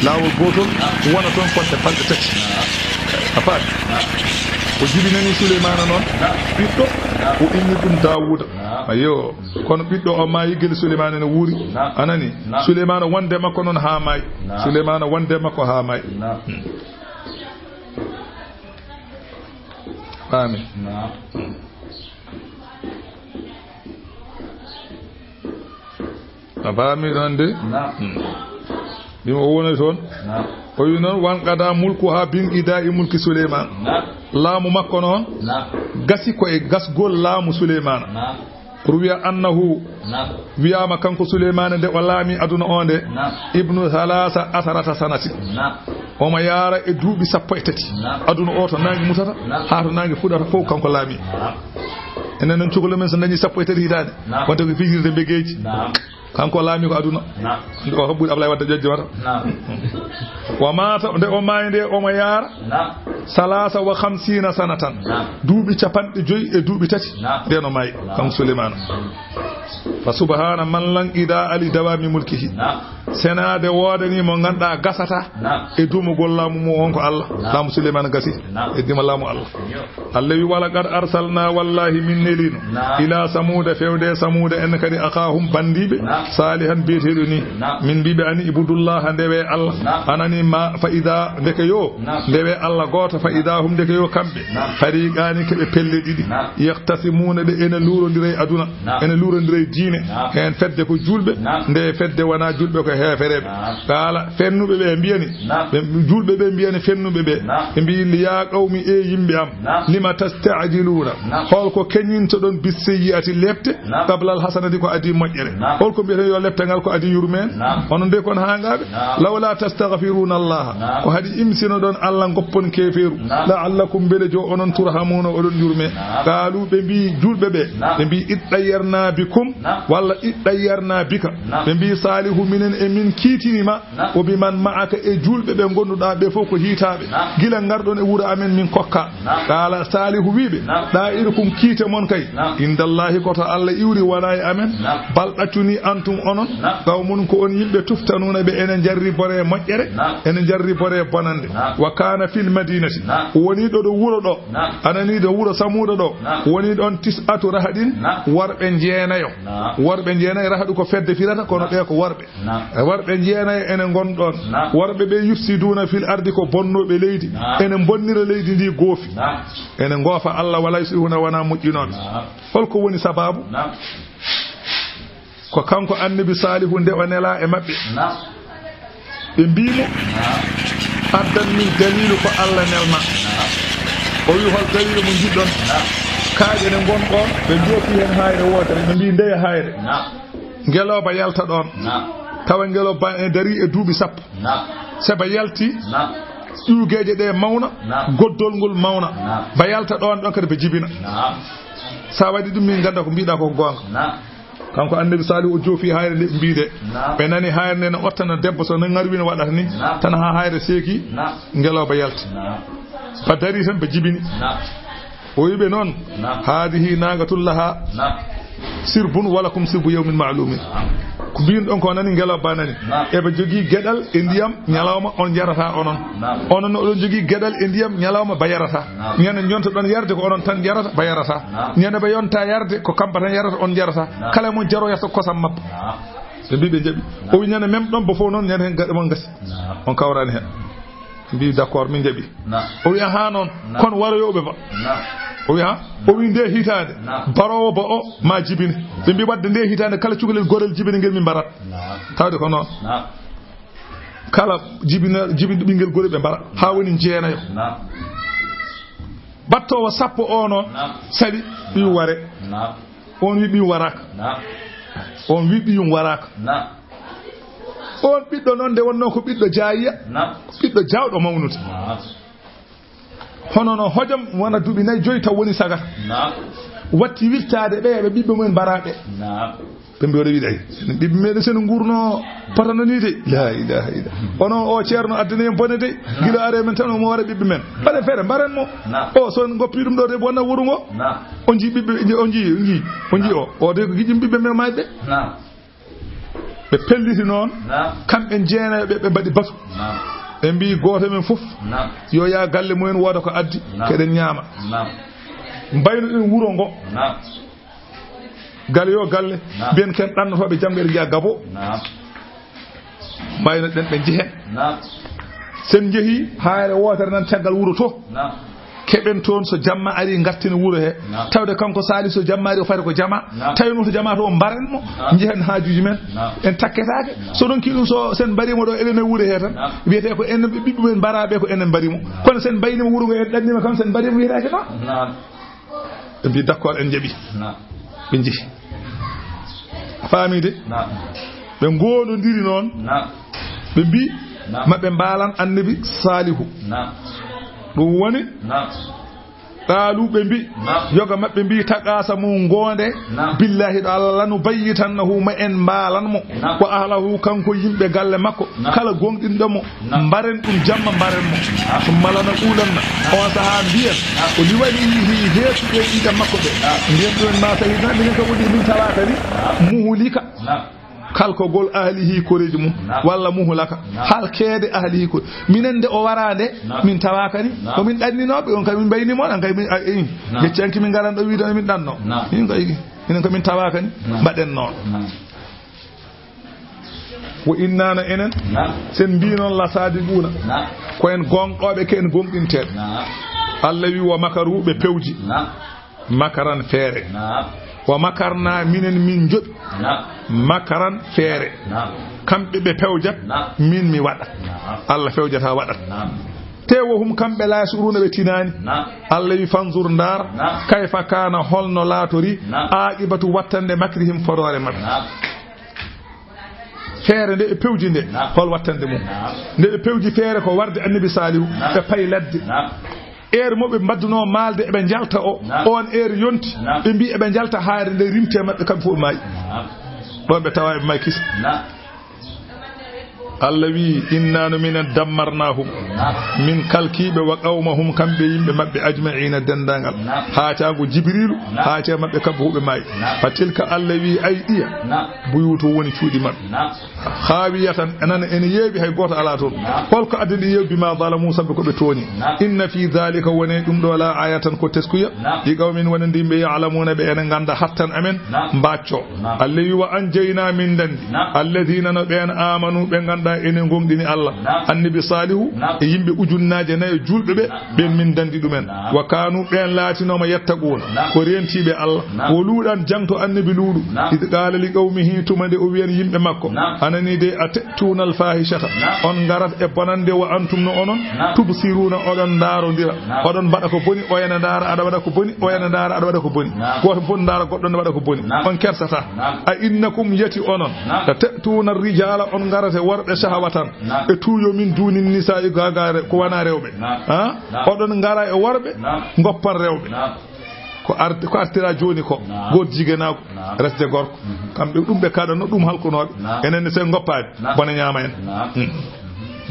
Laawol gootol, naam, wona toon fodde balɗe tati. Naam. A faami? Naam. O jibinani Suleymaana noon, naam, ɓiɗɗo, naam, o inni ɗum Daawuda. Naam. Ayo, kono ɓiɗɗo o maayi, gila Suleymaana ne wuuri. Naam. A nani? Naam. Suleymaana wonde makko noon haa maayi. Naam. Suleymaana wonde makko haa maayi. Naam. Hmm. Amin. Naam. A faami ɗon de? Naam. Hmm. Ɗum o woni toon. Naam. O wi noon, "Wan qada mulku ha bin qida i mulki Suleyman." Naam. Laamu makko noon. Naam. Gasi ko e gasgol laamu Suleymaana. Naam. Ruwiya annahu. Naam. Wiyaama kanko Suleymaana nde o laami aduna o nde. Naam. Ibnu halaasa asarata sanati. Naam. Omo yaara e duuɓi sappo e tati. Naam. Aduna o to naange mutata, naam, haa to naange fuɗata fof kanko laami. Naam. Enen noon cukalel men so dañi sappo e tati hitaande. Naam. Wonta ko fijirde mbegeeji. Naam. Kanko laami ko aduna. Naam. Nde o haɓɓude Ablaye Wadde ƴoƴde wata. Naam. Wa maata, nde o maayi nde omo yaara. Naam. Salaasa wa khamsiina sanatan. Naam. Duuɓi capanɗe joyi e duuɓi tati. Naam. Nden o maayi, naam, kanko Suleymaana. Fa subhaana man lan ida ali dawami mulkihi. Naam. Senaade woodani mo ngannduɗaa gasata, naam, e duumugol laamu mum on ko Allah. Naam. Laamu Suleymaana gasi. Naam. Heddima laamu Allah. Yo. Allah wi, "Wala qad arsalna, wallahi min nelino, naam, ila Samuuda, fewde Samuuda en kadi, akhaahum, banndiiɓe, naam, Saalihan, biyeteeɗo ni." Naam. Min mbiɓe ani, "Ibudullaha, ndewe Allah." Naam. Anani ma, fa ida, ndeke yo, naam, ndewe Allah gooto, fa ida hum, ndeke yo kamɓe, naam, fariqaani, keɓe pelle ɗiɗi, naam, yahtasimuuna, ɗe ene luurondira e aduna, naam, ene luurondira e diine, naam, heen fedde ko juulɓe, naam, nde fedde wonaa juulɓe ko heefereeɓe. Naam. Qaala, fennuɓe ɓe mbiyani, naam, ɓe, juulɓe ɓe mbiyani fennuɓe ɓe, naam, ɓe mbi, "Ya qawmi, e yimɓe am, naam, lima tasta'jiluuna, naam, hol ko keñintoɗon bis sayyi'ati lepte, naam, qabla al hasanati, ko adii moƴƴere?" Naam. Hol ko mbiyeten yo lepte ngal ko adii yurmeen? Naam. Onon de kon haangaaɓe. Naam. "Lawla tastaghfiruuna Allah." Naam. Ko haɗi imsinoɗon Allah ngoppon keefeeru. Naam. "La'allakum", mbele jo onon, "turhamuuna", oɗon yurmee. Naam. Qaalu, ɓe mbi juulɓe ɓe, naam, ɓe mbi, "Ittayyarna bikum", naam, walla "Ittayyarna bika". Naam. Ɓe mbi, "Saalihu, minen e min kiitini ma." Naam. "Wa biman ma'aka", e juulɓe ɓe ngonnduɗaa ɓe fof ko hiitaaɓe. Naam. "Gila ngarɗon e wuro amen min kokka." Naam. Qaala Saalihu wi ɓe, naam, "Daa'irukum, kiite mon kay, naam, indallahi, ko to Allah iwri, wonaa e amen. Naam. Bal, ɗaccu ni, antum, onon, naam, qawmun, ko on yimɓe, tuftanuuna, ɓe ene njarri bone e moƴƴere, naam, ene njarri bone e bonande." Naam. "Wa kaana fil madinati." Naam. Woni ɗo, ɗo wuro ɗo. Naam. Anani ɗo wuro Samuuda ɗo. Naam. Woni ɗon tis'atu rahaɗin, naam, worɓe jeenayo. Naam. Worɓe jeenayo, rahaɗu ko fedde firata, kono, naam, ɓe ko worɓe. Naam. E worɓe jeenayo ene ngon ɗon. Naam. Worɓe ɓe yufsiduuna fil ardi, ko bonnooɓe leydi. Naam. Ene bonnira leydi ndi goofi. Naam. Ene ngoofa Allah, wala yuslihuuna, wonaa moƴƴinooɓe. Naam. Holko woni sabaabu? Naam. Ko kanko Annabi Saalihu nde o nelaa e maɓɓe. Naam. Ɓe mbii mo, naam, "Addan min daliilu ko Allah nelma." Naam. O wi, "Hol daliilu mo njiɗɗon?" Naam. Kaaƴe ɗe ngon ɗon, ɓe njoofi heen haayre wootere, ɓe mbii, "Ndeye haayre." Naam. Ngelooba yalta ɗoon. Naam. Tawa ngelooba ene darii e duuɓi sappo. Naam. Se ba yalti, naam, ƴuugeeje ɗe mawna, naam, goddol ngol mawna. Naam. Ba yalta ɗoon, ɗoon kadi ba jibina. Naam. Sa waɗi ɗum, min ngannda ko mbiɗa ko goonga. Naam. Kanko Annabi Saalihu o joofi haayre nde mbiide. Naam. Ɓe nani haayre nde ne ottana debbo so ne ngarwi no waɗata ni. Naam. Tan haa haayre seeki, naam, ngelooba yalti. Naam. Ba darii tan, ba jibini. Naam. O wiɓe noon, naam, "Haadihi naaqatun laha, naam, sirbun wa lakum sirbu yawmin ma'lumin." Naam. Ko mbiyun ɗon ko nani, ngelooba nani. Naam. Eɓe jogii geɗal e ndiyam ñalawma on yarata onon. Naam. Onon oɗon jogii geɗal e ndiyam ñalawma ba yarata. Naam. Ñande njontoɗon yarde ko onon tan yarata ba yarata. Naam. Ñande ba yonta yarde ko kamɓe tan yarata on yarata. Naam. Kala mo jaro yarta kosam mabba. Naam. Ɓe mbi ɓe jaɓi. Naam. O wi ñande mem ɗon ba fof noon ñande heen gaɗa mon gasi. Naam. On kawrani heen. Mbi d'accord, min jaɓi. Naam. O wi, "Ahaa noon, naam, kono waroyooɓe ba." Naam. O wi, "Ha?" O wi, "Nde hitaande, naam, baroowo ba o ma jibine." Ɓe mbi, "Wadde nde hitaande kala cukalel gorel jibine ngel min mbarat." Naam. Tawde ko noon. Naam. Kala jibina, jibinɗo ɓinngel gorel ɓe mbara. Haa woni jeenayo. Naam. Battoowo sappo o noon, naam, sali ɓiyum ware. Naam. On wi ɓiyum waraaka. Naam. On wi ɓiyum waraaka. Naam. On ɓiɗɗo noon nde wonnoo ko ɓiɗɗo jaayiya, naam, ko ɓiɗɗo jaawɗo mawnude. Naam. Hono no hojom wona duuɓi nayi joyi taw woni sagata. Naam. Watti wirtaade ɓe, ɓe ɓiɓɓe mumen mbaraaɓe. Naam. Ɓe mbi oɗo wiɗa, ɓiɓɓe meɗen seno nguurno potano ni de. La ilaha illa. Ono o ceerno addani en bone de. Naam. Gila are men tan omo wara ɓiɓɓe men. Mbaɗen feere, mbaren mo. Naam. O so en goppi ɗum ɗo de wona wuro ngo. Naam. On jii ɓiɓɓe, on jii, on jii, on jii o. O de ko giƴum ɓiɓɓe men mayɓe. Naam. Ɓe pelliti noon, naam, kamɓe jeenayo ɓe, ɓe mbaɗi batu. Naam. Ɓe mbi gooto men fof, naam, yo yaa galle mumen wooda ko addi, naam, keɗen ñaama. Naam. Mbayno ɗen wuro ngo. Naam. Galle yo galle, naam, mbiyen ken ɗannotooɓe janngo eɗen njiya gabo. Naam. Mbayno ɗen ɓe njehen. Naam. Sen njehi, haayre wootere nan caggal wuro to. Naam. Keɓen toon so jamma ari, ngarten wuro he. Naam. Tawde kanko Saalihu so jamma ari, o fati ko jama. Naam. Tawi noon to jama to, o mbaren mo. Naam. Njehen haajuuji men. Naam. En takketaake. Naam. So ɗon kii ɗum, so sen mbarimo ɗo, eɗen e wuro he tan. Naam. Wiyetee ko enen ɓe ɓiɓɓe men mbaraaɓe, ko enen mbari mo. Naam. Kono sen mbayni mo wuro ngo, en ɗannima kam, sen mbari mo, wiyetee ko non. Naam. Ɓe mbi, "D'accord, en jaɓi." Naam. Ɓe njehi. A faami de? Naam. Ɓe ngoondondiri noon. Naam. Ɓe mbi, naam, maɓe mbaalan Annabi Saalihu. Naam. Ɗum woni, naam, qaalu, ɓe mbi, naam, yoga maɓɓe mbi, "Taqaasamuu, ngoonde, naam, billaahi ɗo Allah, lanubayyitannahu, ma en mbaalan mo, naam, wa ahlahu, kanko yimɓe galle makko, naam, kala gooŋɗinɗo mo, naam, mbaren ɗum jamma, mbaren mo. Naam. Summa lanaqulanna." Naam. On sahaa mbiyen, naam, "O liwaliyihi, heesuɓe ɓiɓɓe makko ɓe." Naam. Mbiyen ɗumen, "Ma sahidna, minen kam woni min tawaaka ni, naam, muhlika." Naam. Kalkogol ahlihi, koreeji mum. Naam. Walla muhlaka. Naam. Halkeede ahlihi, ko minen nde o wara nde, naam, min tawaaka ni. Naam. Ko min ɗanninooɓe, on kay min mbayni mo, on kay min, a, in. Naam. Gecci anki min ngaran ɗo wiide min ɗanno. Naam. Min kay, minen ko min tawaaka ni. Naam. Mbaɗen noon. Naam. Wo innaano enen, naam, sen mbii noon la saadiquuna. Naam. Ko en gooŋɗooɓe, ko en gooŋɗinteeɓe. Naam. Allah wi, "Wa makaru", ɓe pewji. Naam. Makaran, feere. Naam. Wa makarna, minen min njoɓi. Naam. Makaran, feere. Naam. Kamɓe ɓe pewjat, naam, min mi waɗa. Naam. Allah fewjata, waɗat. Naam. Te wo hum, kamɓe, la yash'uruna, ɓe tinaani. Naam. Allah wi, "Fanzur", ndaar, naam, kayfa kaana, holno laatori, naam, aqibatu, wattande, makrihim, fodoore maɓɓe. Naam. Feere nde ɓe pewji nde, naam, hol wattande mum? Naam. Nde ɓe pewji feere ko warde Annabi Saalihu, naam, ɓe payi ladde. Naam. Heure mo ɓe mbaddunoo maalde eɓe njalta o, naam, on heure yonti, naam, ɓe mbi eɓe njalta haayre nde rimte maɓɓe, kamɓe fof ɓe maayi. Naam. Ɗon ɓe tawa eɓe maayi kisa. Naam. Allah wi, "Inna no minen dammarnahum." Naam. Min kalkiiɓe, "wa qawmahum", kamɓe yimɓe maɓɓe, "ajma'iina", denndaangal. Naam. Haa caango Jibriilu, naam, haa cee maɓɓe kamɓe fof ɓe maayi. Naam. Fa tilka, Allah wi, "ay ɗiya." Naam. Buyutu woni cuuɗi maɓɓe. Naam. Haawiyatan, enana ene yeeɓi, hay gooto alaa toon. Naam. Holko addi ɗi yeeɓi? Bimaa zalamu, sabu ko ɓe tooñi. Naam. Inna fii zaalika, woni ɗum ɗo, la aayatan, ko teskuya. Naam. Li qawmin, wonande yimɓe, ya'lamuuna, ɓe ene ngannda, hattan amen, naam, mbaaccoo. Naam. Allah wi, "Wa anjaynaa", min ndanndi. Naam. Alladiina, no ɓeen, aamanu, ɓe ngannduɗaa ene ngooŋɗini Allah. Naam. Annabi Saalihu, naam, e yimɓe ujunnaaje nayi juulɓe ɓe, naam, ɓeen min ndanndi ɗumen. Naam. Wa kaanu, ɓeen laatinooma, yattaquuna, naam, ko reentiiɓe Allah. Naam. Wo Luuɗan, jaŋto Annabi Luuɗu. Naam. Id qaala li qawmihi, tuma nde o wiyan yimɓe makko. Naam. Anani de, ata'tuuna al-faahishata. Naam. On ngarat e bonannde, wa antum, no onon. Naam. Tubsiruuna, oɗon ndaarondira. Naam. Oɗon mbaɗa ko boni, o ene ndaara, aɗa waɗa ko boni, o ene ndaara, aɗa waɗa ko boni. Naam. Gooto fof ndaara goɗɗo ne waɗa ko boni. Naam. On kersataa. Naam. A innakum, yati onon. Naam. La ta'tuuna ar-rijaala, on ngarat e worɓe, shahwatan. Naam. E tuuyo, min duuni nisaa'i, gaagaare, ko wanaa rewɓe. Naam. Ha? Naam. Oɗon ngara e worɓe, naam, ngoppan rewɓe. Naam. Ko art-, ko artira jooni ko, naam, goot jigeenaagu, naam, resde gorko. Mhm. Kamɓe ɗum ɓe kaɗanno, ɗum halkunooɓe. Naam. Enen ne, sen ngoppaani, naam, bone ñaama en. Naam. Hmm.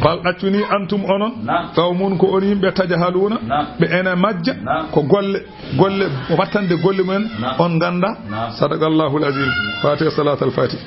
Bal, ɗaccu ni, antum, onon, naam, qawmun, ko on yimɓe, tajhaluuna, naam, ɓe ene majja, naam, ko golle, golle, wattande golle mumen, naam, on ngannda. Naam. Sadaqallahul azim. Fatiha, salatul fatiha.